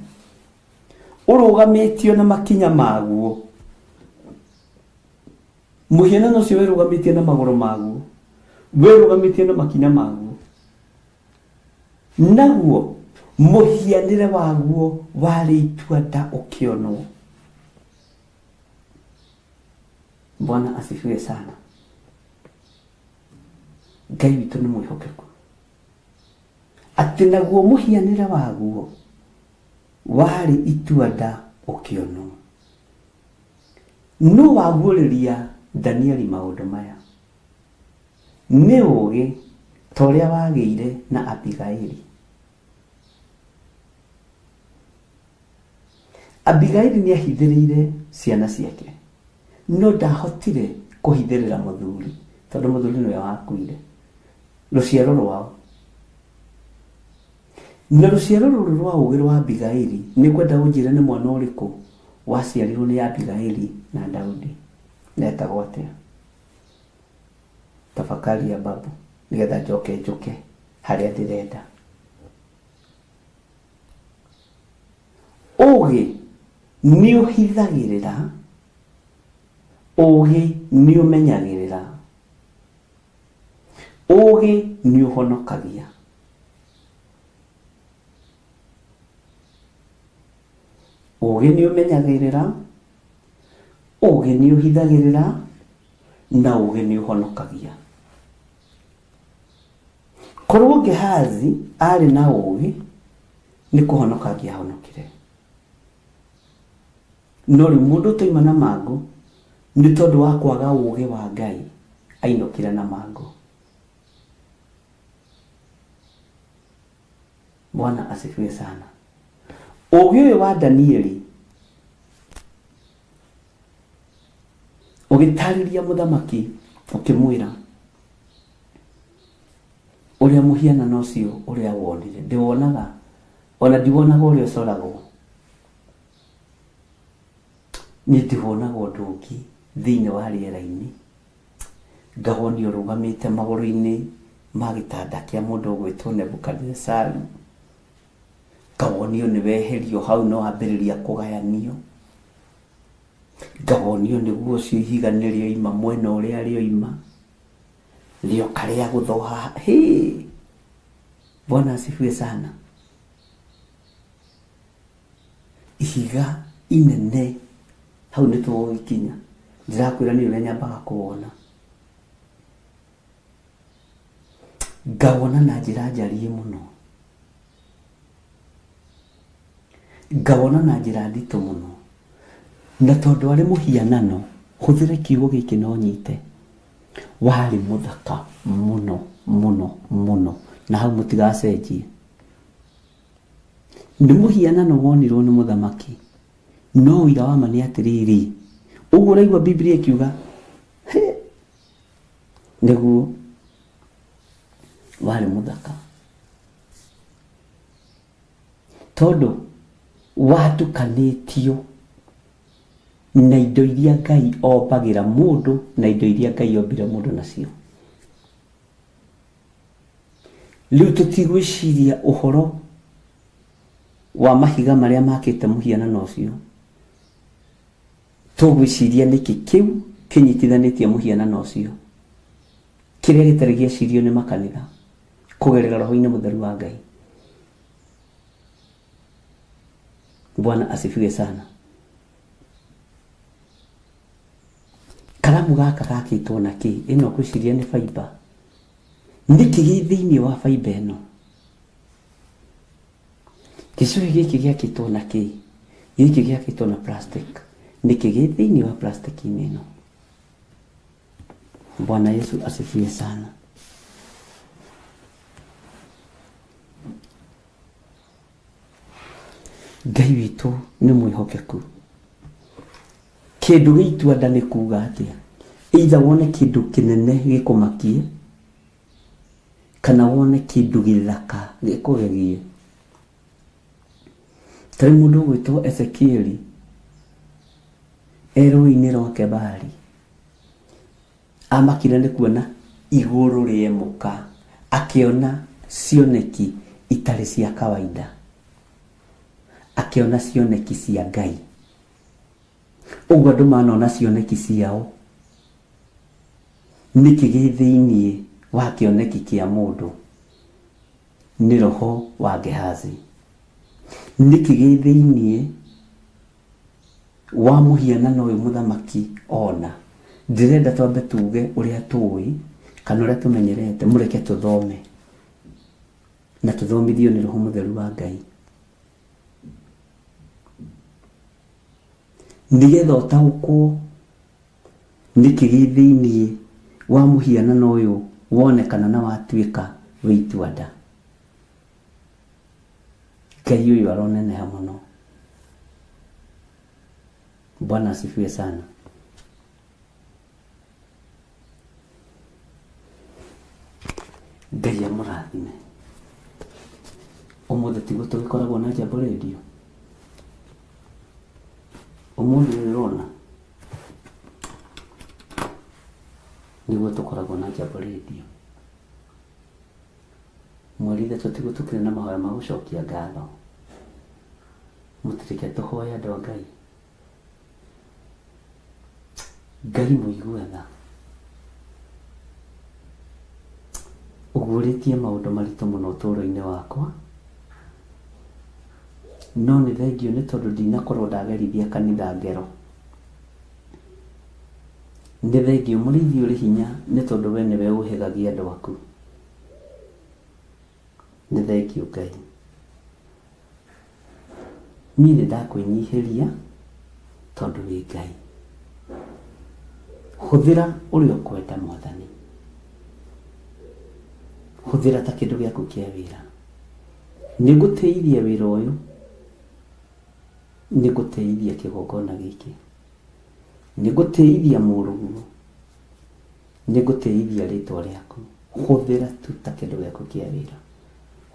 ũrũgamĩtio na makinya maguo. Mũhianano ũcio wĩrũgamĩtie na magũrũ maguo, wĩrũgamĩtie na makinya maguo, naguo mũhianĩre waguo warĩ itua-nda ũkĩonwo. Bwana asifiwe sana. Ngai witũ nĩ mwĩhokeku, atĩ naguo mũhianĩre waguo warĩ itua-nda ũkĩonwo. Nũ waguũrĩria Danieli maũndũ maya? Nĩ ũũgĩ ta ũrĩa wagĩire na Abigaili. Abigaili nĩ ahithĩrĩire ciana ciake, no ndahotire kũhithĩrĩra mũthuri, tondũ mũthuri nĩwe wakuire. Rũciaro rwao. Na rũciaro rũrũ rwa ũũgĩ rwa Abigaili, nĩ ngwenda ũnjĩre nĩ mwana ũrĩkũ waciarirwo nĩ Abigaili na Daudi, na etagwo atĩa? Tafakari ya babu, nĩgetha njoke njũke harĩa ndĩrenda. Ũũgĩ nĩ ũhithagĩrĩra, ũũgĩ nĩ ũmenyagĩrĩra, ũũgĩ nĩ ũhonokagia. Ũũgĩ nĩ ũmenyagĩrĩra, ũũgĩ nĩ ũhithagĩrĩra, na ũũgĩ nĩ ũhonokagia. Korwo Gehazi arĩ na ũũgĩ, nĩ kũhonoka angĩahonokire. No rĩu mũndũ ũtoima na mangũ, nĩ tondũ wa kwaga ũũgĩ wa Ngai, ainũkire na mangũ. Bwana asifiwe sana. Ũũgĩ ũyũ wa Danieli ũgĩtarĩria mũthamaki ũkĩmwĩra ũrĩa mũhianano ũcio ũrĩa wonire, ndĩwonaga ona ndiwonaga ũrĩa ũcoragwo, niĩ ndiwonaga ũndũ ũngĩ thĩinĩ wa rĩera-inĩ, ngawonio ũrũgamĩte magũrũ-inĩ ma gĩtanda kĩa mũndũ ũgwĩtwo Nebukadinesaru, ngawonio nĩ weherio hau na wambĩrĩria kũgayanio, ngawonio nĩguo ũcio ihiga nĩ rĩoima mwena ũrĩa rĩoima, rĩoka rĩa gũthwo haha. Hĩ! Bwana asifiwe sana. Ihiga inene hau nĩ tũgũgĩkinya, ndĩrakwĩra nĩ ũrĩa nyambaga kũwona. Ngawona na njĩra njariĩ mũno, ngawona na njĩra nditũ mũno, na tondũ arĩ mũhianano, hũthĩre kiugo gĩkĩ no nyite, warĩ mũthaka mũno mũno mũno, na hau mũtigacenjie. Nĩ mũhianano wonirwo nĩ mũthamaki, no ũira wa ma nĩ atĩrĩrĩ, ũguo ũraigua Bibilia ĩkiuga, nĩguo warĩ mũthaka, tondũ watukanĩtio na indo iria Ngai ombagĩra mũndũ na indo iria Ngai ombire mũndũ nacio. Rĩu tũtigwĩciria ũhoro wa mahiga marĩa makĩte mũhianano ũcio, tũgwĩciria nĩkĩ kĩu kĩnyitithanĩtie mũhianano ũcio, kĩrĩa gĩtarĩ gĩacirio nĩ makanitha kũgerera roho-inĩ mũtheru wa Ngai. Bwana asifiwe sana. Karamu gaka gakĩtwo na kĩ? Ĩno ngwĩciria nĩ fiber. Nĩkĩ gĩ thĩinĩ wa fiber ĩno? Gĩcũhĩ gĩkĩ gĩakĩtwo na kĩ? Gĩkĩ gĩakĩtwo na plastic. Nĩkĩ gĩ thĩinĩ wa plastic-inĩ ĩno? Bwana Yesu asifiwe sana. Ngai witũ nĩ mwĩhokeku. Kĩndũ gĩ itua nda nĩ kuga atĩa? Either wone kĩndũ kĩnene gĩkũmakie, kana wone kĩndũ gĩthaka gĩkũgegie. Ta rĩu mũndũ ũgwĩtwo Ezekieli e rũĩ-inĩ rwa Kebari, amakire nĩ kuona igũrũ rĩemũka, akĩona cioneki itarĩ cia kawaida, akĩona cioneki cia Ngai. Ũguo andũ manona cioneki ciao, nĩkĩ gĩ thĩinĩ wa kĩoneki kĩa mũndũ? Nĩ roho wa Gehazi. Nĩkĩ gĩ thĩinĩ wa mũhianano ũyũ mũthamaki ona? Ndĩrenda twambe tuge ũrĩa tũĩ kana ũrĩa tũmenyerete, mũreke tũthome na tũthomithio nĩ roho mũtheru wa Ngai, nĩgetha ũtaũkwo nĩkĩ gĩ thĩinĩ wa mũhianano ũyũ wonekana na watuĩka wĩ itua-nda. Ngai ũyũ aroneneha mũno. Bwana asifiwe sana. Ngai amũrathime. Ũmũthĩ tiguo tũgĩkoragwo na Jambo Radio. Ũmũthĩ ũyũ ũrona nĩguo tũkoragwo na Jambo Radio. Mweri ithatũ tiguo tũkĩrĩ na mahoya ma gũcokia ngatho. Mũtireke tũhoe andũ a Ngai. Ngai mũigue tha. Ũguũrĩtie maũndũ maritũ mũno ũtũũro-inĩ wakwa, no nĩ thengiũ nĩ tondũ ndinakorwo ndagerithia kanitha ngero. Nĩ thengiũ mũrĩithi ũrĩ hinya nĩ tondũ we nĩwe ũhĩgagia andũ aku. Nĩ thengiũ Ngai. Niĩ nĩ ndakwĩnyihĩria tondũ wĩ Ngai. Hũthĩra ũrĩa ũkwenda Mwathani. Hũthĩra ta kĩndũ gĩaku kĩa wĩra. Nĩngũtĩithia wĩra ũyũ, nĩngũtĩithia kĩgongona gĩkĩ, nĩngũtĩithia mũrũguo, nĩngũtĩithia rĩtwa rĩaku. Hũthĩra tu ta kĩndũ gĩaku kĩa wĩra.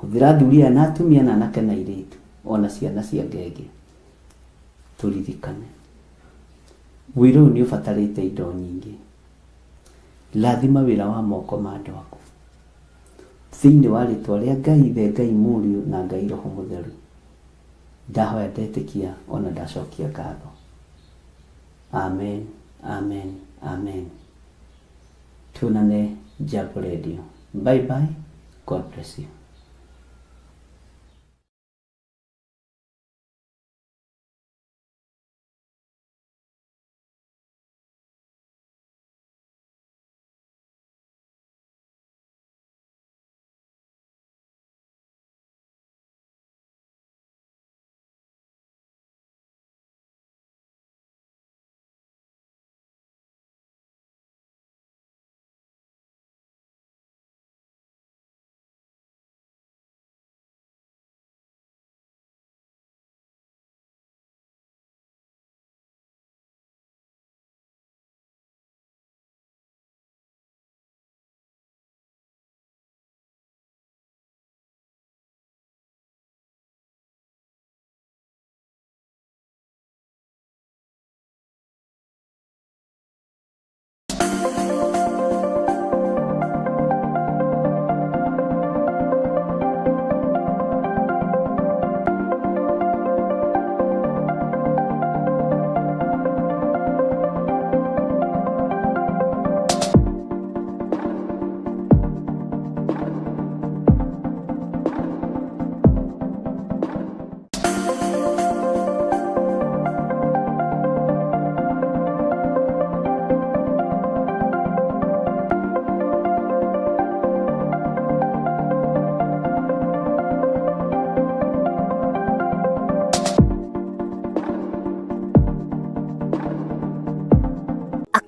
Hũthĩra athuri aya na atumia na anake na airĩtu, ona ciana cia ngenge. Tũririkane wĩra ũyũ nĩ ũbatarĩte indo nyingĩ. Rathima wĩra wa moko ma andũ aku. Thĩinĩ wa rĩtwa rĩa Ngai Ithe, Ngai Mũriũ na Ngai Roho Mũtheru, ndahoya ndetĩkia ona ndacokia ngatho. Amen, amen, amen. Tuonane Jambo Radio. Bye bye. God bless you.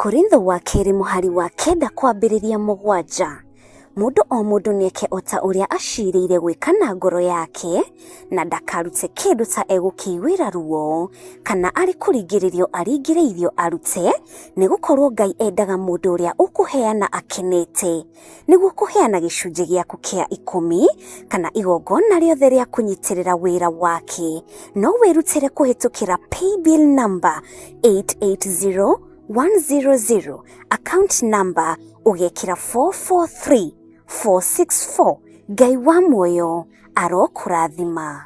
Akorintho wa kerĩ mũhari wa 9 kwambĩrĩria 7. Mũndũ o mũndũ nĩeke o ta ũrĩa acirĩire gwĩka na ngoro yake, na ndakarute kĩndũ ta egũkĩiguĩra ruo, kana arĩ kũringĩrĩrio aringĩrĩirio arute, nĩgũkorwo Ngai endaga mũndũ ũrĩa ũkũheana akenete. Nĩguo kũheana gĩcunjĩ gĩaku kĩa 10 kana igongona rĩothe rĩa kũnyitĩrĩra wĩra wake, no wĩrutĩre kũhĩtũkĩra paybill number 880100, account number ũgekĩra 443464. Ngai wa muoyo arokũrathima.